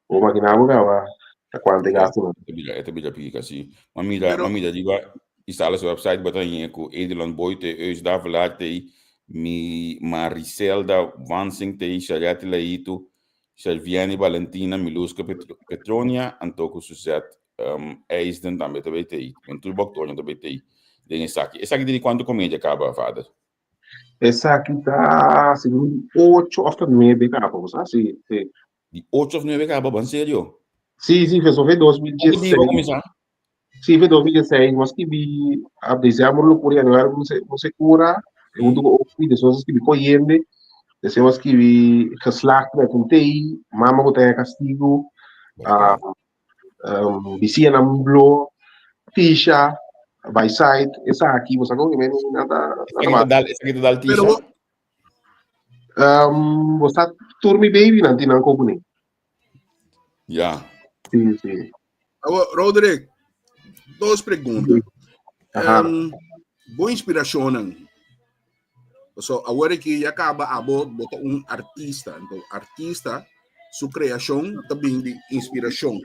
bo makina bo kaba ta kuantu e gastunan. E ta bira pika si. Ma mira, ma mira riba Isala su website bo ta haña ku Edelon Boy te, Eus Davelaar te, mi Mariselda Wansing te, Shariati Laitu, Sherviany Valentina, Miluska Petronia, anto ku Suzette Eisden tambe ta bay tei. Men tur boktornan ta bay tei den esaki. Esaki di kuantu komedia kaba, vader? Esaki ta segun di ocho of ta nuebe kaba, bo sa? Si, si. Di ocho of nuebe kaba, ban serio? Si, si, eso fue 2016. Kuantu dia bo kuminsá? Si, fue 2016. Nos skibi a december locura, januari un secura, hunto ku Opi, despues nos skibi Koyende, despues nos skibi Geslaagd met un T, Mama ku ta haña kastigu, bisianan blo, Tisha, Byside, esaki, bo sa kon ki nan ta Esaki ta dal, esaki ta dal Tisha? Bo sa tur mi baby nan tin nan kokuné. Ja. Sí, sí. Awo, Roderick, dos pregunta. Um, bo inspiracionnan. So, awor ki ya caba abo bota un artista. Então, artista, su creación ta bin di inspiración.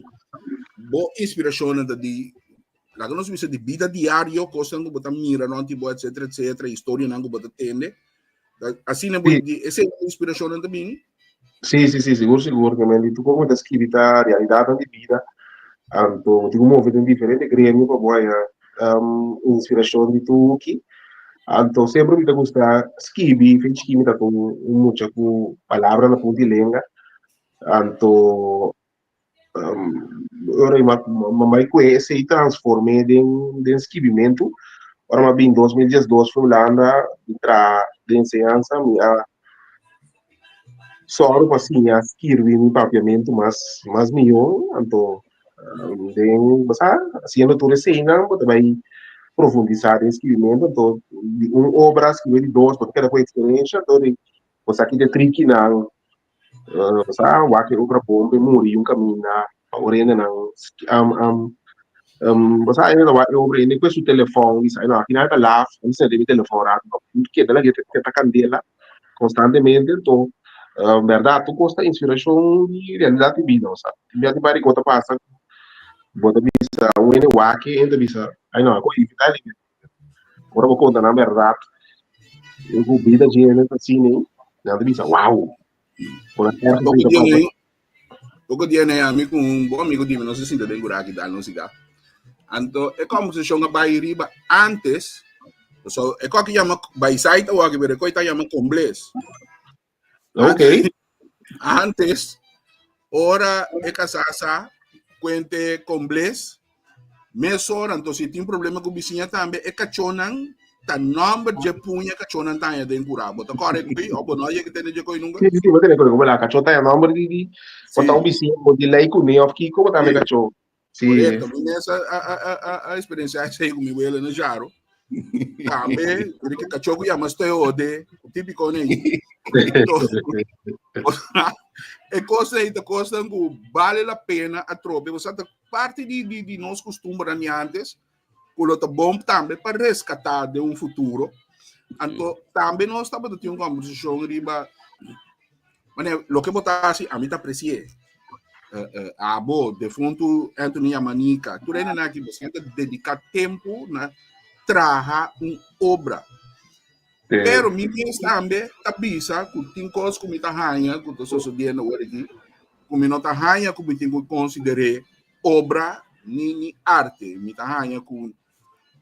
Bo inspiracionnan ta di laga nos bisa di vida diario, cosnan ku bo ta mira rond bo, etcétera, etcétera, historianan ku bo ta tende. Asina bo di ese inspiracionnan ta bini? Sí, sí, sí, sigur, sigur. Ke men di tur komo ta skibi ta realidatnan di bida. Anto bo tin ku move den diferente gremio pa bo haña inspirashon di tur ki. Anto semper mi ta gusta skibi, fin chikí mi ta un mucha ku palabra na punta di lenga. Anto Ora mi bai kue esei transform'é den skibimentu. Ora mi a bin 2012 for Hulanda mi traha den enseñansa mi a sòru pa siña skirbi mi papiamentu mas mas mihó. Anto den bo sa hasiendo tur eseinan bo ta bai profundisá den skibimentu. Anto di un obra skibi di dos bo ta keda ku eksperensha. Anto bo sa kita trikinan Sa wak e obra bon pe muri un kaminda pa ora hendenan bo sa hende ta wak e obra hende kue su telefòn bisa no aki nan ta laf mi sende mi telefòn rato no keda lag'e ta kandela konstantemente anto bèrdat tur kos ta inspirashon di realidat di bida bo sa tin bia tin pari kos ta pasa bo ta bisa un hende wak e hende ta bisa ai no ako evitá Ora bo konta nan bèrdat, e ku bida dje hende ta asina ei, nan ta bisa, Wou! Ora erg Poko bida dia pasa. nei, poko dia nei ami ku un bon amigo di mi nos a sinta den Guraki dal nos siga. Anto e conversacion a bai riba antes, so e koki yama Baisait awor pero e koi ta yama Kombles. Ok. Antes, ora e casá sa cuente con Bles, mesora, anto si tin problema cu bisiña tambe, e cachónan ta nomber dje puña cachónan ta haña den curá. Bo ta kore koe o bo no a yega tende dje koe nunca? Sí, sí, bo tene koe. Como la cachó ta haña nomber di, di, bo ta un bisiña, bo di lei kuné of kiko, bo ta haña cachó. Sí. Correcto. Mi mes a, a, a, a, a experienciar esei con mi wele na Jaro. Tambe, kuri que cachó ku llama steode, típico nei. E cosa ei ta cosa ku vale la pena a trobe. O sea, ta parte di, di, di nos costumbre ni antes, ku lo ta bom tambe pa rescatar de un futuro. Anto, tambe nos tabata tin un conversación riba Mane, loke bo ta hasi, ami ta aprecié. Uh, uh, abo, defuntu Anthony Yamanika, tur hende aki, bo ta dedica tempo na traha un obra. Sí. Pero mi mes tambe ta bisa ku tin kos ku mi ta haña ku ta sucediendo awor aki, ku mi no ta haña ku mi tin ku consideré obra ni ni arte. Mi ta haña ku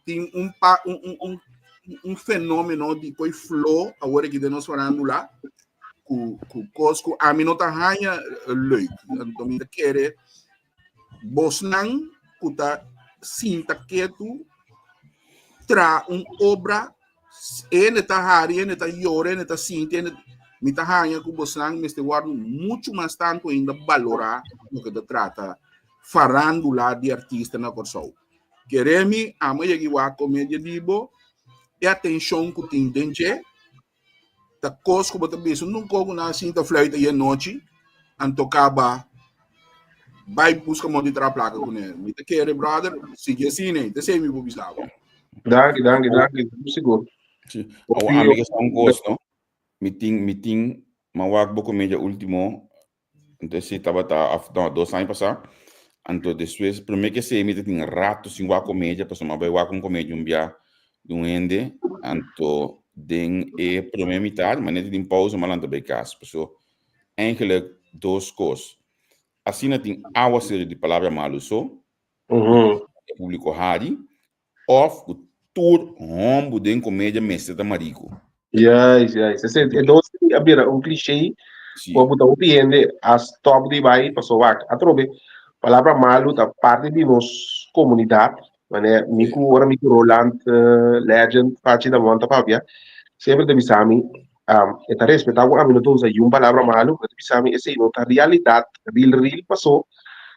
tin un pa un un un un fenómeno di koi flo awor aki den nos farándula ku ku kos ku ami no ta haña leuk. Anto mi ta kere bosnan ku ta sinta ketu tra un obra ene ta hari, ene ta yora, ene ta sinti, ene mi ta haña ku bosnan mester wòrdu muchu mas tantu ainda balorá loke ta trata farándula di artista na Kòrsou. Kere mi amo yega i wak komedia di bo, e atenshon ku tin den dje ta kos ku bo ta bisa un kos ku nan a sinta fluit ayer nochi, anto kaba bai buska modo di traha plaka kuné. Mi ta kere brother, sigui asina, ta esei mi por bisa bo. Danki, danki, danki, sigur. Sí. Awor ami ke sa un kos, no? Mi tin, mi tin. m'a wak bo komedia último, anto esei tabata af no dos aña pasá, anto despues promé ke esei mi ta tin rato sin wak komedia pasobra m'a bai wak un komedia un bia di un hende, anto den e promé mitar m'a nete tin pousa m'a lanta bai kas, pasobra eigenlijk dos kos, asina tin awaseru di palabra malu so, e públiko hari, Of ku tur hombu den komedia mester ta mariku. Juist, juist. Ese, e dos a bira un cliché. Sí. Ku a buta hopi hende a stop di bai paso wak. Atrobe, palabra malu ta parti di nos komunidat. Mane, mi ku ora mi ku Roland eh, Legend Pachi Damon ta papia, semper ta bisa mi, um, e ta respetá ku ami no ta usa yun palabra malu, pero ta bisa mi esei no ta realidat real real paso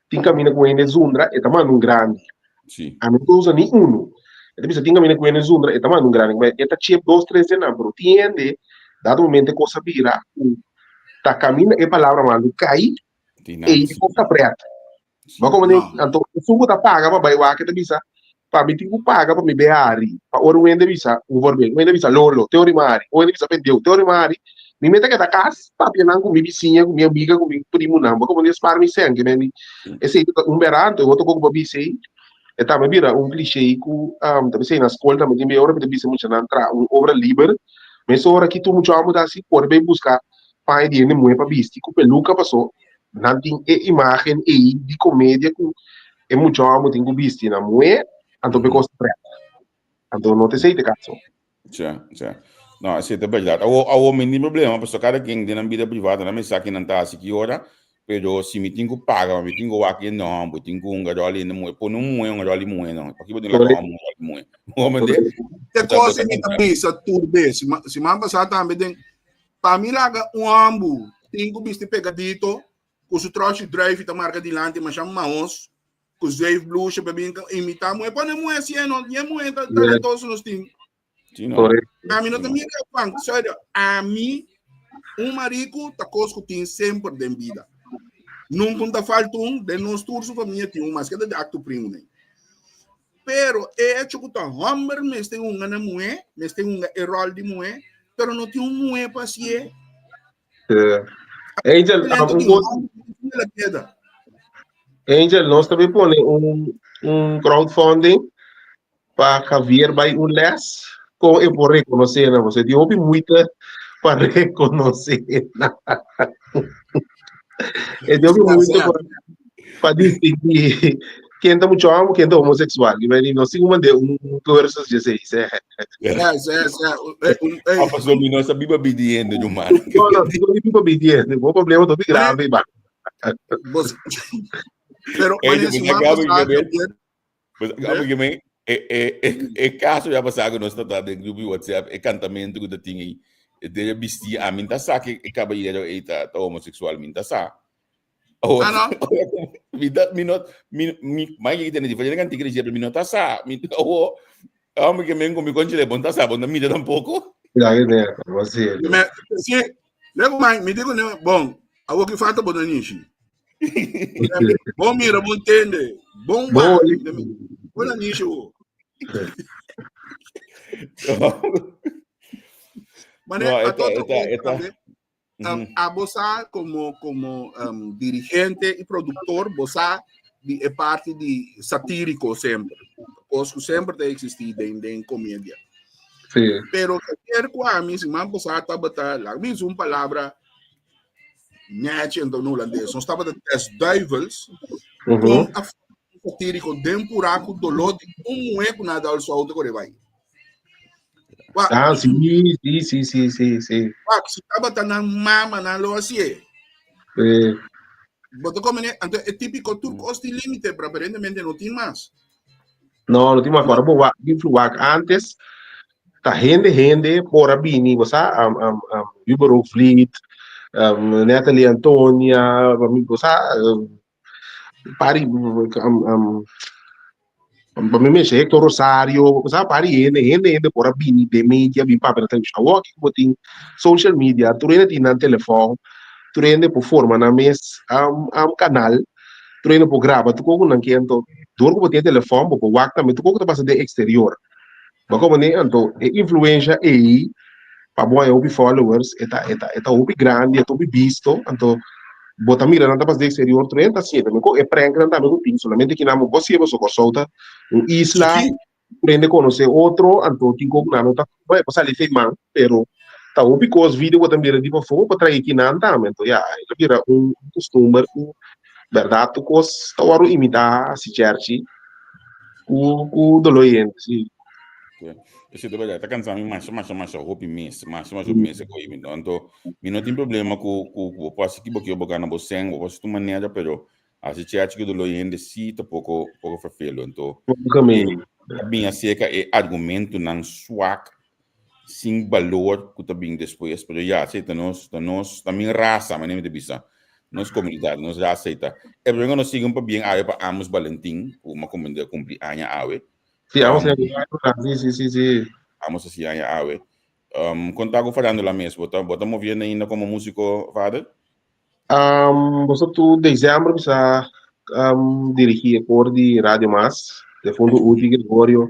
tin kaminda ku hende zundra e ta manda un grandi. Sí. Ami no ta usa ni unu. E ta bisa tin kaminda ku hende zundra, e ta manda un grandi. Ma e ta chep dos, tres den nan, pero tin hende, dado momento e kos a bira ku ta kaminda e palabra malu kai, Tin nan, ei sí. e kos ta pret. Sí. Bo komo No. anto esun ku ta paga pa bai wak e ta bisa, pa mi tin ku paga pa mi bai hari. Pa ora un hende bisa, un voorbeeld, un hende bisa lolo, te ora mi hari. Un hende bisa pendeu, te ora mi hari. Mi mester keda kas, papia nan ku mi bisiña, ku mi amiga, ku mi primunan. Bo komo spar mi sèn, ke men di esei ta un bèrdat, anto e otro kos ku bo bisa ei, e tambe bira un cliché ku ta bisa ei na skol tambe tin bia ora mi ta bisa muchanan traha un obra liber, mesora ki tur mucha hòmber ta hasi kore bai buska paña di hende muhé pa bisti ku peluka paso nan tin e imágen ei di komedia ku e mucha hòmber tin ku bisti na muhé anto pa e kos ta prèt. Anto no ta esei ta e kaso. Tja, tja. No, esei ta bèrdat. Awor, awor mi tin problema, pasobra kada ken den nan bida privado nan mester sa ke nan ta hasi ki ora, pero si mi tin ku paga pa mi tin ku wak hende hòmber, tin ku hunga ròl hende muhé, pone un muhé hunga ròl di muhé no. Pakiko bo tin laga hòmber hunga ròl di muhé? Bo mende? Te kos mi ta bisa tur bes. Siman pasá tambe den, pa mi laga un hòmber tin ku bisti pegadito ku su tròshi druif ta marka dilanti masha mahos, ku zweef blusje pa bin imitá muhé. Pone muhé si no, ni e muhé ta talentoso nos tin. Sí, no. Correcto. Ami no ta mira pan, serio, ami un mariku ta kos ku tin semper den bida. Nunca un ta falta un, den nos tur su famia tin un, maske ta de acto primo nei. Pero e hecho ku ta homber mester hunga na muhé, mester hunga e rol di muhé, pero no tin un muhé pa hasié. Angel, un kos, Angel, nos tambe pone un, un crowdfunding pa Javier bai un les kon e por rekonosé nan. Pasobra tin hopi moeite pa rekonosé nan. E tin hopi moeite pa, pa distinguí ken ta mucho amo, ken ta homosexual. I meni, nos tin ku mand'é un cursus dje esei. Ja, ja, ja. Ah, pasobra mi no sa biba bidiendo, ruman. No, no, si no biba bidiendo, bo problema ta hopi grave, ba. Bos, pero, Ey, mané, pues, siman acabo pasá, que me- Javier, Pues, acabo que me, e, e, e, e caso ya pasá que nos ta den grupo de WhatsApp, e cantamento que ta tin ei, e debe bisti, a min ta sa que e caballero ei ta, ta homosexual, min ta sa. Oh, Ah, no? mi ta, mi no, mi, mi, mai que tiene diferente cantica de pero mi no ta sa, mi, oh, hombre que men con mi conchile, bon ta sa, bon ta mira tampoco. Ya, que ne, bo serio. Me, sí, luego, man, mi digo, ne, bon, awor que falta bon nishi. Bon mira, bon tende, bon Bon, wa, bon nishi wo. Mane, No, a eta, todo eta, eta. tambe, a bo sa como, como dirigente y productor, bo sa di e parte di satírico semper. Cos cu semper ta existi den, den comedia. Sí. Pero cualquier cu ami, siman pasá tabata, laga mi usa un palabra netje en holandés, nos tabata des duivels, con a satírico den pura cu dolor di un muher cu na dal su auto corre bai. Wak, Ah, sí, sí, sí, sí, sí, sí. wak, si tabata nan mama nan lo hasié. Sí. Bo ta komene, anto e típico tur kos tin límite, pero aparentemente no tin mas. No, no tin mas. Ahora bo wak, wak antes, ta hende hende por a bini, bo sa, um, um, um, Hubert Hoogvliet, um, Natalie Antonia, bo sa, um, pari, um, um, pa mi mesha Hector Rosario, bo sa, pari hende, hende, hende por a bini den media, bin papia na televishon. Awor aki bo tin social media, tur hende tin nan telefòn, tur hende por forma nan mes um, um, kanal, tur hende por graba tur kos ku nan ke, anto dor ku bo tin e telefòn bo por wak tambe tur kos ku ta pasa den eksterior. Bo a komprende? Anto e influensha ei. pa bo haña hopi followers, e ta e ta e ta hopi grandi, e ta hopi bisto, anto bo ta mira nan ta pas di exterior tur hende ta siente men ku e pranknan tambe ku tin, solamente kinan bo por siña pasobra Kòrsou ta un isla, tur hende konosé otro, anto tin kos ku nan no ta e por sali fe man, pero ta hopi kos video ku bo ta mira di pafó bo por trae kinan tambe, anto ya e ta bira un kustumber ku bèrdat tur kos ta wòrdu imitá hasi chèrchi ku ku doló hende si. Esei ta berdad, ta cansa mi masha masha masha hopi mes, masha masha hopi mes e koe mi. Anto mi no tin problema ku ku bo por hasi kibo kibo bo gana bo sèn, bo por hasi tu manera, pero hasi chèchi ku doló hende si ta poko poko ferfelu. Anto ta bin aserka e argumentonan swak sin balor ku ta bin despues, pero ya, esei ta nos, ta nos, ta mi rasa, manera mi ta bisa, nos komunidat, nos rasa ei ta. E problema ku nos sigui un pabien awe pa Amos Balentin, ku mi a komprende a kumpli aña awe. Sí, Amos um, sí, sí, sí, sí. Amos así aña awe. Um, conta ku farándula mes, bota, bota moviendo ainda como músico, vader? Um, boso tu dezembro bisa um, dirigí e koor di Radio Mas, de Fundo Uti Gregorio,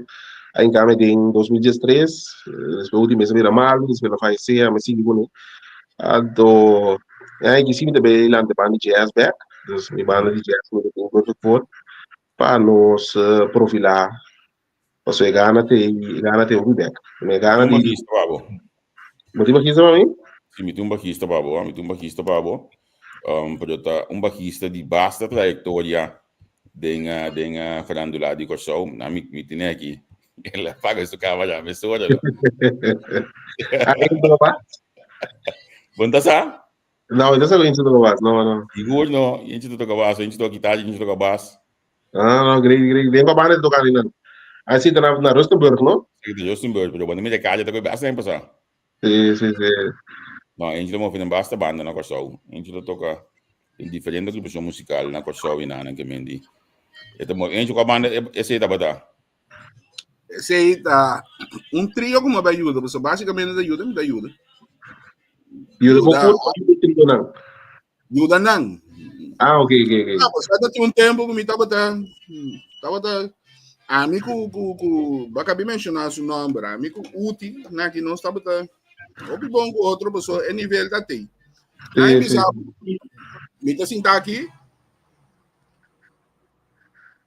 a encame den 2013, después Uti mes a bira malo, después la fallecé, a me sigui kuné. Anto, ja, ik zie mi te lante banda di jazz back, dus mi banda di jazz mi tin perfect voor. Pa nos profilá pasobra e gana te e gana te hopi bek. E gana Un di bajista pa bo. Bo tin bajista pa mi? Si, mi tin un bajista pa bo, mi tin un bajista pa bo. Um, pero ta un bajista di basta trayektoria den uh, den uh, farandula di Kòrsou. Na mi mi tene aki. El a paga su kamera, mi sora. Ah, e toca bas? Bon ta sa? No, no sa inchi toca bas, no, no. Sigur no, inchi ta toca bas, inchi toca guitarra, inchi toca bas. Ah, no, great, great. Den pa banda ta toca nan. Ah, sí, ta na, na Rustenburg, no? Sí, ta Rustenburg, pero cuando mi de calle ta koe basta pasa. Sí, sí, sí. No, inchi ta move den basta banda na Kòrsou. Inchi ta toca den diferente agrupacion musical na Kòrsou y nan ke mendi. E ta move, inchi kua banda esei tabata? Esei ta un trio ku mi bai yuda, pasobra básikamente ta yuda, mi ta yuda. Yuda bo kurpa yuda trio nan. Yuda nan. Ah, ok, ok, ok. Ah, pasobra ta tin un tempu ku mi tabata, tabata, ami ku, ku, ku, baka bi menshoná su nòmber, ami ku Uti, na ki nos tabata hopi bon ku otro, pasobra e nivel ta tei. Ai bisa, mi ta sinta aki,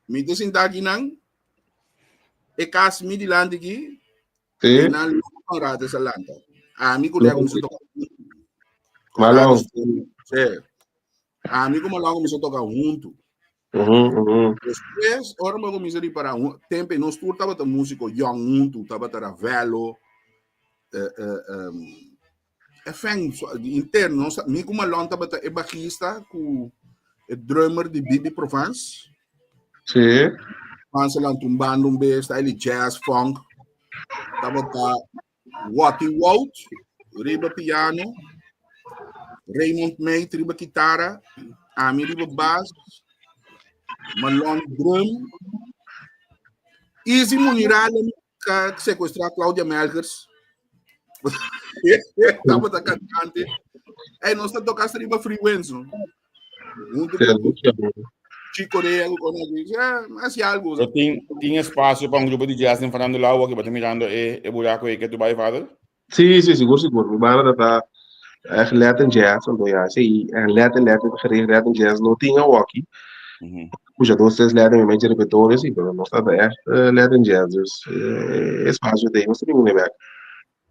mi ta sinta aki nan, E kas mi dilanti ki, Sí. e nan loco con rato sa lanta. A mi ku lego mi toka. Malon. Sí. A mi ku malon mi toka junto. Uhum, uhum. Después, ora mi comienza riparar, tempo nos tur tabata músico young junto, tabata Ravello, eh, eh, um, Enfin, interno, mi ku Malon tabata e bajista ku e drummer di Bibi Provence. Sí. Provence lanta un banda un bes, style jazz, funk. Tabata Watty Wout riba piano, Raymond Meet riba kitara, ami riba bass, Malon drum, Easy Munirale ka secuestra Claudia Melgers. Tabata cantante. Ey, nos ta toca hasta riba Free Winds, no? Junto con Chico Rea, con eh, hasi algo. Pero tin, tin espacio pa un grupo di jazz den Fernando Lau, que bata mirando e, e buraco e que tu bai, vader? Sí, sí, sigur, sigur. Mi banda ta echt Latin jazz, anto ja, sí, en Latin, Latin gericht, Latin jazz no tin awaki. Puxa dos, tres Latin mi mechi repertorio, sí, pero nos ta echt eh, Latin jazz, dus eh, espacio te, nos tin un bek.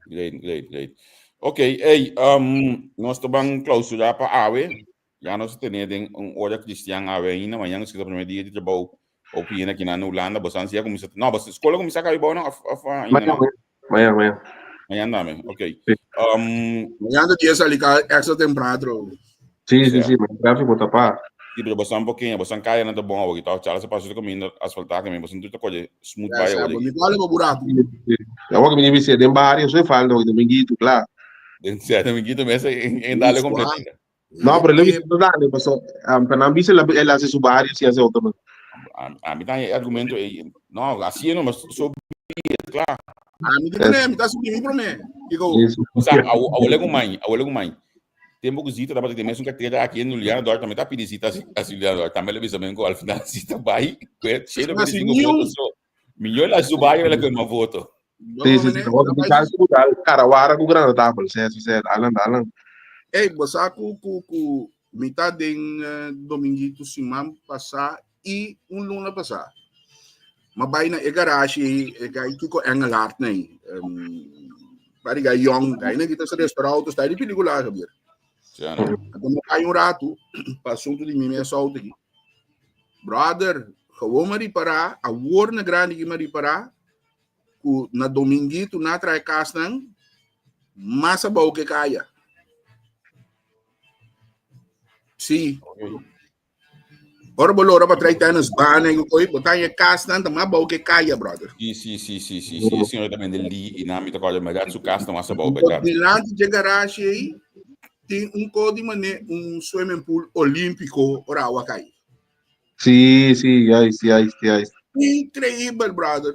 Great, great, great. Ok, hey, um, nos ta ban clausura pa awe. Ya nos tene den un hora cristian awe ainda. Mañana es primer dia di trabou. Opi yena aquí na Hulanda. Bosan ya comienza. No, bos escola comienza acá no? Of, of, uh, ainda Mañana, no? mañana, mañana. Mañana dame, ok. Sí. Mañana dia sali ka extra temprano. Sí, sí, sí, maar tráfico tapá. Sí, pero bosan pequeña, bosan kaya na ta bon awe. Tau chala se paso caminda asfaltá que mi bosan tuta colle smooth Ja, bai sa, awe. mi kwale pa buraco. Ja, wat ik me den barrio, zo falta, ook dominguito, klaar. Den sea dominguito mes en en dale completo. No, pero le no dale, paso, um, pero nan bisa el hace su barrio si hace otro. Man. A, a mi también argumento, eh, no, así no, mas so be it, claro. A mi di mi ta subi mi prome. Digo, O sea, abuelo con mãe, abuelo con mãe. Tempo que Zita tava tem um carteira aqui no Juliano Duarte, também tá pedindo Zita a Juliano Duarte, também le bisa mengo al final Zita vai, cheio de Mas cinco nenhum- votos. So, melhor lá su bairro ela com uma voto. Sí, sí, sí. Karawara ku grande tafel. Sí, sí, sí. Alan, alan. Ei, bo sa ku ku ku mi ta den Dominguito siman pasá i un luna pasá. Ma bai na e garage ei, e gai Kiko Engelhard nei. Um, pari gai yong, gai na kita sa restaurant autos, ta di pelikula Javier. Ja, no. Anto mi bai un ratu pa asuntu di mi mes auto aki. Brother, gewoon ma ripará, awor na grandi ki ma ripará, ku na Dominguito na trae kasnan mas abou ke kaya. Sí. Ora bo lora pa trae tennis bana i koi, bo ta haña kasnan ta mas abou ke kaya, brother. Sí, sí, sí, sí, sí, sí. E señor también de Lee i nami ta kòrda bèrdat su kas ta mas abou, bèrdat. Dilanti dje garage ei tin un ko di mané un swimming pool olímpiko ora awa kai. Sí, sí, juist, juist, juist. Increíbel, brother.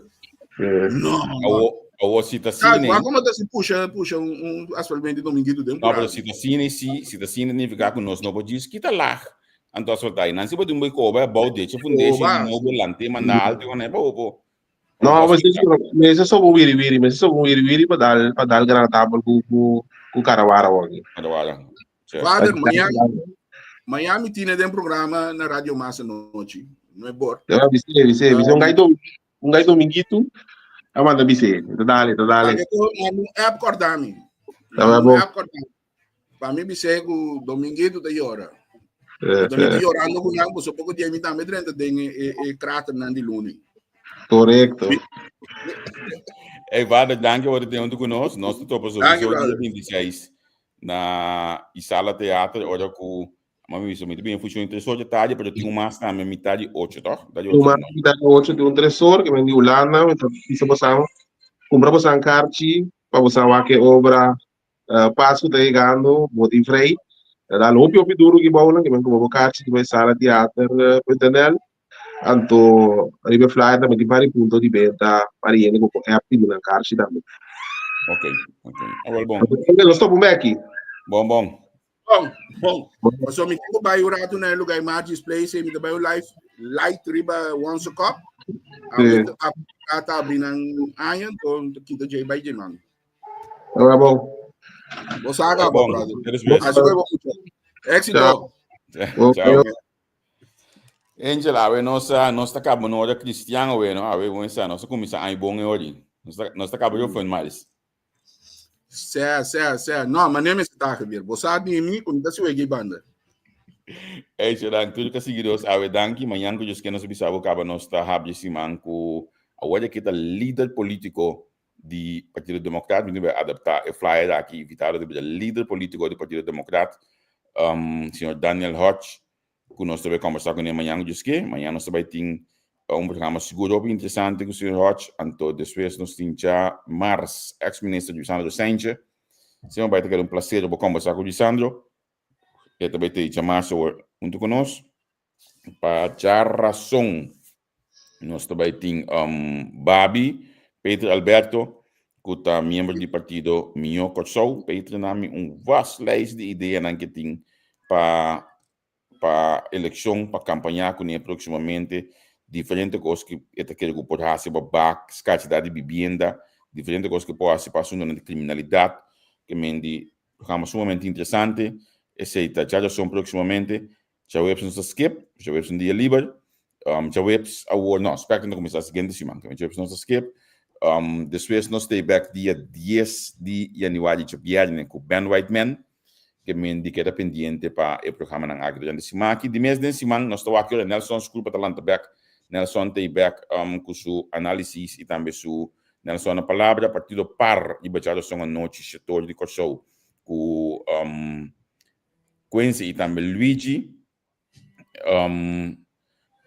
No. Awo, awo si ta cine. Ah, como ta si pusha, pusha un, un asfaltment di Dominguito den No, pero si ta cine, si, si ta cine significa ku nos no por djis kita lag. Anto asfalta. Nan si bo tin un koba, bou deche fundeshe, no bo lante manda alto, con e bo bo. No, maar me is so wiri wiri, me is so wiri wiri pa dal pa dal gran tafel ku ku ku karawara wagi. Karawara. Vader, mañana, mañana tiene den programa na Radio Mas anochi. No es bor. Ja, bise, bise, bise. Un gai dom, un gai dominguito. A manda bise. Ta dale, ta dale. Un app cordami. Ta bon. app cordami. Pa mi bise ku dominguito ta llora. Dominguito llorando ku nan, so poco dia mi tambe drenta den e, e krater nan di luni. Correcto. Hey, vader, dank je voor het deel ku nos. Nos te topa sowieso dia 26. Na Isala Theater ora ku mami bisa mi ta bin funcion tres or di tardi pero tin un mas tambe mitad di ocho toch? Mitad di ocho. Un mitad di ocho tin un tres or ke men di Hulanda mi ta bisa bosan kumpra bosan karchi pa bosan wak e obra Pasku ta yegando bo tin vrij ta dal hopi hopi duru ki bounan ke men kumpra bo karchi riba Isala Theater punt nl Anto riba e flyer tambe tin vari punto di benta pa di hende ku por app pidi nan karchi tambe. Ok, ok. Ah, wel bon. Oké, nos topa un beki. Bon, bon. Bon, bon. Paso mi tengo bai un rato na e lugar Margie's Place, mi ta bai un live light riba Once a Cup. Sí. A a ta abri nan aña, enton kita jay bai jay man. Ora bon. Bo saga, Bon, brother. despues. Así que bo mucho. Éxito. Ciao. Ciao. Angel, awe nos a nos ta kaba no ora cristian awe no, awe bon sa nos a kuminsá aña bon e ori. Nos ta nos ta kaba yo fun miles. Sè, sè, sè. No, ma neme se ta gebeer. Bo sa di mi ku mi ta siwe gei banda. Angel, dan tur ka sigui nos awe danki. Mañan ku Dios ke nos a bisa bo kaba nos ta habri siman ku awor aki ta lider politiko di Partido Demokrat. Mi tin adaptá e flyer aki invitado di lider politiko di Partido Demokrat, um, señor Daniel Hodge. ku nos ta bai kombersá kuné mañan ku Dios ke. Mañan nos ta bai tin un programa sigur hopi interesante ku señor Hodge. Anto despues nos tin dja mars ex minister Lisandro Saintje. Semper bai ta keda un placer bo kombersá ku Lisandro. E ta bai te dja mars awor huntu ku nos. Pa djarason nos ta bai tin um, Babi Peter Alberto ku ta miembro di partido Mihó Kòrsou. Peter na mi un vast lijst di ideanan ke tin pa pa elekshon, pa kampañá kuné próksimamente, diferente kos ku e ta kere ku por hasi pa bak skarsidat di bibienda, diferente kos ku por hasi pa asuntunan di kriminalidat, ke men di programa sumamente interesante. Esei ta djarason próksimamente. Djaweps nos ta skip, djaweps un dia liber. Um, djaweps awor, no, Spectrum ta kuminsá siguiente siman, ke djaweps nos ta skip. Um, despues nos ta bek dia 10 di januari, djabièrnè, ku Ben Whiteman, ke men di keda pendiente pa e programanan aki durante siman aki. Di mes den siman nos ta wak ora Nelson Skulpa ta lanta bek. Nelson ta bek um, ku su análisis i tambe su Nelson na palabra. Partido par riba djaduson anochi, shetor di Kòrsou ku um, Quincy i tambe Luigi. Um,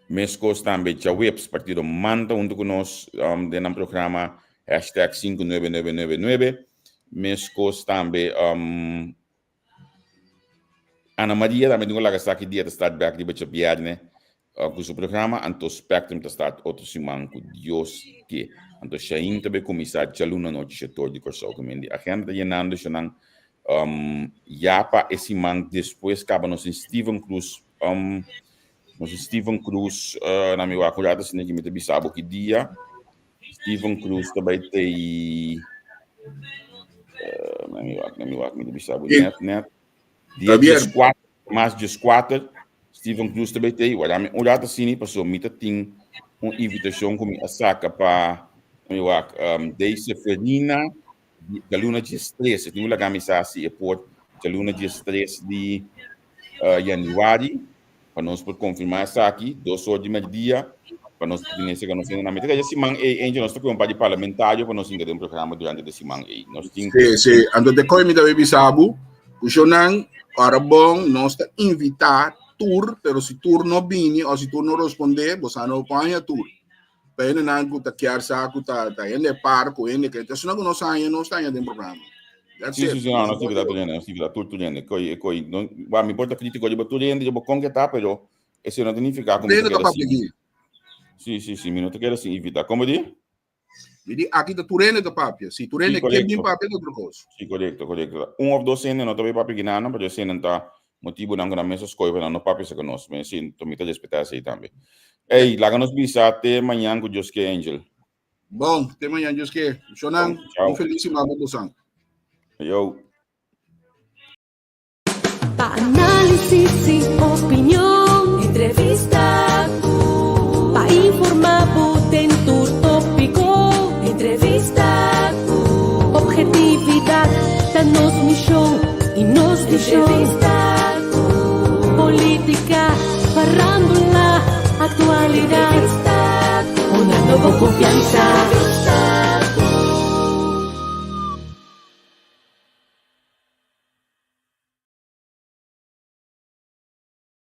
meskos tambe djaweps partido man ta huntu ku nos um, den nan programa hashtag 59999. Meskos tambe um, Ana Maria tambe tin ku laga sa ki dia ta start bek riba djabièrnè ku su programa, anto Spectrum ta start otro siman ku Dios ke. Anto Shain ta bay kuminsá djaluna anochi shetor di Kòrsou ku men di agenda ta yenando eshonan um, ya pa e siman despues kaba nos tin Steven Cruz um, nos tin Steven Cruz uh, na mi wak un rato asina ki mi ta bisa bo ki dia. Steven Cruz ta bai tei uh, mi wak, mi wak, mi bisa bo net net. Dia 14, mas 14, Steven Cruz ta bai tei. Wala mi un rato sini paso mi ta tin un invitacion ku mi a saka pa mi wak, um, Daisy Ferina djaluna 13, e tin ku laga mi sa si e por djaluna 13 di uh, januari, pa nos por konfirmá esaki, 2 or di merdia, pa nos por tin esaki nos na meta. Kaya siman ei, Angel, nos ta ku un par di parlamentario pa nos hinka den programa durante de siman ei. Nos tin. Sí, sí. Anto te koi mi ta bisa bu, kushonan, ora bon, nos ta invitá tur, pero si tur no bini o si tur no responde, bo sa no paña tur. Pa hendenan ku ta kier sa ku ta ta hende par ku hende ke esuna ku nos haña nos ta haña den programa. That's Sí, it. sí, sí, no, nos invita tur hende, nos invita tur tur hende. Koi, koi, no, wa, mi por ta krítiko riba tur hende, riba kon ke ta, pero esei no ta nifiká ku Tur mi ta hende ta keda papia sin. aki. Sí, sí, sí, mi no ta keda sin invitá. Komo di? Mi di aki ta tur hende ta papia. Si tur Sí, hende kier bin korekto. papia ta otro kos. Sí, korekto, korekto. Un òf dos hende no ta bai papia kina, pero eseinan ta motibunan ku nan mes a skohe pa nan no papia saka nos. Mi sí, mi ta respetá esei tambe. Ey, laga nos bisa te mañan ku Dios ke, Angel. Bon, te mañan Dios ke. Shonan, Bon, chao. un felis siman pa bosan. Yo. Pa análisis y opinion, entrevista ku. Pa informá bo den tur tópiko, entrevista ku. Objetividad ta nos mishon y nos vision. Entrevista ku. Política, farándula, actualidad. Entrevista ku. Honrando bo confianza.